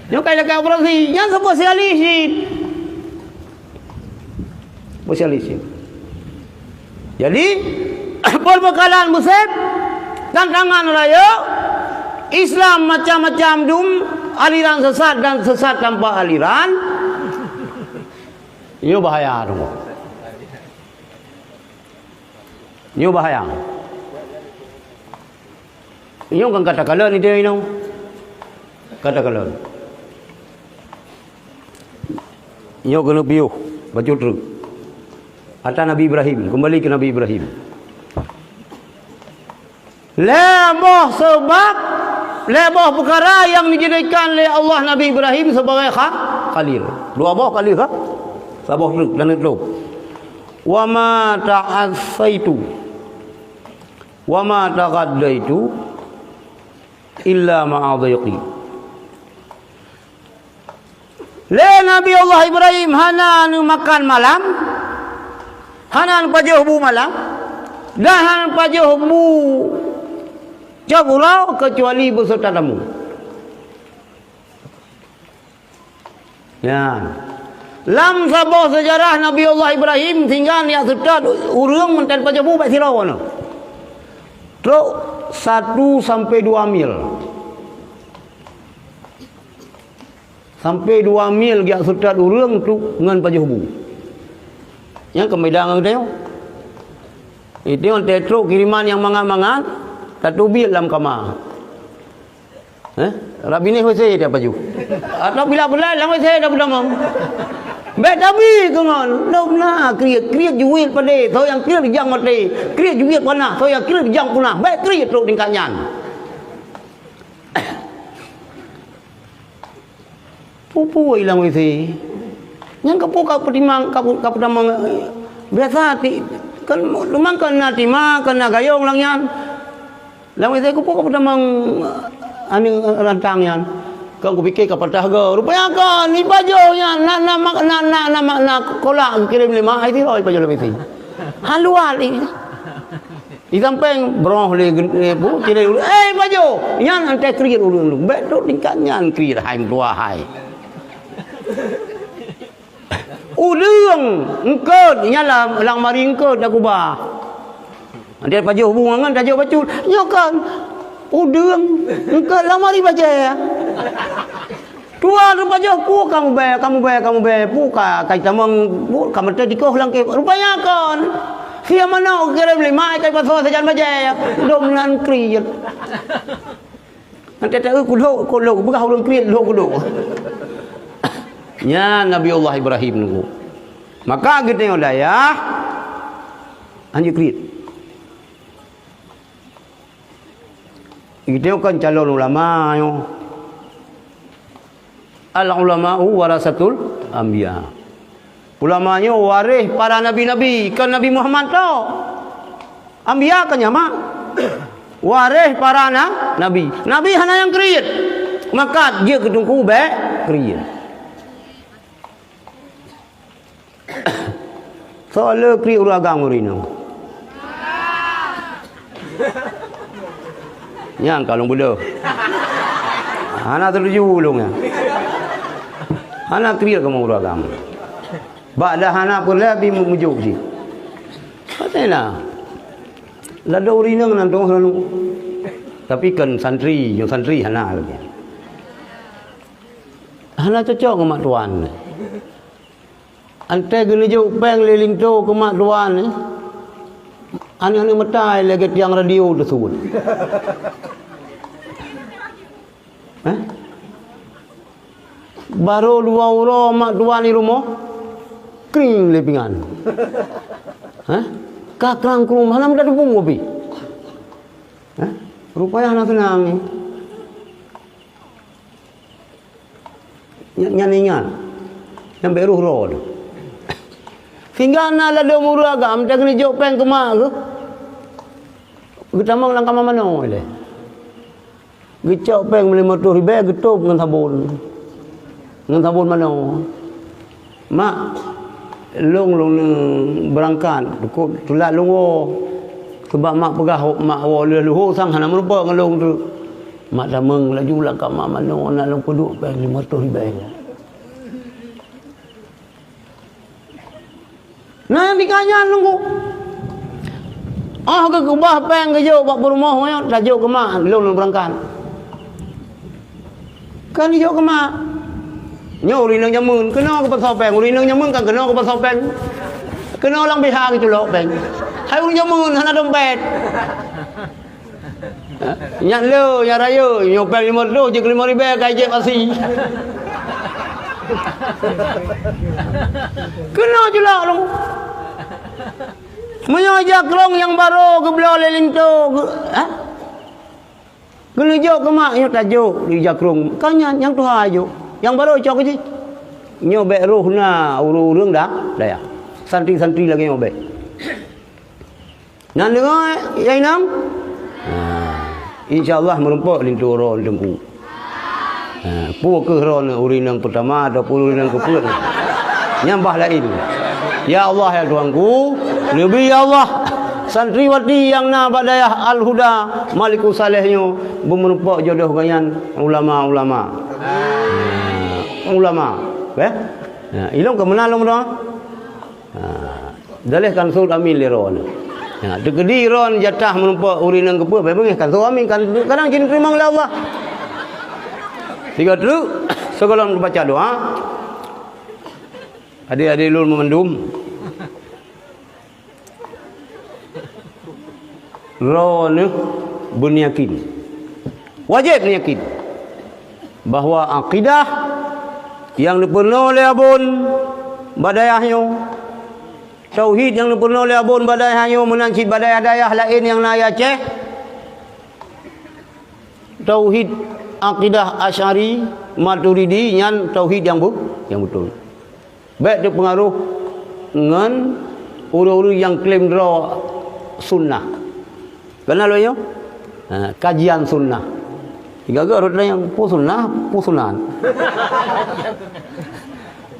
Nyoe ka ilakèe operasi, nyan spesialis jih. Spesialis jih. Jadi, peubekalan Mesir, tantangan rayeuk, Islam macam-macam dum, aliran sesat dan sesat tanpa aliran. Nyoe bahaya tu. Nyoe bahaya. Nyoe kan ka takalon ide inong. Ka takalon. Nyoe keuneuk piôh, bacut treuk. Ata Nabi Ibrahim, keumbali keu Nabi Ibrahim. Lhèe boh seubab, lhèe boh peukara nyang dijadikan lé Allah Nabi Ibrahim sebagai kha-, khalil. Dua boh khalil, ha? Saboh treuk dan neutôb. "Wa ma ta'assaitu, wa ma taghaddaitu illa ma'a dhiqi." Lé Nabi Allah Ibrahim hana neumakan malam, hana neupajoh bu malam, dan hana neupajoh bu cok uroe keucuali beuseuta tamu. Nyan. Lam saboh seujarah Nabi Allah Ibrahim, sehingga jak seutôt ureuëng meuntén pajoh bu bak sidroe nyoe. Trok satu sampai dua mil. Sampai dua mil jak seutôt ureuëng tu ngon pajoh bu. Nyan keumbida ngon geutanyoe. Itu nyan trok kiriman nyang mangat-mangat, tateubiet lam kama. Eh? Rab binéh W C dia pajoh. Atau bila bulan lam W C dah peutamong. Bèk tabi keu ngon. Dok na kriet, kriet juet padé. Soe nyang kriet jang maté. Kriet juet panah. Soe nyang kriet jang punah. Bèk kriet trok tingkat nyan. Peue-peue ilang W C. Nyan ka peue ka peutimang, ka peu-, ka peutamong, eh, biasa ti, kan memang kan na tima, kan na gayong lam nyan. Lam W C ku peue ka peutamong, eh, aneuk rantang nyan. Kan kupike ka patah go. Rupanya kan, ipajoh nyan, na, na, na, na, na, na, na, kolak geukirém lé mak, ai sidroe ipajoh lam W C. Haluat i. Di sampéng broh lé gen-, lé bu, cilé, "Eh, pajoh!" Nyan antai kriet ureuëng tu. Bèk trok tingkat nyan kriet hai meutuah hai. Udeueng eungkôt, nyan lam, lam mari eungkôt dak kubah. Antai pajoh bu ngon tajoh bacut. Nyoe kan udeueng eungkôt lam mari bajèe. Tuha teupajoh, "Peue kamoe bèe, kamoe bèe, kamoe bèe? Peue ka, ka jitamong, peue ka meuteudikoh lam kèe?" Rupanya kon. Sia manok geukirém lé mak, ka jipasoe sajan bajèe. Dom nan kriet. Nanti tak kulhok, kulhok, peugah ureuëng kriet, lhok kulhok. Nyan Nabi Allah Ibrahim nunggu. Maka geutanyoe dayah, hanjeuet kriet. Geutanyoe kan calon ulama nyoe. Al-ulama'u warasatul anbiya. Ulama nyoe waréh para nabi-nabi, kon Nabi Muhammad tok. Anbiya kan nyan mak. Waréh para na-, nabi. Nabi hana nyang kriet. Maka jeuet keu teungku bék kriet. Soe le kriet ureueng agam ureueng inong? Nyang ka lôn beudôh. Hana setuju ulôn nyan. Hana kriet kamoe ureueng agam. Bak dah hana peureulèe pih meujok jih. Patéh na. Ladôm ureueng inong nan tu'oh lalu. Tapi kon santri, nyang santri hana lagèe. Hana cocok ngon mak tuan. Anté geuneujok péng lé linto keu mak tuan, eh. Aneuk-aneuk meutai lagèe tiang radio teusuet. Eh? Barô dua uroe mak tuan di rumoh, kring lé pingan. Eh? Ka krang krueng, hana meudat teupeu pih. Eh? Rupanya hana seunang. Nyan, nyan ingat. Nyan bèk roh droe. Sehingga na ladôm ureueng agam, tak keuneuk jok péng keu mak geuh. Geutamong lam kama manoe lé. Geucok péng limong reutôh ribèe, geutôp ngon sabon. Ngon sabon manoe. Mak, lôn, lôn beurangkat, teukôt teulat lôn woe. Sabab mak peugah, mak woe lheueh luho sang hana meurumpok ngon lôn teuk. Mak tamong laju lam kama manoe, na lôn peuduek péng limong reutôh ribèe. Na nyang tinggai nyan teungku. Óh geukeubah péng geujok bak peurumoh nyoe, tajok keu mak, lôn beurangkat. Kan jijok keu mak. Nyoe ureueng inong jameun, keunoe keupasoe péng. Ureueng inong jameun kan keunoe keupasoe péng. Keunoe lam biha geuculok péng. Hai ureueng jameun, hana dompet. Nyan le, nyan rayeuk, nyoe péng limong reutôh, jeuet keu limong ribèe, ka ijép asi. Keunoe culok lom. Meunyoe jakrong nyang barô geubloe lé linto, geu-, ha? Keuneuk jok keu mak, nyoe tajok di jakrong. Ka nyan, nyang tuha jok. Nyang barô cok keu jih. Nyoe bèk roh na ureueng-ureueng da-, dayah. Santri-santri lagèe nyoe bèk. Nyan deungoe, ya inong? Ha. Insya Allah meurumpok linto droe teungku. Ha, peue keuh droe ureueng inong peutama ataupun ureueng inong keupeuet. Nyan bah laén. Ya Allah, ya Tuhanku, leubeh ya Allah, santriwati nyang na bak dayah Al-Huda Malikus Saleh nyoe beumeurumpok jodoh gobnyan ulama-ulama. Ulama, eh? Ha, ilong keu meunan lôn meudoa. Ha, daleh kan sot amin lé droeneuh. Ha, teukeudi droeneuh jatah meurumpok ureueng inong keupeuet, bèk beungèh kan sot amin, kan kadang jiteurimong lé Allah. Sigoe teuk, sigohlom baca doa. Adik-adik lôn meumandum. Droeneuh beuneuyakin. Wajéb neuyakin bahwa akidah nyang neupeurunoe lé Abon bak dayah nyoe, tauhid nyang neupeurunoe lé Abon bak dayah nyoe meunan cit bak dayah-dayah laén nyang na di Aceh, tauhid akidah Asy'ari, Maturidi nyan tauhid nyang beu-, nyang beutôi. Bèk teupeungaroh ngon ureueng-ureueng nyang klaim droe sunnah. Kana lôn nyoe? Ha, kajian sunnah. Sigoe-goe rot nyang peue sunnah, peue sunat.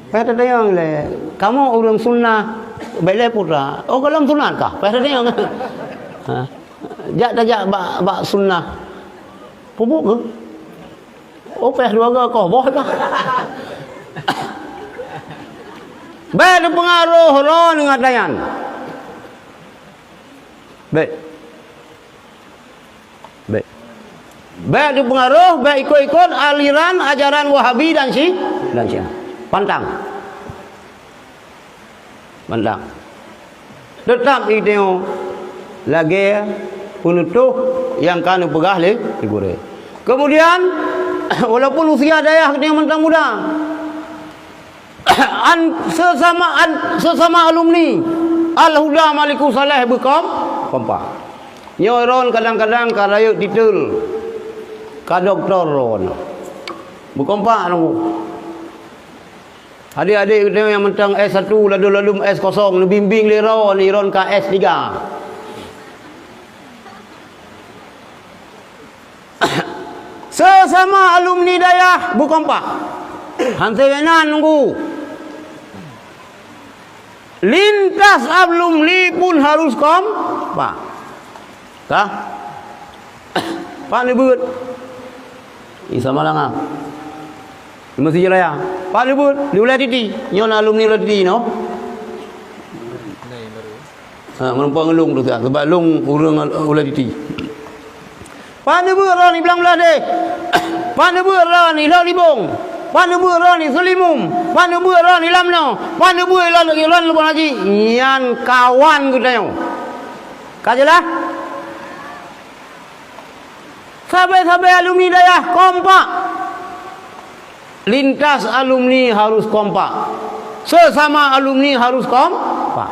Payah tatanyong lé, kamoe ureueng sunnah, bèk lé putra. Oh, gohlom sunat kah? Payah tatanyong. Ha. Jak tajak bak, bak sunnah. Pupuk ke? Oh, payah dua ga koh, boh ka. Bèk teupeungaroh droeneuh ngon nyan. Bèk. Bèk. Bèk teupeungaroh, bèk ikot-ikot aliran ajaran Wahabi dan Syi-, dan Syiah. Pantang. Mantap. Teutap iteungoe lagèe peunutoh nyang ka neupeugah lé, lé gurèe. Keumudian, walaupun usia dayah geutanyoe mantong muda, an-, seusama an-, seusama alumni Al-Huda Malikus Saleh beukom-, kompak. Nyoe droen kadang-kadang ka rayeuk titel, ka doktor droen. Beukompak nunggu. Adik-adik geutanyoe nyang mantong S satu, ladôm-ladôm S kosong, neubimbéng lé droe, neuron ka S tiga. Seusama alumni dayah beukompak. Hana meunan nunggu. Lintas alumni pun harus kompak. Ka? Pat neubeuet? Di Samalanga. Di Mesjid Raya. Pat neubeuet? Di Ulèe Titi. Nyoe na alumni Ulèe Titi, no? Ha, meurumpok ngon lôn tu, sebab lôn ureueng Ulèe Titi. Pat neubeuet droeneuh di Blang Blahdeh. Pat neubeuet droeneuh di Lhok Libong. Pat neubeuet droeneuh di Seulimum. Pat neubeuet droeneuh di Lamno. Pat neubeuet droeneuh, droeneuh Lubang Haji. Nyan kawan geutanyoe. Ka jeulaih? Sabe-sabe alumni dayah kompak. Lintas alumni harus kompak. Seusama alumni harus kompak.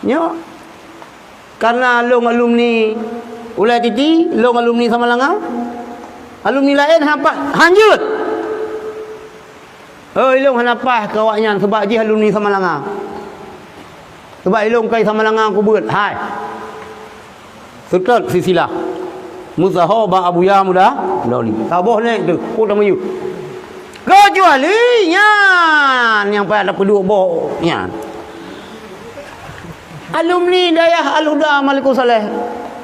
Nyoe, karena lôn alumni Ulèe Titi, lôn alumni Samalanga, alumni laén hana pat, hanjeuet. Oh, ilôn hana paih keu awaknyan, seubab jih alumni Samalanga. Seubab ilôn kai Samalanga kubeuet, hai. Seutôt sisilah. Meusaho bak Abuya Muda, Muda Oli. Saboh nèk teuh, peue tamiyueb. Keucuali nyan, nyang payah tapeuduek boh nyan. Alumni dayah Al-Huda Malikussaleh.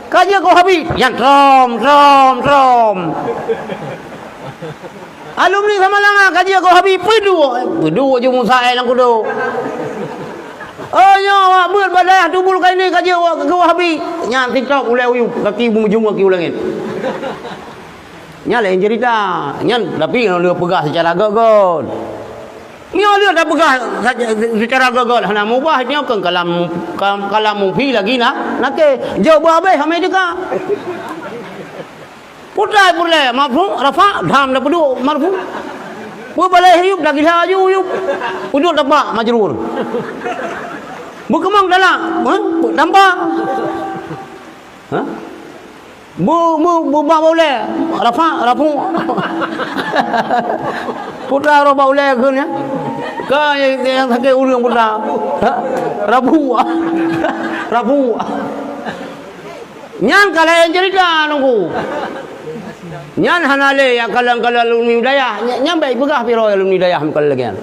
Ka jeuet keu Wahabi, nyan trom, trom, trom. Alumni Samalanga ka jeuet keu Wahabi, peuduek, peuduek ju Musa, eh, lam kudok. Oh, nyoe awak beuet bak dayah Tubul Kaini ka jeuet keu Wahabi. Nyan TikTok ulèe u yup, gaki meujung gaki u langèt. Nyan laén cerita. Nyan tapi nyoe lôn peugah secara göt-göt. Nyoe lôn dah peugah saja secara göt-göt, hana mubah nyoe keu kalam, kalam, kalam mufi lagi na, nakeh. Jaweueb habéh hana teuka. Putai peureulèe, marfu', rafa', dham dah peuduek, marfu'. Peubalèe yup, dah gila aju yup. Peuduek tapak, majrur. Beukeumang dalam, ha? Tanpa. Ha? Bu, bu, bu, ba ulèe, rafa', rafu'. Putra roh ba ulèe kheun, ya. Ka nyang, nyang sakét ureueng putra. Ha? Rafu'. Rafu'. Nyan ka laén cerita nunggu. Nyan hana lé ya kalon-kalon alumni dayah. Nyan, nyan bèk peugah piro alumni dayah bukan lagèe nyan.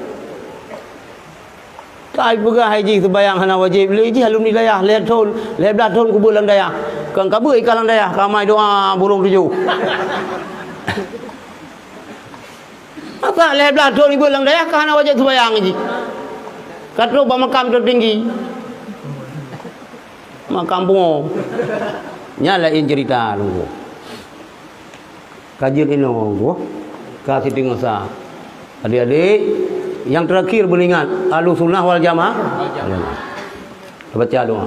Ka peugah hai jih seubayang hana wajéb, lé jih alumni dayah lhèe thôn, lhèe blah thôn kubeuet lam dayah. Kan ka beuet ikan lam dayah, ka amai doa burông tujoh. Masa lhèe blah thôn ibeuet lam dayah ka hana wajéb seubayang jih. Ka trok bak makam tertinggi. Makam pungo. Nyan laén cerita lôn. Ka jeuet inoe, ka siteungoh sa. Adik-adik, nyang terakhir beuingat, Ahlussunnah wal Jamaah. Baca doa.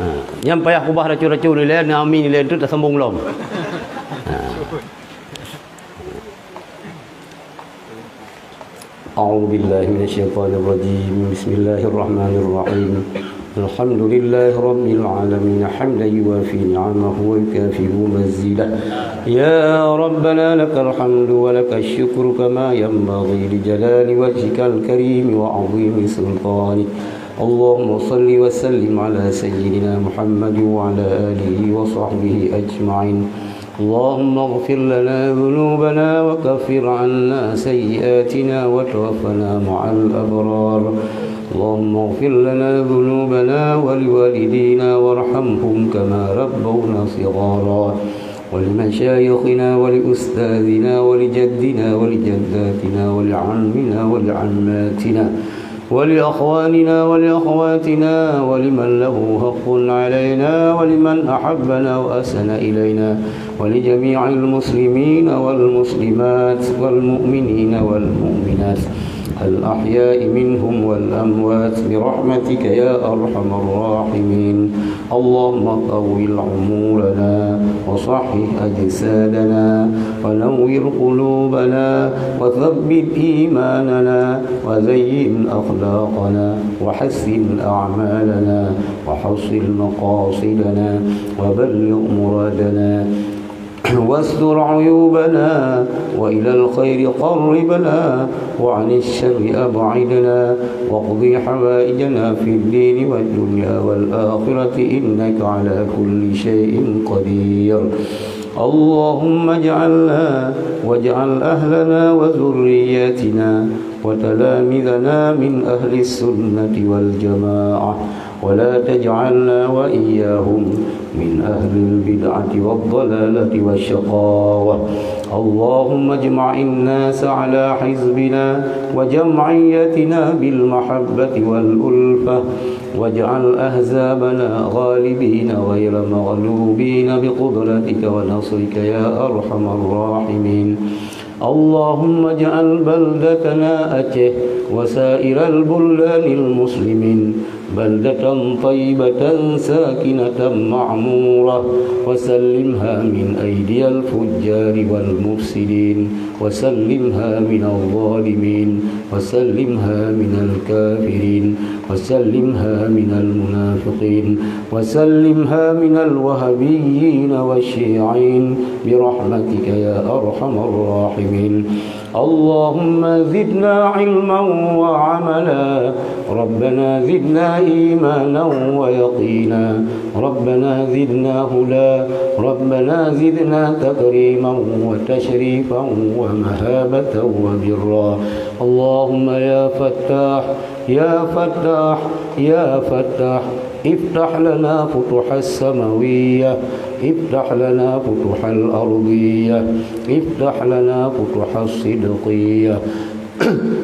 Ha, nyang payah kubah racun-racun nilai, na amin nilai tu tasambung lom. Ha. أعوذ بالله من الشيطان الرجيم. بسم الله الرحمن الرحيم. الحمد لله رب العالمين، حمدا يوافي نعمه ويكافئ مزيده. يا ربنا لك الحمد ولك الشكر كما ينبغي لجلال وجهك الكريم وعظيم سلطانك. اللهم صل وسلم على سيدنا محمد وعلى آله وصحبه أجمعين. اللهم اغفر لنا ذنوبنا وكفر عنا سيئاتنا وتوفنا مع الأبرار. اللهم اغفر لنا ذنوبنا ولوالدينا وارحمهم كما ربونا صغارا. ولمشايخنا ولأستاذنا ولجدنا ولجداتنا ولعمنا ولعماتنا ولأخواننا ولأخواتنا ولمن له حق علينا ولمن أحبنا وأحسن إلينا ولجميع المسلمين والمسلمات والمؤمنين والمؤمنات الأحياء منهم والأموات برحمتك يا أرحم الراحمين. اللهم طول عمورنا وصحح أجسادنا ونور قلوبنا وثبت إيماننا وزين أخلاقنا وحسن أعمالنا وحصل مقاصدنا وبلغ مرادنا واستر عيوبنا، وإلى الخير قربنا، وعن الشر أبعدنا، واقض حوائجنا في الدين والدنيا والآخرة، إنك على كل شيء قدير. اللهم اجعلنا واجعل أهلنا وذرياتنا وتلامذنا من أهل السنة والجماعة، ولا تجعلنا وإياهم من أهل البدعة والضلالة والشقاوة. اللهم اجمع الناس على حزبنا وجمعيتنا بالمحبة والألفة، واجعل أحزابنا غالبين غير مغلوبين بقدرتك ونصرك يا أرحم الراحمين. اللهم اجعل بلدتنا أتيه وسائر البلدان المسلمين بلدة طيبة ساكنة معمورة، وسلمها من أيدي الفجار والمفسدين، وسلمها من الظالمين، وسلمها من الكافرين، وسلمها من المنافقين، وسلمها من الوهابيين والشيعيين برحمتك يا أرحم الراحمين. اللهم زدنا علما وعملا. ربنا زدنا إيمانا ويقينا. ربنا زدنا هدى. ربنا زدنا تكريما وتشريفا ومهابة وبرا. اللهم يا فتاح، يا فتاح، يا فتاح، افتح لنا فتوح السماوية، افتح لنا فتوح الأرضية، افتح لنا فتوح الصدقية،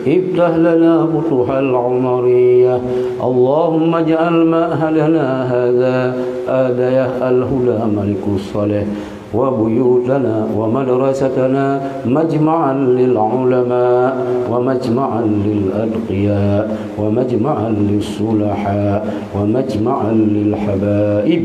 افتح لنا فتوح العمرية. اللهم اجعل معهدنا هذا آدية الهدى ملك الصالح، وبيوتنا ومدرستنا مجمعا للعلماء ومجمعا للأتقياء ومجمعا للصلحاء ومجمعا للحبائب.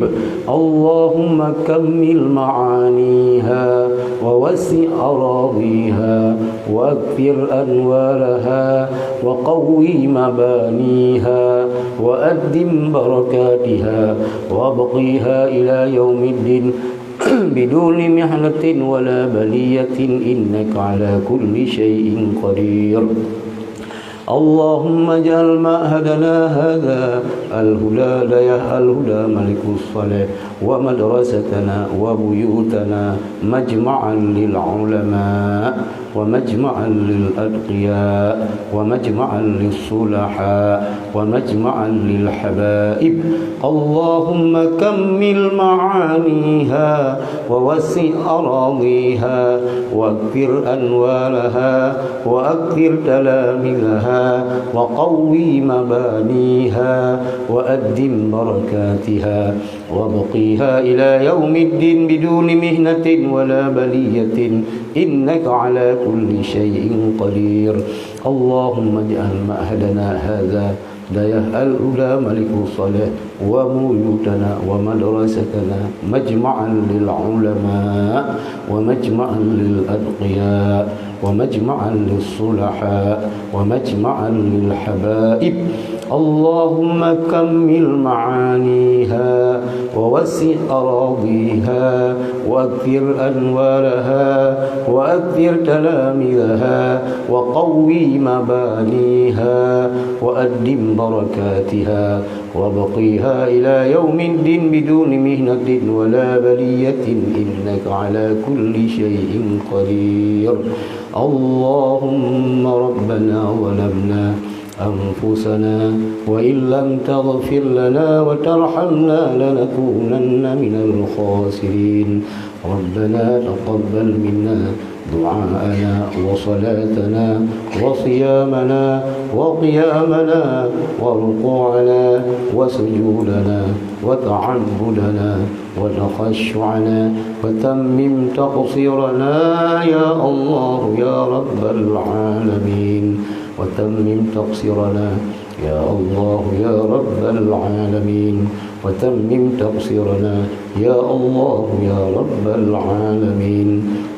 اللهم كمل معانيها ووسع أراضيها وأكثر أنوارها وقوي مبانيها وأدم بركاتها وأبقيها إلى يوم الدين بدون محنة ولا بلية إنك على كل شيء قدير. اللهم اجعل معهدنا هذا الهدى دية الهدى ملك الصالح ومدرستنا وبيوتنا مجمعا للعلماء ومجمعا للأتقياء ومجمعا للصلحاء ومجمعا للحبائب. اللهم كمل معانيها ووسع أراضيها وأكثر أنوارها وأكثر تلامذها وقوي مبانيها وأدم بركاتها وأبقيها إلى يوم الدين بدون محنة ولا بلية إنك على كل شيء قدير. اللهم اجعل معهدنا هذا دية الهدى ملك الصالح وبيوتنا ومدرستنا مجمعا للعلماء ومجمعا للأتقياء ومجمعا للصلحاء ومجمعا للحبائب. اللهم كمل معانيها ووسع أراضيها وأكثر أنوارها وأكثر تلامذها وقوي مبانيها وأدم بركاتها وأبقيها إلى يوم الدين بدون محنة ولا بلية إنك على كل شيء قدير. اللهم ربنا ظلمنا أنفسنا وإن لم تغفر لنا وترحمنا لنكونن من الخاسرين. ربنا تقبل منا دعاءنا وصلاتنا وصيامنا وقيامنا وركوعنا وسجودنا وتعبدنا وتخشعنا وتمم تقصيرنا يا الله يا رب العالمين. وتمم تقصيرنا يا الله يا رب العالمين. وتمم تقصيرنا يا الله يا رب العالمين.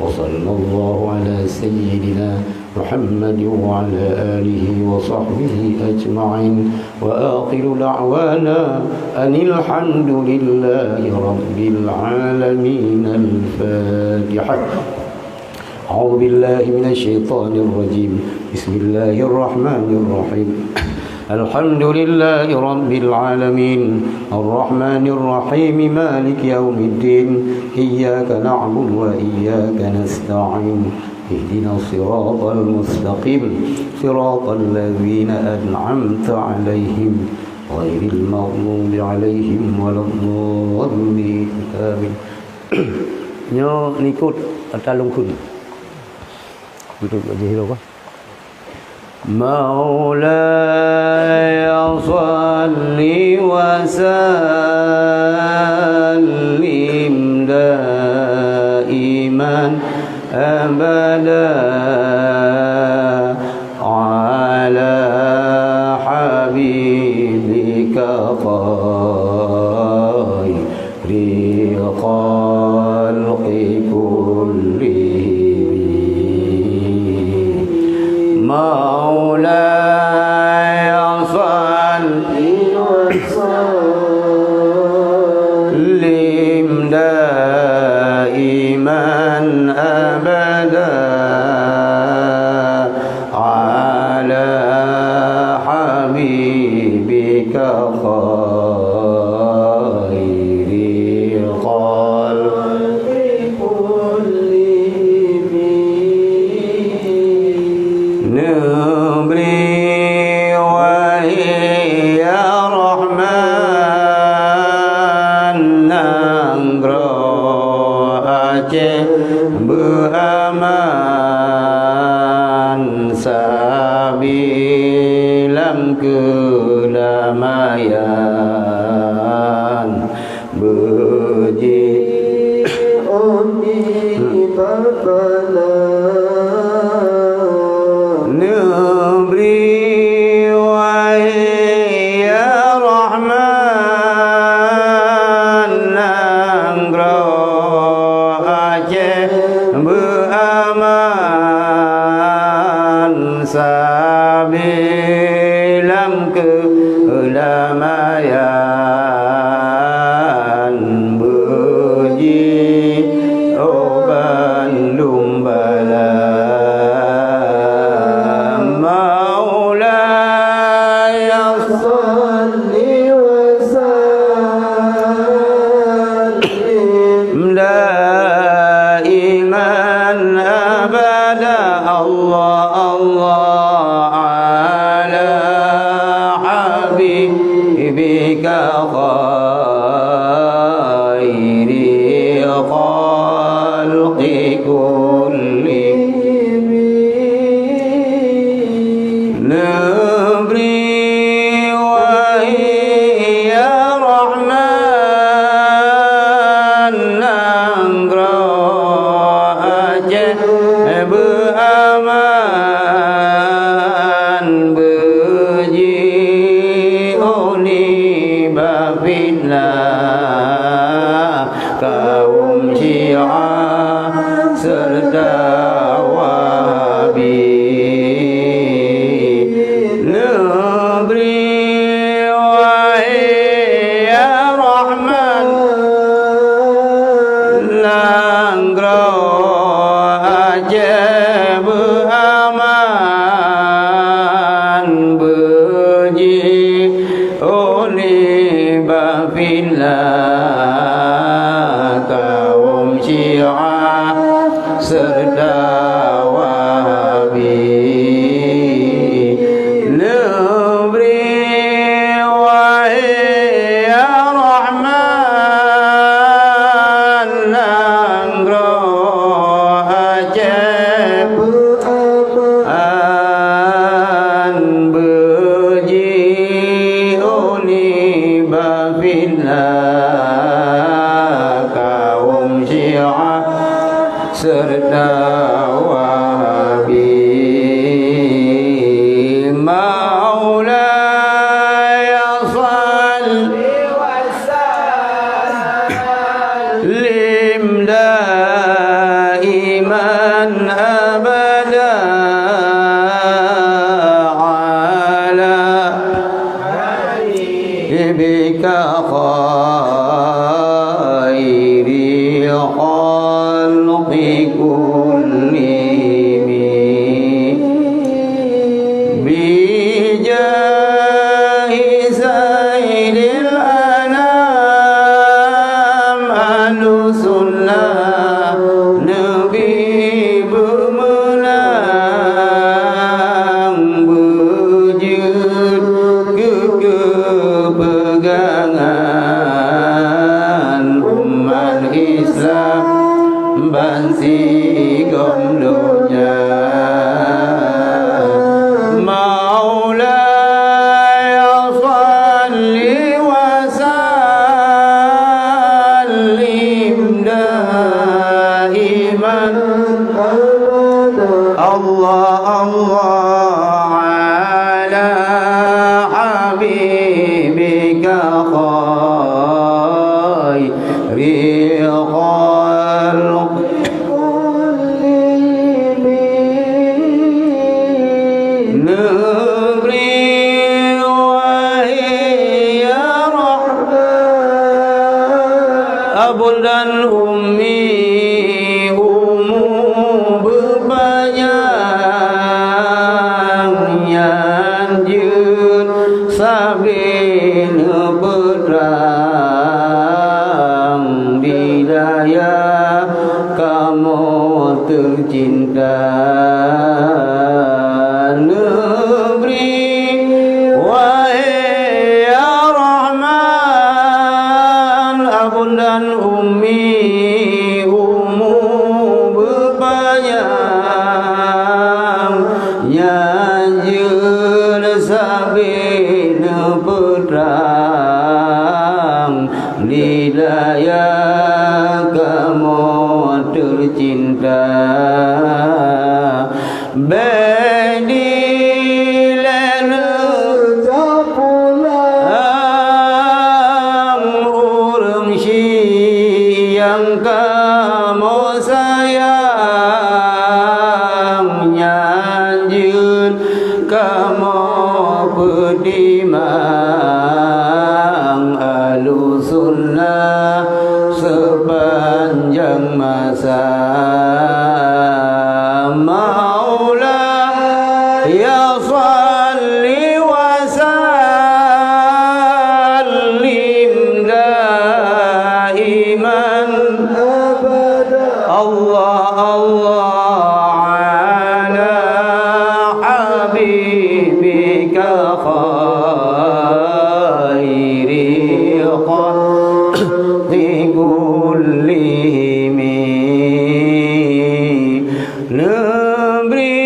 وصلى الله على سيدنا محمد وعلى آله وصحبه أجمعين. وآخر دعوانا أن الحمد لله رب العالمين. الفاتحة. أعوذ بالله من الشيطان الرجيم. بسم الله الرحمن الرحيم. الحمد لله رب العالمين. الرحمن الرحيم. مالك يوم الدين. إياك نعبد وإياك نستعين. اهدنا الصراط المستقيم. صراط الذين أنعمت عليهم. غير المغضوب عليهم ولا الضالين. آمين. Nyoe nikot ata lungkun. Untuk jih lo. مولاي صل وسلم دائما أبدا على حبيبك خير الخلق كلهم. مولاي صل وسلم دائما أبدا على حبيبك خير الخلق كلهم. Neubri, wahai ya Rahman, nanggroe Aceh beuaman sabe lam keudamaian. Beujiôh nibak bala. Neubri, wahai ya Rahman, nanggroe Aceh beuaman sabe lam keudamaian. Beujiôh bandum bala. مولاي صل وسلم دائما أبدا. الله، الله على حبيبك خير الخلق كلهم. Neubri, wahai ya Rahman, nanggroe Aceh beuaman, beujiôh nibak fitnah kaum Syiah serta Wahabi. Neubri, wahai ya Rahman, nanggroe Aceh beuaman, beujiôh nibak fitnah kaum Syiah serta Wahabi. Neubri, wahai ya Rahman, nanggroe Aceh beuaman, beujiôh nibak fitnah kaum Syiah serta Wahabi. مولاي صل وسلم دائما أبدا Sigom donya. Maulaya shalli wa sallim daiman abada. Allah, Allah, ala habibika khair Khairil khalqi kullihim. Neubri, wahai ya Rahman, abon dan ummi umu beupanyang nyan jeuet sabe neupeutrang di dayah kamoe teucinta. Neubri, wahai ya Rahman, abon dan ummi umu beupanyang nyan jeuet sabe neupeutrang di dayah kamoe teucinta. Bék dilèe neucapulang ureuëng syiek nyang kamoe sayang, nyan jeuet kamoe peutimang Ahlussunnah sepanjang masa. Maulaya shalli wa sallim daiman abada. Allah, Allah, ala habibika khairil khalqi kullihim. Neubri,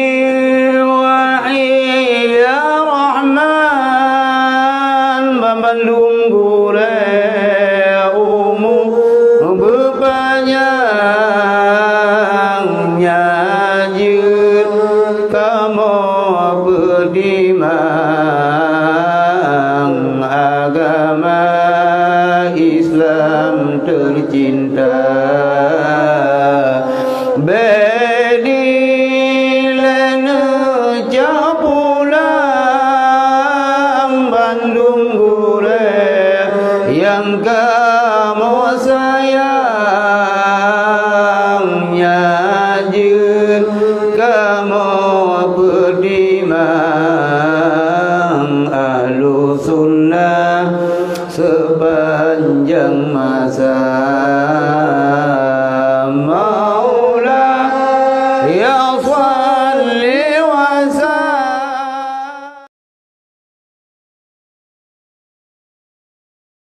wahai ya Rahman, banmandum gurée umu beupanyang, nyan jeuet kamoe peutimang agama Islam teucinta.